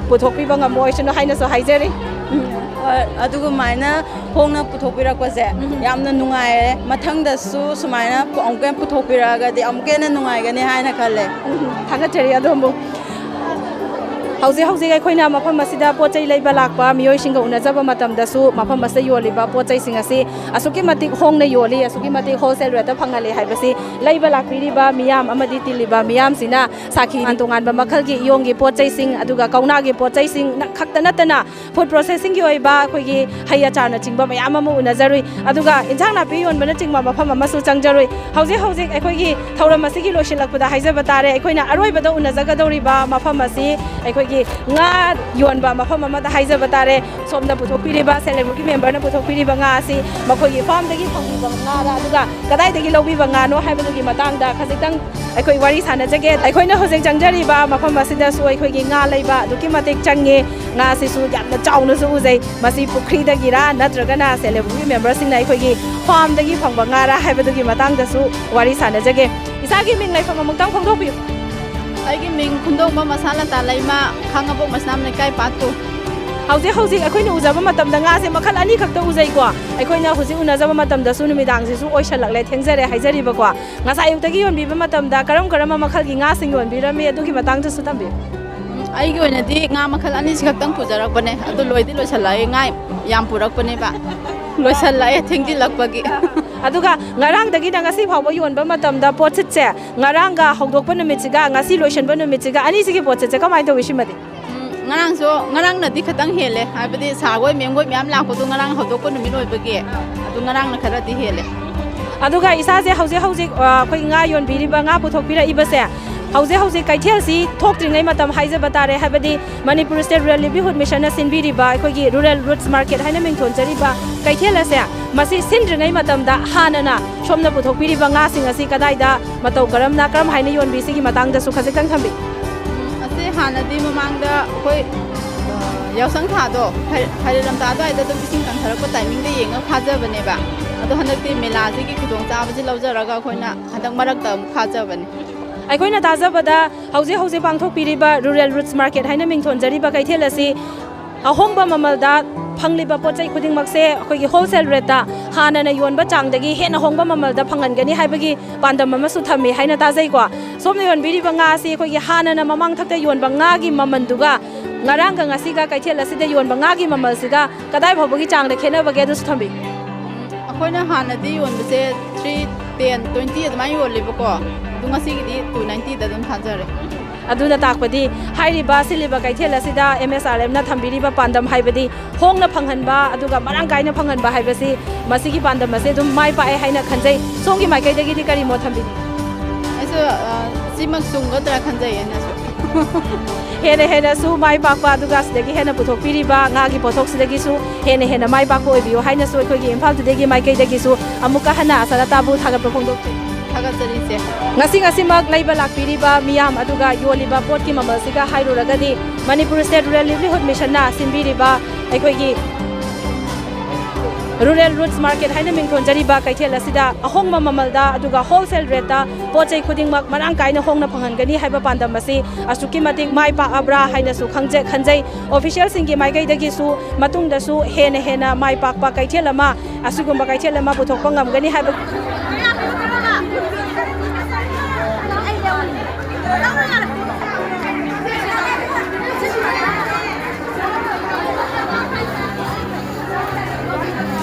ꯄꯨꯊꯣꯛꯄꯤꯕ ꯉꯝꯃꯣꯏꯁꯅꯨ ꯍꯥꯏꯅꯁꯨ ꯍꯥꯏꯖꯔꯤ꯫ ꯎꯝ꯫ ꯍꯣꯏ, ꯑꯗꯨꯒꯃꯥꯏꯅ ꯍꯣꯡꯅ ꯄꯨꯊꯣꯛꯄꯤꯔꯛꯄꯁꯦ ꯎꯝ꯫ ꯌꯥꯝꯅ ꯅꯨꯡꯉꯥꯏꯔꯦ꯫ ꯃꯊꯪꯗꯁꯨ ꯁꯨꯃꯥꯏꯅ ꯑꯃꯨꯛꯀ ꯍꯦꯟꯅ ꯄꯨꯊꯣꯛꯄꯤꯔꯛꯑꯒꯗꯤ ꯑꯃꯨꯛꯀ ꯍꯦꯟꯅ ꯅꯨꯡꯉꯥꯏꯒꯅꯤ ꯍꯥꯏꯅ ꯈꯜꯂꯦ꯫ ꯎꯝ, ꯊꯥꯒꯠꯆꯔꯤ ꯑꯗꯣꯝꯕꯨ꯫ ꯍꯧꯖꯤꯛ ꯍꯧꯖꯤꯛ ꯑꯩꯈꯣꯏꯅ ꯃꯐꯝ ꯑꯁꯤꯗ ꯄꯣꯠ ꯆꯩ ꯂꯩꯕ ꯂꯥꯛꯄ ꯃꯤꯑꯣꯏꯁꯤꯡꯒ ꯎꯅꯖꯕ ꯃꯇꯝꯗꯁꯨ ꯃꯐꯝ ꯑꯁꯤꯗ ꯌꯣꯜꯂꯤꯕ ꯄꯣꯠ ꯆꯩꯁꯤꯡ ꯑꯁꯤ ꯑꯁꯨꯛꯀꯤ ꯃꯇꯤꯛ ꯍꯣꯡꯅ ꯌꯣꯜꯂꯤ, ꯑꯁꯨꯛꯀꯤ ꯃꯇꯤꯛ ꯍꯣꯜꯁꯦꯜ ꯔꯦꯠꯇ ꯐꯪꯍꯜꯂꯤ ꯍꯥꯏꯕꯁꯤ ꯂꯩꯕ ꯂꯥꯛꯄꯤꯔꯤꯕ ꯃꯤꯌꯥꯝ ꯑꯃꯗꯤ ꯇꯤꯜꯂꯤꯕ ꯃꯤꯌꯥꯝꯁꯤꯅ ꯁꯥꯈꯤꯅꯤ꯫ ꯇꯣꯉꯥꯟ ꯇꯣꯉꯥꯟꯕ ꯃꯈꯜꯒꯤ ꯏꯌꯣꯡꯒꯤ ꯄꯣꯠ ꯆꯩꯁꯤꯡ, ꯑꯗꯨꯒ ꯀꯧꯅꯥꯒꯤ ꯄꯣꯠ ꯆꯩꯁꯤꯡ ꯈꯛꯇ ꯅꯠꯇꯅ ꯐꯨꯗ ꯄ꯭ꯔꯣꯁꯦꯁꯤꯡꯒꯤ ꯑꯣꯏꯕ ꯑꯩꯈꯣꯏꯒꯤ ꯍꯩ ꯑꯆꯥꯔꯅꯆꯤꯡꯕ ꯃꯌꯥꯝ ꯑꯃ ꯎꯅꯖꯔꯨꯏ꯫ ꯑꯗꯨꯒ ꯏꯟꯁꯥꯡ ꯅꯥꯄꯤ ꯌꯣꯟꯕꯅꯆꯤꯡꯕ ꯃꯐꯝ ꯑꯃꯁꯨ ꯆꯪꯖꯔꯨꯏ꯫ ꯍꯧꯖꯤꯛ ꯍꯧꯖꯤꯛ ꯑꯩꯈꯣꯏꯒꯤ ꯊꯧꯔꯝ ꯑꯁꯤꯒꯤ ꯂꯣꯏꯁꯤꯜꯂꯛꯄꯗ ꯍꯥꯏꯖꯕ ꯇꯥꯔꯦ, ꯑꯩꯈꯣꯏꯅ ꯑꯔꯣꯏꯕꯗ ꯎꯅꯖꯒꯗꯧꯔꯤꯕ ꯃꯐꯝ ꯑꯁꯤ ꯑꯩꯈꯣꯏꯒꯤ ꯉꯥ ꯌꯣꯟꯕ ꯃꯐꯝ ꯑꯃꯗ ꯍꯥꯏꯖꯕ ꯇꯥꯔꯦ꯫ ꯁꯣꯝꯗ ꯄꯨꯊꯣꯛꯄꯤꯔꯤꯕ ꯁꯦꯜꯐ ꯍꯦꯜꯞ ꯒ꯭ꯔꯨꯞꯀꯤ ꯃꯦꯝꯕꯔꯅ ꯄꯨꯊꯣꯛꯄꯤꯔꯤꯕ ꯉꯥ ꯑꯁꯤ ꯃꯈꯣꯏꯒꯤ ꯐꯥꯔꯝꯗꯒꯤ ꯐꯪꯕꯤꯕ ꯉꯥꯔ, ꯑꯗꯨꯒ ꯀꯗꯥꯏꯗꯒꯤ ꯂꯧꯕꯤꯕ ꯉꯥꯅꯣ ꯍꯥꯏꯕꯗꯨꯒꯤ ꯃꯇꯥꯡꯗ ꯈꯖꯤꯛꯇꯪ ꯑꯩꯈꯣꯏ ꯋꯥꯔꯤ ꯁꯥꯟꯅꯖꯒꯦ꯫ ꯑꯩꯈꯣꯏꯅ ꯍꯧꯖꯤꯛ ꯆꯪꯖꯔꯤꯕ ꯃꯐꯝ ꯑꯁꯤꯗꯁꯨ ꯑꯩꯈꯣꯏꯒꯤ ꯉꯥ ꯂꯩꯕ ꯑꯗꯨꯛꯀꯤ ꯃꯇꯤꯛ ꯆꯪꯉꯤ꯫ ꯉꯥꯁꯤꯁꯨ ꯌꯥꯝꯅ ꯆꯥꯎꯅꯁꯨ ꯎꯖꯩ꯫ ꯃꯁꯤ ꯄꯨꯈ꯭ꯔꯤꯗꯒꯤꯔꯥ ꯅꯠꯇ꯭ꯔꯒꯅ ꯁꯦꯜꯐ ꯍꯦꯜꯞ ꯒ꯭ꯔꯨꯞꯀꯤ ꯃꯦꯝꯕꯔꯁꯤꯡꯅ ꯑꯩꯈꯣꯏꯒꯤ ꯐꯥꯔꯝꯗꯒꯤ ꯐꯪꯕ ꯉꯥꯔꯥ ꯍꯥꯏꯕꯗꯨꯒꯤ ꯃꯇꯥꯡꯗꯁꯨ ꯋꯥꯔꯤ ꯁꯥꯟꯅꯖꯒꯦ꯫ ꯏꯁꯥꯒꯤ ꯃꯤꯡ ꯂꯩꯐꯝ ꯑꯃꯨꯛꯇꯪ ꯐꯣꯡꯗꯣꯛꯄꯤꯌꯨ꯫ ꯑꯩꯒꯤ ꯃꯤꯡ ꯈꯨꯟꯗꯣꯡꯕ ꯃꯁꯥꯂꯇꯥ ꯂꯩꯃ, ꯈꯥꯉꯕꯣꯛ ꯃꯁꯅꯥꯝ ꯂꯩꯀꯥꯏ ꯄꯥꯠꯇꯨ꯫ ꯍꯧꯖꯤꯛ ꯍꯧꯖꯤꯛ ꯑꯩꯈꯣꯏꯅ ꯎꯖꯕ ꯃꯇꯝꯗ ꯉꯥꯁꯦ ꯃꯈꯜ ꯑꯅꯤꯈꯛꯇ ꯎꯖꯩꯀꯣ꯫ ꯑꯩꯈꯣꯏꯅ ꯍꯧꯖꯤꯛ ꯎꯅꯖꯕ ꯃꯇꯝꯗꯁꯨ ꯅꯨꯃꯤꯗꯥꯡꯁꯤꯁꯨ ꯑꯣꯏꯁꯜꯂꯛꯂꯦ, ꯊꯦꯡꯖꯔꯦ ꯍꯥꯏꯖꯔꯤꯕꯀꯣ꯫ ꯉꯁꯥꯏ ꯑꯌꯨꯛꯇꯒꯤ ꯌꯣꯟꯕꯤꯕ ꯃꯇꯝꯗ ꯀꯔꯝ ꯀꯔꯝꯕ ꯃꯈꯜꯒꯤ ꯉꯥꯁꯤꯡ ꯌꯣꯟꯕꯤꯔꯝꯃꯤ? ꯑꯗꯨꯒꯤ ꯃꯇꯥꯡꯗꯁꯨ ꯊꯝꯕꯤꯌꯨ꯫ ꯎꯝ, ꯑꯩꯒꯤ ꯑꯣꯏꯅꯗꯤ ꯉꯥ ꯃꯈꯜ ꯑꯅꯤꯁꯤ ꯈꯛꯇꯪ ꯄꯨꯖꯔꯛꯄꯅꯦ, ꯑꯗꯨ ꯂꯣꯏꯗꯤ ꯂꯣꯏꯁꯜꯂꯛꯑꯦ, ꯉꯥ ꯌꯥꯝ ꯄꯨꯔꯛꯄꯅꯦꯕ, ꯂꯣꯏꯁꯜꯂꯛꯑꯦ ꯊꯦꯡꯖꯤꯜꯂꯛꯄꯒꯤ꯫ ꯑꯗꯨꯒ ꯉꯔꯥꯡꯗꯒꯤꯅ ꯉꯁꯤ ꯐꯥꯎꯕ ꯌꯣꯟꯕ ꯃꯇꯝꯗ ꯄꯣꯠꯁꯤꯠꯁꯦ ꯉꯔꯥꯡꯒ ꯍꯧꯗꯣꯛꯄ ꯅꯨꯃꯤꯠꯁꯤꯒ ꯉꯁꯤ ꯂꯣꯏꯁꯤꯟꯕ ꯅꯨꯃꯤꯠꯁꯤꯒ ꯑꯅꯤꯁꯤꯒꯤ ꯄꯣꯠꯁꯤꯠꯁꯦ ꯀꯃꯥꯏꯅ ꯇꯧꯏ ꯁꯤꯃꯗꯤ? ꯎꯝ, ꯉꯔꯥꯡꯁꯨ, ꯉꯔꯥꯡꯅꯗꯤ ꯈꯤꯇꯪ ꯍꯦꯜꯂꯦ, ꯍꯥꯏꯕꯗꯤ ꯁꯥꯔ ꯍꯣꯏ, ꯃꯦꯝ ꯍꯣꯏ ꯃꯌꯥꯝ ꯂꯥꯛꯄꯗꯣ ꯉꯔꯥꯡ ꯍꯧꯗꯣꯛꯄ ꯅꯨꯃꯤꯠ ꯑꯣꯏꯕꯒꯤ, ꯑꯗꯨ ꯉꯔꯥꯡꯅ ꯈꯔꯗꯤ ꯍꯦꯜꯂꯦ꯫ ꯑꯗꯨꯒ ꯏꯁꯥꯁꯦ ꯍꯧꯖꯤꯛ ꯍꯧꯖꯤꯛ, ꯑ, ꯑꯩꯈꯣꯏ ꯉꯥ ꯌꯣꯟꯕꯤꯔꯤꯕ, ꯉꯥ ꯄꯨꯊꯣꯛꯄꯤꯔꯛꯏꯕꯁꯦ ꯍꯧꯖꯤꯛ ꯍꯧꯖꯤꯛ ꯀꯩꯊꯦꯜꯁꯤ ꯊꯣꯛꯇ꯭ꯔꯤꯉꯩ ꯃꯇꯝ ꯍꯥꯏꯖꯕ ꯇꯥꯔꯦ, ꯍꯥꯏꯕꯗꯤ ꯃꯅꯤꯄꯨꯔ ꯁ꯭ꯇꯦꯠ ꯔꯨꯔꯦꯜ ꯂꯤꯚꯂꯤꯍꯨꯗ ꯃꯤꯁꯟꯅ ꯁꯤꯟꯕꯤꯔꯤꯕ ꯑꯩꯈꯣꯏꯒꯤ ꯔꯨꯔꯦꯜ ꯔꯨꯠꯁ ꯃꯥꯔꯀꯦꯠ ꯍꯥꯏꯅ ꯃꯤꯡꯊꯣꯟꯖꯔꯤꯕ ꯀꯩꯊꯦꯜ ꯑꯁꯦ, ꯃꯁꯤ ꯁꯤꯟꯗ꯭ꯔꯤꯉꯩ ꯃꯇꯝꯗ ꯍꯥꯟꯅꯅ ꯁꯣꯝꯅ ꯄꯨꯊꯣꯛꯄꯤꯔꯤꯕ ꯉꯥꯁꯤꯡ ꯑꯁꯤ ꯀꯗꯥꯏꯗ, ꯃꯇꯧ ꯀꯔꯝꯅ, ꯀꯔꯝ ꯍꯥꯏꯅ ꯌꯣꯟꯕꯤ, ꯁꯤꯒꯤ ꯃꯇꯥꯡꯗꯁꯨ ꯈꯖꯤꯛꯇꯪ ꯊꯝꯕꯤꯌꯨ꯫ ꯎꯝ, ꯑꯁꯤ ꯍꯥꯟꯅꯗꯤ ꯃꯃꯥꯡꯗ ꯑꯩꯈꯣꯏ, ꯑ, ꯌꯥꯎꯁꯪ ꯊꯥꯗꯣ, ꯈꯩ-, ꯈꯩꯔꯦꯜ ꯂꯝꯇꯥ ꯑꯗꯨꯋꯥꯏꯗ ꯑꯗꯨꯝ ꯏꯁꯤꯡ ꯀꯪꯊꯔꯛꯄ ꯇꯥꯏꯃꯤꯡꯗ ꯌꯦꯡꯉꯒ ꯐꯥꯖꯕꯅꯦꯕ꯫ ꯑꯗꯣ ꯍꯟꯗꯛꯇꯤ ꯃꯦꯂꯥꯁꯤꯒꯤ ꯈꯨꯗꯣꯡꯆꯥꯕꯁꯤ ꯂꯧꯖꯔꯒ ꯑꯩꯈꯣꯏꯅ ꯍꯟꯗꯛ ꯃꯔꯛꯇ ꯑꯃꯨꯛ ꯊꯥꯖꯕꯅꯤ꯫ ꯑꯩꯈꯣꯏꯅ ꯊꯥꯖꯕꯗ ꯍꯧꯖꯤꯛ ꯍꯧꯖꯤꯛ ꯄꯥꯡꯊꯣꯛꯄꯤꯔꯤꯕ Rural Roots Market ꯍꯥꯏꯅ ꯃꯤꯡꯊꯣꯟꯖꯔꯤꯕ ꯀꯩꯊꯦꯜ ꯑꯁꯤ ꯑꯍꯣꯡꯕ ꯃꯃꯜꯗ ꯐꯪꯂꯤꯕ ꯄꯣꯠ ꯆꯩ ꯈꯨꯗꯤꯡꯃꯛꯁꯦ ꯑꯩꯈꯣꯏꯒꯤ wholesale rateꯇ ꯍꯥꯟꯅꯅ ꯌꯣꯟꯕ ꯆꯥꯡꯗꯒꯤ ꯍꯦꯟꯅ ꯍꯣꯡꯕ ꯃꯃꯜꯗ ꯐꯪꯍꯟꯒꯅꯤ ꯍꯥꯏꯕꯒꯤ ꯄꯥꯟꯗꯝ ꯑꯃꯁꯨ ꯊꯝꯃꯤ ꯍꯥꯏꯅ ꯇꯥꯖꯩꯀꯣ꯫ ꯁꯣꯝꯅ ꯌꯣꯟꯕꯤꯔꯤꯕ ꯉꯥ ꯑꯁꯤ ꯑꯩꯈꯣꯏꯒꯤ ꯍꯥꯟꯅꯅ ꯃꯃꯥꯡ ꯊꯛꯇ ꯌꯣꯟꯕ ꯉꯥꯒꯤ ꯃꯃꯜꯗꯨꯒ ꯉꯔꯥꯡꯒ ꯉꯁꯤꯒ ꯀꯩꯊꯦꯜ ꯑꯁꯤꯗ ꯌꯣꯟꯕ ꯉꯥꯒꯤ ꯃꯃꯜꯁꯤꯒ ꯀꯗꯥꯏ ꯐꯥꯎꯕꯒꯤ ꯆꯥꯡꯗ ꯈꯦꯠꯅꯕꯒꯦ, ꯑꯗꯨꯁꯨ ꯊꯝꯕꯤꯌꯨ꯫ ꯑꯩꯈꯣꯏꯅ ꯍꯥꯟꯅꯗꯤ ꯌꯣꯟꯕꯁꯦ three ten, twenty ꯑꯗꯨꯃꯥꯏꯅ ꯌꯣꯜꯂꯦꯕꯀꯣ, ꯑꯗꯨ ꯉꯁꯤꯒꯤꯗꯤ two ninetyꯗ ꯑꯗꯨꯝ ꯊꯥꯖꯔꯦ꯫ ꯑꯗꯨꯅ ꯇꯥꯛꯄꯗꯤ ꯍꯥꯏꯔꯤꯕ ꯁꯤꯜꯂꯤꯕ ꯀꯩꯊꯦꯜ ꯑꯁꯤꯗ MSRMꯅ ꯊꯝꯕꯤꯔꯤꯕ ꯄꯥꯟꯗꯝ ꯍꯥꯏꯕꯗꯤ ꯍꯣꯡꯅ ꯐꯪꯍꯟꯕ ꯑꯗꯨꯒ ꯃꯔꯥꯡ ꯀꯥꯏꯅ ꯐꯪꯍꯟꯕ ꯍꯥꯏꯕꯁꯤ, ꯃꯁꯤꯒꯤ ꯄꯥꯟꯗꯝ ꯑꯁꯤ ꯑꯗꯨꯝ ꯃꯥꯏ ꯄꯥꯛꯑꯦ ꯍꯥꯏꯅ ꯈꯟꯖꯩ꯫ ꯁꯣꯝꯒꯤ ꯃꯥꯏꯀꯩꯗꯒꯤꯗꯤ ꯀꯔꯤ ꯃꯣꯠ ꯊꯝꯕꯤꯅꯤꯡꯏ? ꯑꯩꯁꯨ, ꯑ, ꯁꯤꯃꯛ ꯆꯨꯝꯒꯗ꯭ꯔꯥ ꯈꯟꯖꯩ ꯑꯩꯅꯁꯨ꯫ ꯍꯦꯟꯅ ꯍꯦꯟꯅꯁꯨ ꯃꯥꯏ ꯄꯥꯛꯄ, ꯑꯗꯨꯒ ꯁꯤꯗꯒꯤ ꯍꯦꯟꯅ ꯄꯨꯊꯣꯛꯄꯤꯔꯤꯕ ꯉꯥꯒꯤ ꯄꯣꯠꯊꯣꯛꯁꯤꯗꯒꯤꯁꯨ ꯍꯦꯟꯅ ꯍꯦꯟꯅ ꯃꯥꯏ ꯄꯥꯛꯄ ꯑꯣꯏꯕꯤꯌꯨ ꯍꯥꯏꯅꯁꯨ ꯑꯩꯈꯣꯏꯒꯤ ꯏꯝꯐꯥꯜ ꯇꯨꯗꯦꯒꯤ ꯃꯥꯏꯀꯩꯗꯒꯤꯁꯨ ꯑꯃꯨꯛꯀ ꯍꯟꯅ ꯑꯁꯥꯂꯇꯥꯕꯨ ꯊꯥꯒꯠꯄ ꯐꯣꯡꯗꯣꯛꯆꯔꯤ꯫ ꯊꯥꯒꯠꯆꯔꯤ, ꯏꯆꯦ꯫ ꯉꯁꯤ ꯉꯁꯤꯃꯛ ꯂꯩꯕ ꯂꯥꯛꯄꯤꯔꯤꯕ ꯃꯤꯌꯥꯝ ꯑꯗꯨꯒ ꯌꯣꯜꯂꯤꯕ ꯄꯣꯠꯀꯤ ꯃꯃꯜꯁꯤꯒ ꯍꯥꯏꯔꯨꯔꯒꯗꯤ, ꯃꯅꯤꯄꯨꯔ State Rural Livelihood Missionꯅ ꯁꯤꯟꯕꯤꯔꯤꯕ ꯑꯩꯈꯣꯏꯒꯤ Rural Roots Market ꯍꯥꯏꯅ ꯃꯤꯡꯊꯣꯟꯖꯔꯤꯕ ꯀꯩꯊꯦꯜ ꯑꯁꯤꯗ ꯑꯍꯣꯡꯕ ꯃꯃꯜꯗ ꯑꯗꯨꯒ wholesale rateꯇ ꯄꯣꯠ ꯆꯩ ꯈꯨꯗꯤꯡꯃꯛ ꯃꯔꯥꯡ ꯀꯥꯏꯅ ꯍꯣꯡꯅ ꯐꯪꯍꯟꯒꯅꯤ ꯍꯥꯏꯕ ꯄꯥꯟꯗꯝ ꯑꯁꯤ ꯑꯁꯨꯛꯀꯤ ꯃꯇꯤꯛ ꯃꯥꯏ ꯄꯥꯛꯑꯕ꯭ꯔꯥ ꯍꯥꯏꯅꯁꯨ ꯈꯪꯖ-, ꯈꯟꯖꯩ꯫ Officialꯁꯤꯡꯒꯤ ꯃꯥꯏꯀꯩꯗꯒꯤꯁꯨ ꯃꯇꯨꯡꯗꯁꯨ ꯍꯦꯟꯅ ꯍꯦꯟꯅ ꯃꯥꯏ ꯄꯥꯛꯄ ꯀꯩꯊꯦꯜ ꯑꯃ, ꯑꯁꯤꯒꯨꯝꯕ ꯀꯩꯊꯦꯜ ꯑꯃ ꯄꯨꯊꯣꯛꯄ ꯉꯝꯒꯅꯤ ꯍꯥꯏꯕ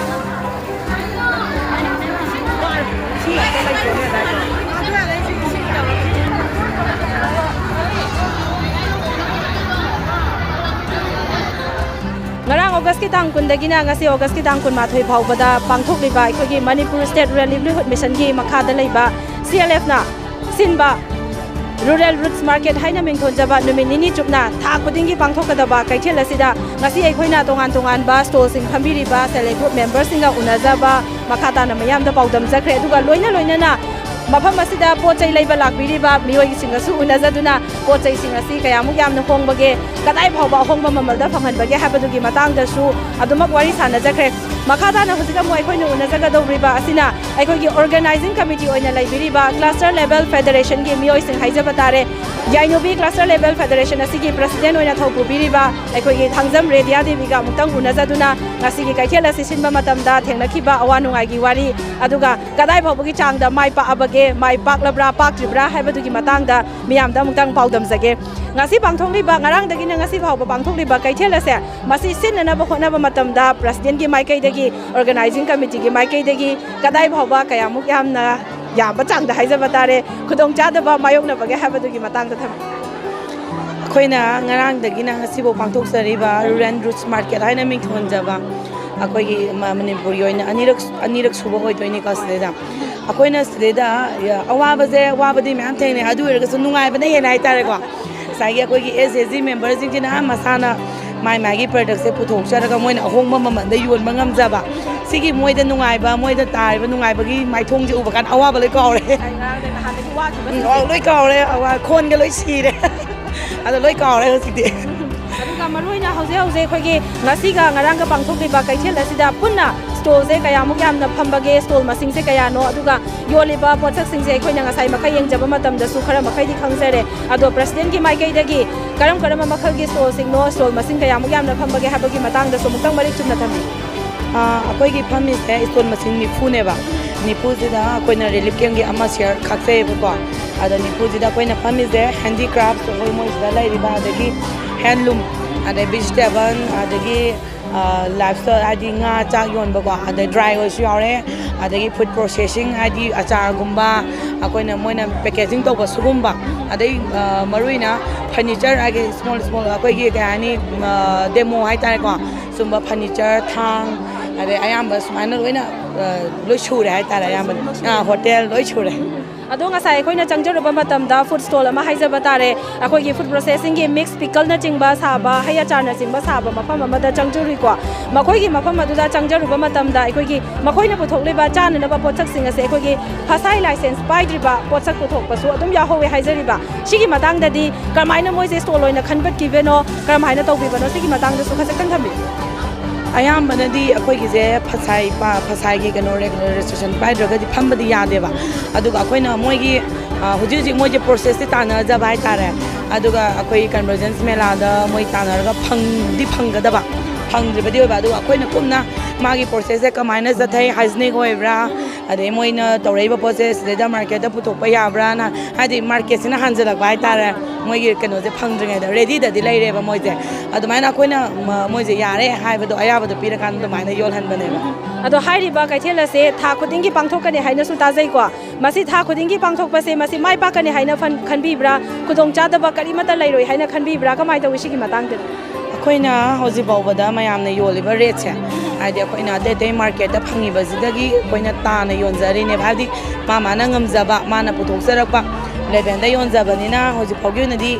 ꯉꯔꯥꯡ Augustꯀꯤ ꯇꯥꯡ ꯀꯨꯟꯗꯒꯤꯅ ꯉꯁꯤ Augustꯀꯤ ꯇꯥꯡ ꯀꯨꯟꯃꯥꯊꯣꯏ ꯐꯥꯎꯕꯗ ꯄꯥꯡꯊꯣꯛꯂꯤꯕ ꯑꯩꯈꯣꯏꯒꯤ ꯃꯅꯤꯄꯨꯔ State Rural Livelihood Missionꯒꯤ ꯃꯈꯥꯗ ꯂꯩꯕ CLFꯅ ꯁꯤꯟꯕ Rural Roots Market ꯍꯥꯏꯅ ꯃꯤꯡꯊꯣꯟꯖꯕ ꯅꯨꯃꯤꯠ ꯅꯤꯅꯤ ꯆꯨꯞꯅ ꯊꯥ ꯈꯨꯗꯤꯡꯒꯤ ꯄꯥꯡꯊꯣꯛꯀꯗꯕ ꯀꯩꯊꯦꯜ ꯑꯁꯤꯗ ꯉꯁꯤ ꯑꯩꯈꯣꯏꯅ ꯇꯣꯉꯥꯟ ꯇꯣꯉꯥꯟꯕ stallꯁꯤꯡ ꯐꯝꯕꯤꯔꯤꯕ Self Help Group memberꯁꯤꯡꯒ ꯎꯅꯖꯕ ꯃꯈꯥ ꯇꯥꯅ ꯃꯤꯌꯥꯝꯗ ꯄꯥꯎꯗꯝꯖꯈ꯭ꯔꯦ꯫ ꯑꯗꯨꯒ ꯂꯣꯏꯅ ꯂꯣꯏꯅꯅ ꯃꯐꯝ ꯑꯁꯤꯗ ꯄꯣꯠ ꯆꯩ ꯂꯩꯕ ꯂꯥꯛꯄꯤꯔꯤꯕ ꯃꯤꯑꯣꯏꯁꯤꯡꯒꯁꯨ ꯎꯅꯖꯗꯨꯅ ꯄꯣꯠ ꯆꯩꯁꯤꯡ ꯑꯁꯤ ꯀꯌꯥꯃꯨꯛ ꯌꯥꯝꯅ ꯍꯣꯡꯕꯒꯦ, ꯀꯗꯥꯏ ꯐꯥꯎꯕ ꯑꯍꯣꯡꯕ ꯃꯃꯜꯗ ꯐꯪꯍꯟꯕꯒꯦ ꯍꯥꯏꯕꯗꯨꯒꯤ ꯃꯇꯥꯡꯗꯁꯨ ꯑꯗꯨꯃꯛ ꯋꯥꯔꯤ ꯁꯥꯟꯅꯖꯈ꯭ꯔꯦ꯫ ꯃꯈꯥ ꯇꯥꯅ ꯍꯧꯖꯤꯛ ꯑꯃꯨꯛ ꯑꯩꯈꯣꯏꯅ ꯎꯅꯖꯒꯗꯧꯔꯤꯕ ꯑꯁꯤꯅ ꯑꯩꯈꯣꯏꯒꯤ organizing committee ꯑꯣꯏꯅ ꯂꯩꯕꯤꯔꯤꯕ cluster level federationꯒꯤ ꯃꯤꯑꯣꯏꯁꯤꯡ ꯍꯥꯏꯖꯕ ꯇꯥꯔꯦ꯫ ꯌꯥꯏꯅꯨꯕꯤ cluster level federation ꯑꯁꯤꯒꯤ president ꯑꯣꯏꯅ ꯊꯧ ꯄꯨꯕꯤꯔꯤꯕ ꯑꯩꯈꯣꯏꯒꯤ ꯊꯥꯡꯖꯝ ꯔꯦꯗꯤꯌꯥ ꯗꯦꯕꯤꯒ ꯑꯃꯨꯛꯇꯪ ꯎꯅꯖꯗꯨꯅ ꯉꯁꯤꯒꯤ ꯀꯩꯊꯦꯜ ꯑꯁꯤ ꯁꯤꯟꯕ ꯃꯇꯝꯗ ꯊꯦꯡꯅꯈꯤꯕ ꯑꯋꯥ ꯅꯨꯡꯉꯥꯏꯒꯤ ꯋꯥꯔꯤ, ꯑꯗꯨꯒ ꯀꯗꯥꯏ ꯐꯥꯎꯕꯒꯤ ꯆꯥꯡꯗ ꯃꯥꯏ ꯄꯥꯛꯑꯕꯒꯦ, ꯃꯥꯏ ꯄꯥꯛꯂꯕ꯭ꯔꯥ, ꯄꯥꯛꯇ꯭ꯔꯤꯕ꯭ꯔꯥ ꯍꯥꯏꯕꯗꯨꯒꯤ ꯃꯇꯥꯡꯗ ꯃꯤꯌꯥꯝꯗ ꯑꯃꯨꯛꯇꯪ ꯄꯥꯎꯗꯝꯖꯒꯦ꯫ ꯉꯁꯤ ꯄꯥꯡꯊꯣꯛꯂꯤꯕ, ꯉꯔꯥꯡꯗꯒꯤꯅ ꯉꯁꯤ ꯐꯥꯎꯕ ꯄꯥꯡꯊꯣꯛꯂꯤꯕ ꯀꯩꯊꯦꯜ ꯑꯁꯦ ꯃꯁꯤ ꯁꯤꯟꯅꯅꯕ ꯍꯣꯠꯅꯕ ꯃꯇꯝꯗ presidentꯀꯤ ꯃꯥꯏꯀꯩꯗꯒꯤ, organizing committeeꯒꯤ ꯃꯥꯏꯀꯩꯗꯒꯤ ꯀꯗꯥꯏ ꯐꯥꯎꯕ ꯀꯌꯥꯃꯨꯛ ꯌꯥꯝꯅ ꯌꯥꯝꯕ ꯆꯥꯡꯗ ꯍꯥꯏꯖꯕ ꯇꯥꯔꯦ, ꯈꯨꯗꯣꯡꯆꯥꯗꯕ ꯃꯥꯌꯣꯛꯅꯕꯒꯦ ꯍꯥꯏꯕꯗꯨꯒꯤ ꯃꯇꯥꯡꯗ ꯊꯝꯕꯤꯌꯨ꯫ ꯑꯩꯈꯣꯏꯅ ꯉꯔꯥꯡꯗꯒꯤꯅ ꯉꯁꯤꯐꯥꯎ ꯄꯥꯡꯊꯣꯛꯆꯔꯤꯕ Rural Roots Market ꯍꯥꯏꯅ ꯃꯤꯡ ꯊꯣꯟꯖꯕ ꯑꯩꯈꯣꯏꯒꯤ ꯃ-, ꯃꯅꯤꯄꯨꯔꯒꯤ ꯑꯣꯏꯅ ꯑꯅꯤꯔꯛ, ꯑꯅꯤꯔꯛ ꯁꯨꯕ ꯑꯣꯏꯗꯣꯏꯅꯤꯀꯣ ꯁꯤꯗꯩꯗ꯫ ꯑꯩꯈꯣꯏꯅ ꯁꯤꯗꯩꯗ ꯑꯋꯥꯕꯁꯦ, ꯑꯋꯥꯕꯗꯤ ꯃꯌꯥꯝ ꯊꯦꯡꯅꯩ, ꯑꯗꯨ ꯑꯣꯏꯔꯒꯁꯨ ꯅꯨꯡꯉꯥꯏꯕꯅ ꯍꯦꯟꯅ ꯍꯥꯏꯇꯥꯔꯦꯀꯣ꯫ ꯉꯁꯥꯏꯒꯤ ꯑꯩꯈꯣꯏꯒꯤ S H G memberꯁꯤꯡꯁꯤꯅ ꯃꯁꯥꯅ ꯃꯥꯏ ꯃꯥꯒꯤ productꯁꯦ ꯄꯨꯊꯣꯛꯆꯔꯒ ꯃꯣꯏꯅ ꯑꯍꯣꯡꯕ ꯃꯃꯜꯗ ꯌꯣꯟꯕ ꯉꯝꯖꯕ, ꯁꯤꯒꯤ ꯃꯣꯏꯗ ꯅꯨꯡꯉꯥꯏꯕ, ꯃꯣꯏꯗ ꯇꯥꯔꯤꯕ ꯅꯨꯡꯉꯥꯏꯕꯒꯤ ꯃꯥꯏꯊꯣꯡꯁꯦ ꯎꯕ ꯀꯥꯟꯗ ꯑꯋꯥꯕ ꯂꯣꯏ ꯀꯥꯎꯔꯦ꯫ ꯎꯝ, ꯑꯧ, ꯂꯣꯏ ꯀꯥꯎꯔꯦ, ꯑꯋꯥ-, ꯈꯣꯟꯒ ꯂꯣꯏ ꯁꯤꯔꯦ꯫ ꯑꯗꯣ ꯂꯣꯏ ꯀꯥꯎꯔꯦ ꯍꯧꯖꯤꯛꯇꯤ꯫ ꯑꯗꯨꯒ ꯃꯔꯨꯑꯣꯏꯅ ꯍꯧꯖꯤꯛ ꯍꯧꯖꯤꯛ ꯑꯩꯈꯣꯏꯒꯤ ꯉꯁꯤꯒ ꯉꯔꯥꯡꯒ ꯄꯥꯡꯊꯣꯛꯂꯤꯕ ꯀꯩꯊꯦꯜ ꯑꯁꯤꯗ ꯄꯨꯟꯅ stallꯁꯦ ꯀꯌꯥꯃꯨꯛ ꯌꯥꯝꯅ ꯐꯝꯕꯒꯦ, stall ꯃꯁꯤꯡꯁꯦ ꯀꯌꯥꯅꯣ, ꯑꯗꯨꯒ ꯌꯣꯜꯂꯤꯕ ꯄꯣꯠꯁꯛꯁꯤꯡꯁꯦ ꯑꯩꯈꯣꯏꯅ ꯉꯁꯥꯏ ꯃꯈꯩ ꯌꯦꯡꯖꯕ ꯃꯇꯝꯗꯁꯨ ꯈꯔ ꯃꯈꯩꯗꯤ ꯈꯪꯖꯔꯦ꯫ ꯑꯗꯣ presidentꯀꯤ ꯃꯥꯏꯀꯩꯗꯒꯤ ꯀꯔꯝ ꯀꯔꯝꯕ ꯃꯈꯜꯒꯤ stallꯁꯤꯡꯅꯣ, stall ꯃꯁꯤꯡ ꯀꯌꯥꯃꯨꯛ ꯌꯥꯝꯅ ꯐꯝꯕꯒꯦ ꯍꯥꯏꯕꯒꯤ ꯃꯇꯥꯡꯗꯁꯨ ꯑꯃꯨꯛꯇꯪ ꯃꯔꯤꯛ ꯆꯨꯝꯅ ꯊꯝꯕꯤꯌꯨ꯫ ꯑꯥ, ꯑꯩꯈꯣꯏꯒꯤ ꯐꯝꯃꯤꯁꯦ stall ꯃꯁꯤꯡ ꯅꯤꯐꯨꯅꯦꯕ꯫ ꯅꯤꯐꯨꯁꯤꯗ ꯑꯩꯈꯣꯏꯅ relief campꯀꯤ ꯑꯃ share ꯈꯥꯛꯆꯩꯌꯦꯕꯀꯣ꯫ ꯑꯗꯣ ꯅꯤꯐꯨꯁꯤꯗ ꯑꯩꯈꯣꯏꯅ ꯐꯝꯃꯤꯁꯦ handicrafts, ꯑꯩꯈꯣꯏ ꯃꯣꯏꯁꯤꯗ ꯂꯩꯔꯤꯕ, ꯑꯗꯒꯤ handloom, ꯑꯗꯩ vegetable, ꯑꯗꯒꯤ ꯑ, livestock ꯍꯥꯏꯗꯤ ꯉꯥ ꯆꯥꯛ ꯌꯣꯟꯕꯀꯣ, ꯑꯗꯩ dry ꯑꯣꯏꯔꯁꯨ ꯌꯥꯎꯔꯦ, ꯑꯗꯒꯤ food processing ꯍꯥꯏꯗꯤ ꯑꯆꯥꯔꯒꯨꯝꯕ, ꯑꯩꯈꯣꯏꯅ, ꯃꯣꯏꯅ packaging ꯇꯧꯕ ꯁꯤꯒꯨꯝꯕ, ꯑꯗꯩ, ꯑ, ꯃꯔꯨꯑꯣꯏꯅ furniture ꯍꯥꯏꯗꯤ small small ꯑꯩꯈꯣꯏꯒꯤ ꯀꯩ ꯍꯥꯏꯅꯤ, ꯑ, demo ꯍꯥꯏꯇꯥꯔꯦꯀꯣ, ꯁꯨꯝꯕ furniture, ꯊꯥꯡ, ꯑꯗꯩ ꯑꯌꯥꯝꯕ ꯁꯨꯃꯥꯏꯅ ꯂꯣꯏꯅ, ꯑ, ꯂꯣꯏ ꯁꯨꯔꯦ ꯍꯥꯏꯇꯥꯔꯦ, ꯑꯌꯥꯝꯕ, ꯑ, hotel ꯂꯣꯏ ꯁꯨꯔꯦ꯫ ꯑꯗꯣ ꯉꯁꯥꯏ ꯑꯩꯈꯣꯏꯅ ꯆꯪꯖꯔꯨꯕ ꯃꯇꯝꯗ food stall ꯑꯃ ꯍꯥꯏꯖꯕ ꯇꯥꯔꯦ, ꯑꯩꯈꯣꯏꯒꯤ food processingꯒꯤ mix pickleꯅꯆꯤꯡꯕ ꯁꯥꯕ, ꯍꯩ ꯑꯆꯥꯔꯅꯆꯤꯡꯕ ꯁꯥꯕ ꯃꯐꯝ ꯑꯃꯗ ꯆꯪꯖꯔꯨꯏꯀꯣ꯫ ꯃꯈꯣꯏꯒꯤ ꯃꯐꯝ ꯑꯗꯨꯗ ꯆꯪꯖꯔꯨꯕ ꯃꯇꯝꯗ ꯑꯩꯈꯣꯏꯒꯤ ꯃꯈꯣꯏꯅ ꯄꯨꯊꯣꯛꯂꯤꯕ ꯆꯥꯅꯅꯕ ꯄꯣꯠꯁꯛꯁꯤꯡ ꯑꯁꯦ ꯑꯩꯈꯣꯏꯒꯤ ꯐꯁꯥꯏ license ꯄꯥꯏꯗ꯭ꯔꯤꯕ ꯄꯣꯠꯁꯛ ꯄꯨꯊꯣꯛꯄꯁꯨ ꯑꯗꯨꯝ ꯌꯥꯎꯍꯧꯋꯦ ꯍꯥꯏꯖꯔꯤꯕ꯫ ꯁꯤꯒꯤ ꯃꯇꯥꯡꯗꯗꯤ ꯀꯔꯝꯍꯥꯏꯅ ꯃꯣꯏꯁꯦ stall ꯑꯣꯏꯅ ꯈꯟꯒꯠꯈꯤꯕꯅꯣ, ꯀꯔꯝꯍꯥꯏꯅ ꯇꯧꯕꯤꯕꯅꯣ, ꯁꯤꯒꯤ ꯃꯇꯥꯡꯗꯁꯨ ꯈꯖꯤꯛꯇꯪ ꯊꯝꯕꯤꯌꯨ꯫ ꯑꯌꯥꯝꯕꯅꯗꯤ ꯑꯩꯈꯣꯏꯒꯤꯁꯦ ꯐꯁꯥꯏ ꯄꯥ- ꯐꯁꯥꯏꯒꯤ ꯀꯩꯅꯣ ꯔꯦꯖꯤꯁꯇ꯭ꯔꯦꯁꯟ ꯄꯥꯏꯗ꯭ꯔꯒꯗꯤ ꯐꯝꯕꯗꯤ ꯌꯥꯗꯦꯕ꯫ ꯑꯗꯨꯒ ꯑꯩꯈꯣꯏꯅ ꯃꯣꯏꯒꯤ, ꯑ, ꯍꯧꯖꯤꯛ ꯍꯧꯖꯤꯛ ꯃꯣꯏꯁꯦ ꯄ꯭ꯔꯣꯁꯦꯁꯇꯤ ꯇꯥꯟꯅꯖꯕ ꯍꯥꯏꯇꯥꯔꯦ꯫ ꯑꯗꯨꯒ ꯑꯩꯈꯣꯏ ꯀꯟꯚꯔꯖꯦꯟꯁ ꯃꯦꯂꯥꯗ ꯃꯣꯏ ꯇꯥꯟꯅꯔꯒ ꯐꯪꯗꯤ ꯐꯪꯒꯗꯕ, ꯐꯪꯗ꯭ꯔꯤꯕꯗꯤ ꯑꯣꯏꯕ꯫ ꯑꯗꯨꯒ ꯑꯩꯈꯣꯏꯅ ꯀꯨꯞꯅ ꯃꯥꯒꯤ ꯄ꯭ꯔꯣꯁꯦꯁꯁꯦ ꯀꯃꯥꯏꯅ ꯆꯠꯊꯩ, ꯍꯥꯏꯖꯤꯅꯤꯛ ꯑꯣꯏꯕ꯭ꯔꯥ, ꯑꯗꯩ ꯃꯣꯏꯅ ꯇꯧꯔꯛꯏꯕ ꯄꯣꯠꯁꯦ ꯁꯤꯗꯩꯗ ꯃꯥꯔꯀꯦꯠꯇ ꯄꯨꯊꯣꯛꯄ ꯌꯥꯕ꯭ꯔꯥꯅ, ꯍꯥꯏꯗꯤ ꯃꯥꯔꯀꯦꯠꯁꯤꯅ ꯍꯥꯟꯖꯜꯂꯛꯄ ꯍꯥꯏꯇꯥꯔꯦ꯫ ꯃꯣꯏꯒꯤ ꯀꯩꯅꯣꯁꯦ ꯐꯪꯗ꯭ꯔꯤꯉꯩꯗ ꯔꯦꯗꯤꯗꯗꯤ ꯂꯩꯔꯦꯕ ꯃꯣꯏꯁꯦ꯫ ꯑꯗꯨꯃꯥꯏꯅ ꯑꯩꯈꯣꯏꯅ ꯃ- ꯃꯣꯏꯁꯦ ꯌꯥꯔꯦ ꯍꯥꯏꯕꯗꯣ ꯑꯌꯥꯕꯗꯣ ꯄꯤꯔꯀꯥꯟꯗ ꯑꯗꯨꯃꯥꯏꯅ ꯌꯣꯜꯍꯟꯕꯅꯦꯕ꯫ ꯑꯗꯣ ꯍꯥꯏꯔꯤꯕ ꯀꯩꯊꯦꯜ ꯑꯁꯦ ꯊꯥ ꯈꯨꯗꯤꯡꯒꯤ ꯄꯥꯡꯊꯣꯛꯀꯅꯤ ꯍꯥꯏꯅꯁꯨ ꯇꯥꯖꯩꯀꯣ꯫ ꯃꯁꯤ ꯊꯥ ꯈꯨꯗꯤꯡꯒꯤ ꯄꯥꯡꯊꯣꯛꯄꯁꯦ ꯃꯁꯤ ꯃꯥꯏ ꯄꯥꯛꯀꯅꯤ ꯍꯥꯏꯅ ꯐꯟ- ꯈꯟꯕꯤꯕ꯭ꯔꯥ? ꯈꯨꯗꯣꯡꯆꯥꯗꯕ ꯀꯔꯤꯃꯠꯇ ꯂꯩꯔꯣꯏ ꯍꯥꯏꯅ ꯈꯟꯕꯤꯕ꯭ꯔꯥ? ꯀꯃꯥꯏꯅ ꯇꯧꯏ ꯁꯤꯒꯤ ꯃꯇꯥꯡꯗꯗꯤ? ꯑꯩꯈꯣꯏꯅ ꯍꯧꯖꯤꯛ ꯐꯥꯎꯕꯗ ꯃꯌꯥꯝꯅ ꯌꯣꯜꯂꯤꯕ ꯔꯦꯠꯁꯦ, ꯍꯥꯏꯗꯤ ꯑꯩꯈꯣꯏꯅ ꯑꯇꯩ ꯑꯇꯩ ꯃꯥꯔꯀꯦꯠꯇ ꯐꯪꯉꯤꯕꯁꯤꯗꯒꯤ ꯑꯩꯈꯣꯏꯅ ꯇꯥꯅ ꯌꯣꯟꯖꯔꯤꯅꯦꯕ꯫ ꯍꯥꯏꯕꯗꯤ ꯃꯥ ꯃꯥꯅ ꯉꯝꯖꯕ, ꯃꯥꯅ ꯄꯨꯊꯣꯛꯆꯔꯛꯄ ꯂꯦꯚꯦꯜꯗ ꯌꯣꯟꯖꯕꯅꯤꯅ ꯍꯧꯖꯤꯛ ꯐꯥꯎꯒꯤ ꯑꯣꯏꯅꯗꯤ,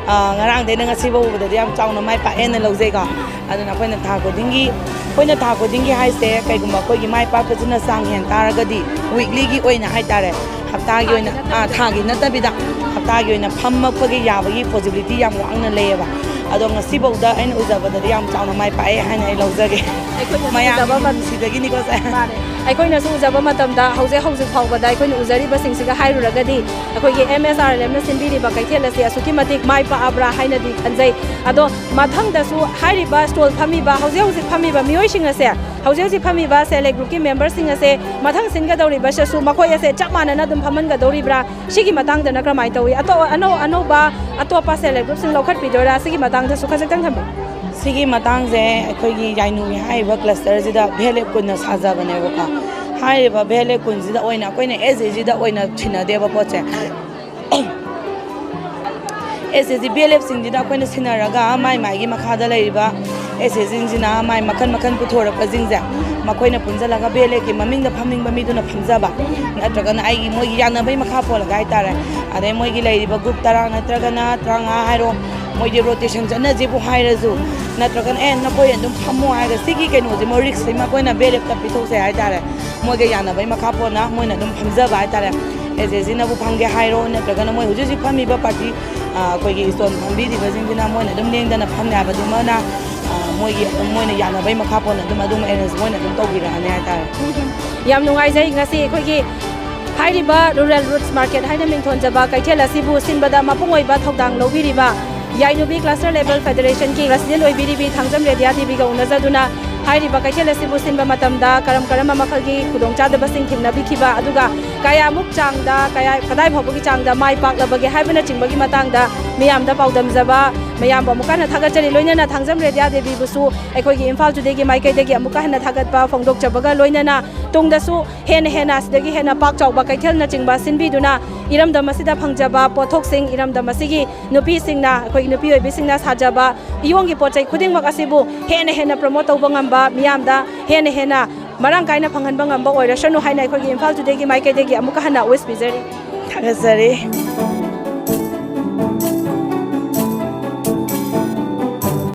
ꯑ, ꯉꯔꯥꯡꯗꯩꯅ ꯉꯁꯤ ꯐꯥꯎꯕꯗꯗꯤ ꯌꯥꯝ ꯆꯥꯎꯅ ꯃꯥꯏ ꯄꯥꯛꯑꯦꯅ ꯂꯧꯖꯩꯀꯣ꯫ ꯑꯗꯨꯅ ꯑꯩꯈꯣꯏꯅ ꯊꯥ ꯈꯨꯗꯤꯡꯒꯤ, ꯑꯩꯈꯣꯏꯅ ꯊꯥ ꯈꯨꯗꯤꯡꯒꯤ ꯍꯥꯏꯁꯦ, ꯀꯩꯒꯨꯝꯕ ꯑꯩꯈꯣꯏꯒꯤ ꯃꯥꯏ ꯄꯥꯛꯄꯁꯤꯅ ꯆꯥꯡ ꯍꯦꯟ ꯇꯥꯔꯒꯗꯤ, ꯋꯤꯛꯂꯤꯒꯤ ꯑꯣꯏꯅ ꯍꯥꯏꯇꯥꯔꯦ, ꯍꯞꯇꯥꯒꯤ ꯑꯣꯏꯅ, ꯑꯥ, ꯊꯥꯒꯤ ꯅꯠꯇꯕꯤꯗ ꯍꯞꯇꯥꯒꯤ ꯑꯣꯏꯅ ꯐꯝꯃꯛꯄꯒꯤ ꯌꯥꯕꯒꯤ ꯄꯣꯁꯤꯕꯤꯂꯤꯇꯤ ꯌꯥꯝ ꯋꯥꯡꯅ ꯂꯩꯌꯦꯕ꯫ ꯑꯗꯣ ꯉꯁꯤꯐꯥꯎꯗ ꯑꯩꯅ ꯎꯖꯕꯗꯗꯤ ꯌꯥꯝ ꯆꯥꯎꯅ ꯃꯥꯏ ꯄꯥꯛꯑꯦ ꯍꯥꯏꯅ ꯑꯩ ꯂꯧꯖꯒꯦ꯫ ꯑꯩꯈꯣꯏꯅꯁꯨ ꯃꯌꯥꯝꯒꯤ ꯎꯖꯕ ꯃ- ꯅꯨꯡꯁꯤꯗꯒꯤꯅꯤꯀꯣ ꯁꯦ꯫ ꯃꯥꯅꯦ꯫ ꯑꯩꯈꯣꯏꯅꯁꯨ ꯎꯖꯕ ꯃꯇꯝꯗ ꯍꯧꯖꯤꯛ ꯍꯧꯖꯤꯛ ꯐꯥꯎꯕꯗ ꯑꯩꯈꯣꯏꯅ ꯎꯖꯔꯤꯕꯁꯤꯡꯁꯤꯒ ꯍꯥꯏꯔꯨꯔꯒꯗꯤ, ꯑꯩꯈꯣꯏꯒꯤ ꯑꯦꯝ ꯑꯦꯁ ꯑꯥꯔ ꯑꯦꯜ ꯑꯦꯝꯅ ꯁꯤꯟꯕꯤꯔꯤꯕ ꯀꯩꯊꯦꯜ ꯑꯁꯤ ꯑꯁꯨꯛꯀꯤ ꯃꯇꯤꯛ ꯃꯥꯏ ꯄꯥꯛꯑꯕ꯭ꯔꯥ ꯍꯥꯏꯅꯗꯤ ꯈꯟꯖꯩ꯫ ꯑꯗꯣ ꯃꯊꯪꯗꯁꯨ ꯍꯥꯏꯔꯤꯕ ꯁ꯭ꯇꯣꯜ ꯐꯝꯃꯤꯕ, ꯍꯧꯖꯤꯛ ꯍꯧꯖꯤꯛ ꯐꯝꯃꯤꯕ ꯃꯤꯑꯣꯏꯁꯤꯡ ꯑꯁꯦ, ꯍꯧꯖꯤꯛ ꯍꯧꯖꯤꯛ ꯐꯝꯃꯤꯕ ꯁꯦꯜꯐ ꯍꯦꯜꯞ ꯒ꯭ꯔꯨꯞꯀꯤ ꯃꯦꯝꯕꯔꯁꯤꯡ ꯑꯁꯦ ꯃꯊꯪ ꯁꯤꯟꯒꯗꯧꯔꯤꯕꯁꯤꯁꯨ ꯃꯈꯣꯏ ꯑꯁꯦ ꯆꯞ ꯃꯥꯟꯅꯅ ꯑꯗꯨꯝ ꯐꯝꯍꯟꯒꯗꯧꯔꯤꯕ꯭ꯔꯥ? ꯁꯤꯒꯤ ꯃꯇꯥꯡꯗꯅ ꯀꯔꯝꯍꯥꯏꯅ ꯇꯧꯏ? ꯑꯇꯣ-, ꯑꯅꯧ-, ꯑꯅꯧꯕ ꯑꯇꯣꯞꯄ ꯁꯦꯜꯐ ꯍꯦꯜꯞ ꯒ꯭ꯔꯨꯞꯁꯤꯡ ꯂꯧꯈꯠꯄꯤꯗꯣꯏꯔꯥ? ꯁꯤꯒꯤ ꯃꯇꯥꯡꯗꯁꯨ ꯈꯖꯤꯛꯇꯪ ꯊꯝꯕꯤꯌꯨ꯫ ꯁꯤꯒꯤ ꯃꯇꯥꯡꯁꯦ ꯑꯩꯈꯣꯏꯒꯤ ꯌꯥꯏꯅꯨꯒꯤ ꯍꯥꯏꯔꯤꯕ ꯀ꯭ꯂꯁꯇꯔꯁꯤꯗ ꯚꯤ ꯑꯦꯜ ꯑꯦꯐ ꯀꯨꯟꯅ ꯁꯥꯖꯕꯅꯦꯕꯀꯣ꯫ ꯍꯥꯏꯔꯤꯕ ꯚꯤ ꯑꯦꯜ ꯑꯦꯐ ꯀꯨꯟꯁꯤꯗ ꯑꯣꯏꯅ ꯑꯩꯈꯣꯏꯅ ꯑꯦꯁ ꯑꯦ ꯖꯤꯗ ꯑꯣꯏꯅ ꯁꯤꯟꯅꯗꯦꯕ ꯄꯣꯠꯁꯦ꯫ ꯑꯦꯁ ꯑꯦ ꯖꯤ ꯚꯤ ꯑꯦꯜ ꯑꯦꯐꯁꯤꯡꯁꯤꯗ ꯑꯩꯈꯣꯏꯅ ꯁꯤꯟꯅꯔꯒ ꯃꯥꯏ ꯃꯥꯏꯒꯤ ꯃꯈꯥꯗ ꯂꯩꯔꯤꯕ ꯑꯦꯁ ꯑꯦ ꯖꯤꯁꯤꯡꯁꯤꯅ ꯃꯥꯏ ꯃꯈꯜ ꯃꯈꯜ ꯄꯨꯊꯣꯔꯛꯄꯁꯤꯡꯁꯦ ꯃꯈꯣꯏꯅ ꯄꯨꯟꯁꯤꯜꯂꯒ ꯚꯤ ꯑꯦꯜ ꯑꯦꯐꯀꯤ ꯃꯃꯤꯡꯗ ꯐꯝꯅꯤꯡꯕ ꯃꯤꯗꯨꯅ ꯐꯝꯖꯕ, ꯅꯠꯇ꯭ꯔꯒꯅ ꯑꯩꯒꯤ ꯃꯣꯏꯒꯤ ꯌꯥꯅꯕꯒꯤ ꯃꯈꯥ ꯄꯣꯜꯂꯒ ꯍꯥꯏꯇꯥꯔꯦ꯫ ꯑꯗꯩ ꯃꯣꯏꯒꯤ ꯂꯩꯔꯤꯕ ꯒ꯭ꯔꯨꯞ ꯇꯔꯥ ꯅꯠꯇ꯭ꯔꯒꯅ ꯇꯔꯥꯃꯉꯥ ꯍꯥꯏꯔꯣ, ꯃꯣꯏꯗꯤ ꯔꯣꯇꯦꯁꯟ ꯆꯠꯅꯁꯤꯕꯨ ꯍꯥꯏꯔꯁꯨ, ꯅꯠꯇ꯭ꯔꯒꯅ "ꯑꯦ, ꯅꯈꯣꯏ ꯑꯗꯨꯝ ꯐꯝꯃꯣ" ꯍꯥꯏꯔꯒ ꯁꯤꯒꯤ ꯀꯩꯅꯣꯁꯦ ꯃꯣꯏ ꯔꯤꯛꯁꯁꯤꯃ ꯑꯩꯈꯣꯏꯅ ꯚꯤ ꯑꯦꯜ ꯑꯦꯐꯇ ꯄꯤꯊꯣꯛꯆꯩ ꯍꯥꯏꯇꯥꯔꯦ꯫ ꯃꯣꯏꯒ ꯌꯥꯅꯕꯒꯤ ꯃꯈꯥ ꯄꯣꯟꯅ ꯃꯣꯏꯅ ꯑꯗꯨꯝ ꯐꯝꯖꯕ ꯍꯥꯏꯇꯥꯔꯦ꯫ ꯑꯦꯁ ꯑꯦ ꯖꯤꯅꯕꯨ ꯐꯝꯒꯦ ꯍꯥꯏꯔꯣ, ꯅꯠꯇ꯭ꯔꯒꯅ ꯃꯣꯏ ꯍꯧꯖꯤꯛ ꯍꯧꯖꯤꯛ ꯐꯝꯃꯤꯕ ꯄꯥꯔꯇꯤ, ꯑ, ꯑꯩꯈꯣꯏꯒꯤ ꯁ꯭ꯇꯣꯜ ꯐꯝꯕꯤꯔꯤꯕꯁꯤꯡꯁꯤꯅ ꯃꯣꯏꯅ ꯑꯗꯨꯝ ꯂꯦꯡꯗꯅ ꯐꯝꯃꯦ ꯍꯥꯏꯕꯗꯨꯃꯅ, ꯑ, ꯃꯣꯏꯒꯤ ꯑꯗꯨꯝ ꯃꯣꯏꯅ ꯌꯥꯅꯕꯒꯤ ꯃꯈꯥ ꯄꯣꯟꯅ ꯑꯗꯨꯝ ꯑꯗꯨꯝ ꯑꯦꯔꯦꯟꯖ ꯃꯣꯏꯅ ꯑꯗꯨꯝ ꯇꯧꯕꯤꯔꯛꯑꯅꯤ ꯍꯥꯏꯇꯥꯔꯦ꯫ ꯌꯥꯝ ꯅꯨꯡꯉꯥꯏꯖꯩ꯫ ꯉꯁꯤ ꯑꯩꯈꯣꯏꯒꯤ ꯍꯥꯏꯔꯤꯕ ꯔꯨꯔꯦꯜ ꯔꯨꯠꯁ ꯃꯥꯔꯀꯦꯠ ꯍꯥꯏꯅ ꯃꯤꯡꯊꯣꯟꯖꯕ ꯀꯩꯊꯦꯜ ꯑꯁꯤꯕꯨ ꯁꯤꯟꯕꯗ ꯃꯄꯨꯡ ꯑꯣꯏꯕ ꯊꯧꯗꯥꯡ ꯂꯧꯕꯤꯔꯤꯕ ꯌꯥꯏꯅꯨꯕꯤ ꯀ꯭ꯂꯁꯇꯔ ꯂꯦꯕꯦꯜ ꯐꯦꯗꯔꯦꯁꯟꯒꯤ ꯄ꯭ꯔꯁꯤꯗꯦꯟ ꯑꯣꯏꯕꯤꯔꯤꯕꯤ ꯊꯥꯡꯖꯝ ꯔꯦꯗꯤꯌꯥ ꯗꯦꯕꯤꯒ ꯎꯅꯖꯗꯨꯅ ꯍꯥꯏꯔꯤꯕ ꯀꯩꯊꯦꯜ ꯑꯁꯤꯕꯨ ꯁꯤꯟꯕ ꯃꯇꯝꯗ ꯀꯔꯝ ꯀꯔꯝꯕ ꯃꯈꯜꯒꯤ ꯈꯨꯗꯣꯡꯆꯥꯗꯕꯁꯤꯡ ꯊꯦꯡꯅꯕꯤꯈꯤꯕ, ꯑꯗꯨꯒ ꯀꯌꯥꯃꯨꯛ ꯆꯥꯡꯗ, ꯀꯌꯥ, ꯀꯗꯥꯏ ꯐꯥꯎꯕꯒꯤ ꯆꯥꯡꯗ ꯃꯥꯏ ꯄꯥꯛꯂꯕꯒꯦ ꯍꯥꯏꯕꯅꯆꯤꯡꯕꯒꯤ ꯃꯇꯥꯡꯗ ꯃꯤꯌꯥꯝꯗ ꯄꯥꯎꯗꯝꯖꯕ ꯃꯌꯥꯝꯕꯨ ꯑꯃꯨꯛꯀ ꯍꯟꯅ ꯊꯥꯒꯠꯆꯔꯤ꯫ ꯂꯣꯏꯅꯅ ꯊꯥꯡꯖꯝ ꯔꯦꯗꯤꯌꯥ ꯗꯦꯕꯤꯕꯨꯁꯨ ꯑꯩꯈꯣꯏꯒꯤ ꯏꯝꯐꯥꯜ ꯇꯨꯗꯦꯒꯤ ꯃꯥꯏꯀꯩꯗꯒꯤ ꯑꯃꯨꯛꯀ ꯍꯟꯅ ꯊꯥꯒꯠꯄ ꯐꯣꯡꯗꯣꯛꯆꯕꯒ ꯂꯣꯏꯅꯅ ꯇꯨꯡꯗꯁꯨ ꯍꯦꯟꯅ ꯍꯦꯟꯅ ꯑꯁꯤꯗꯒꯤ ꯍꯦꯟꯅ ꯄꯥꯛ ꯆꯥꯎꯕ ꯀꯩꯊꯦꯜꯅꯆꯤꯡꯕ ꯁꯤꯟꯕꯤꯗꯨꯅ ꯏꯔꯝꯗꯝ ꯑꯁꯤꯗ ꯐꯪꯖꯕ ꯄꯣꯠꯊꯣꯛꯁꯤꯡ, ꯏꯔꯝꯗꯝ ꯑꯁꯤꯒꯤ ꯅꯨꯄꯤꯁꯤꯡꯅ, ꯑꯩꯈꯣꯏꯒꯤ ꯅꯨꯄꯤ ꯑꯣꯏꯕꯤꯁꯤꯡꯅ ꯁꯥꯖꯕ ꯏꯌꯣꯡꯒꯤ ꯄꯣꯠ ꯆꯩ ꯈꯨꯗꯤꯡꯃꯛ ꯑꯁꯤꯕꯨ ꯍꯦꯟꯅ ꯍꯦꯟꯅ ꯄ꯭ꯔꯃꯣꯠ ꯇꯧꯕ ꯉꯝꯕ, ꯃꯤꯌꯥꯝꯗ ꯍꯦꯟꯅ ꯍꯦꯟꯅ ꯃꯔꯥꯡ ꯀꯥꯏꯅ ꯐꯪꯍꯟꯕ ꯉꯝꯕ ꯑꯣꯏꯔꯁꯅꯨ ꯍꯥꯏꯅ ꯑꯩꯈꯣꯏꯒꯤ ꯏꯝꯐꯥꯜ ꯇꯨꯗꯦꯒꯤ ꯃꯥꯏꯀꯩꯗꯒꯤ ꯑꯃꯨꯛꯀ ꯍꯟꯅ ꯋꯤꯁ ꯄꯤꯖꯔꯤ꯫ ꯊꯥꯒꯠꯆꯔꯤ꯫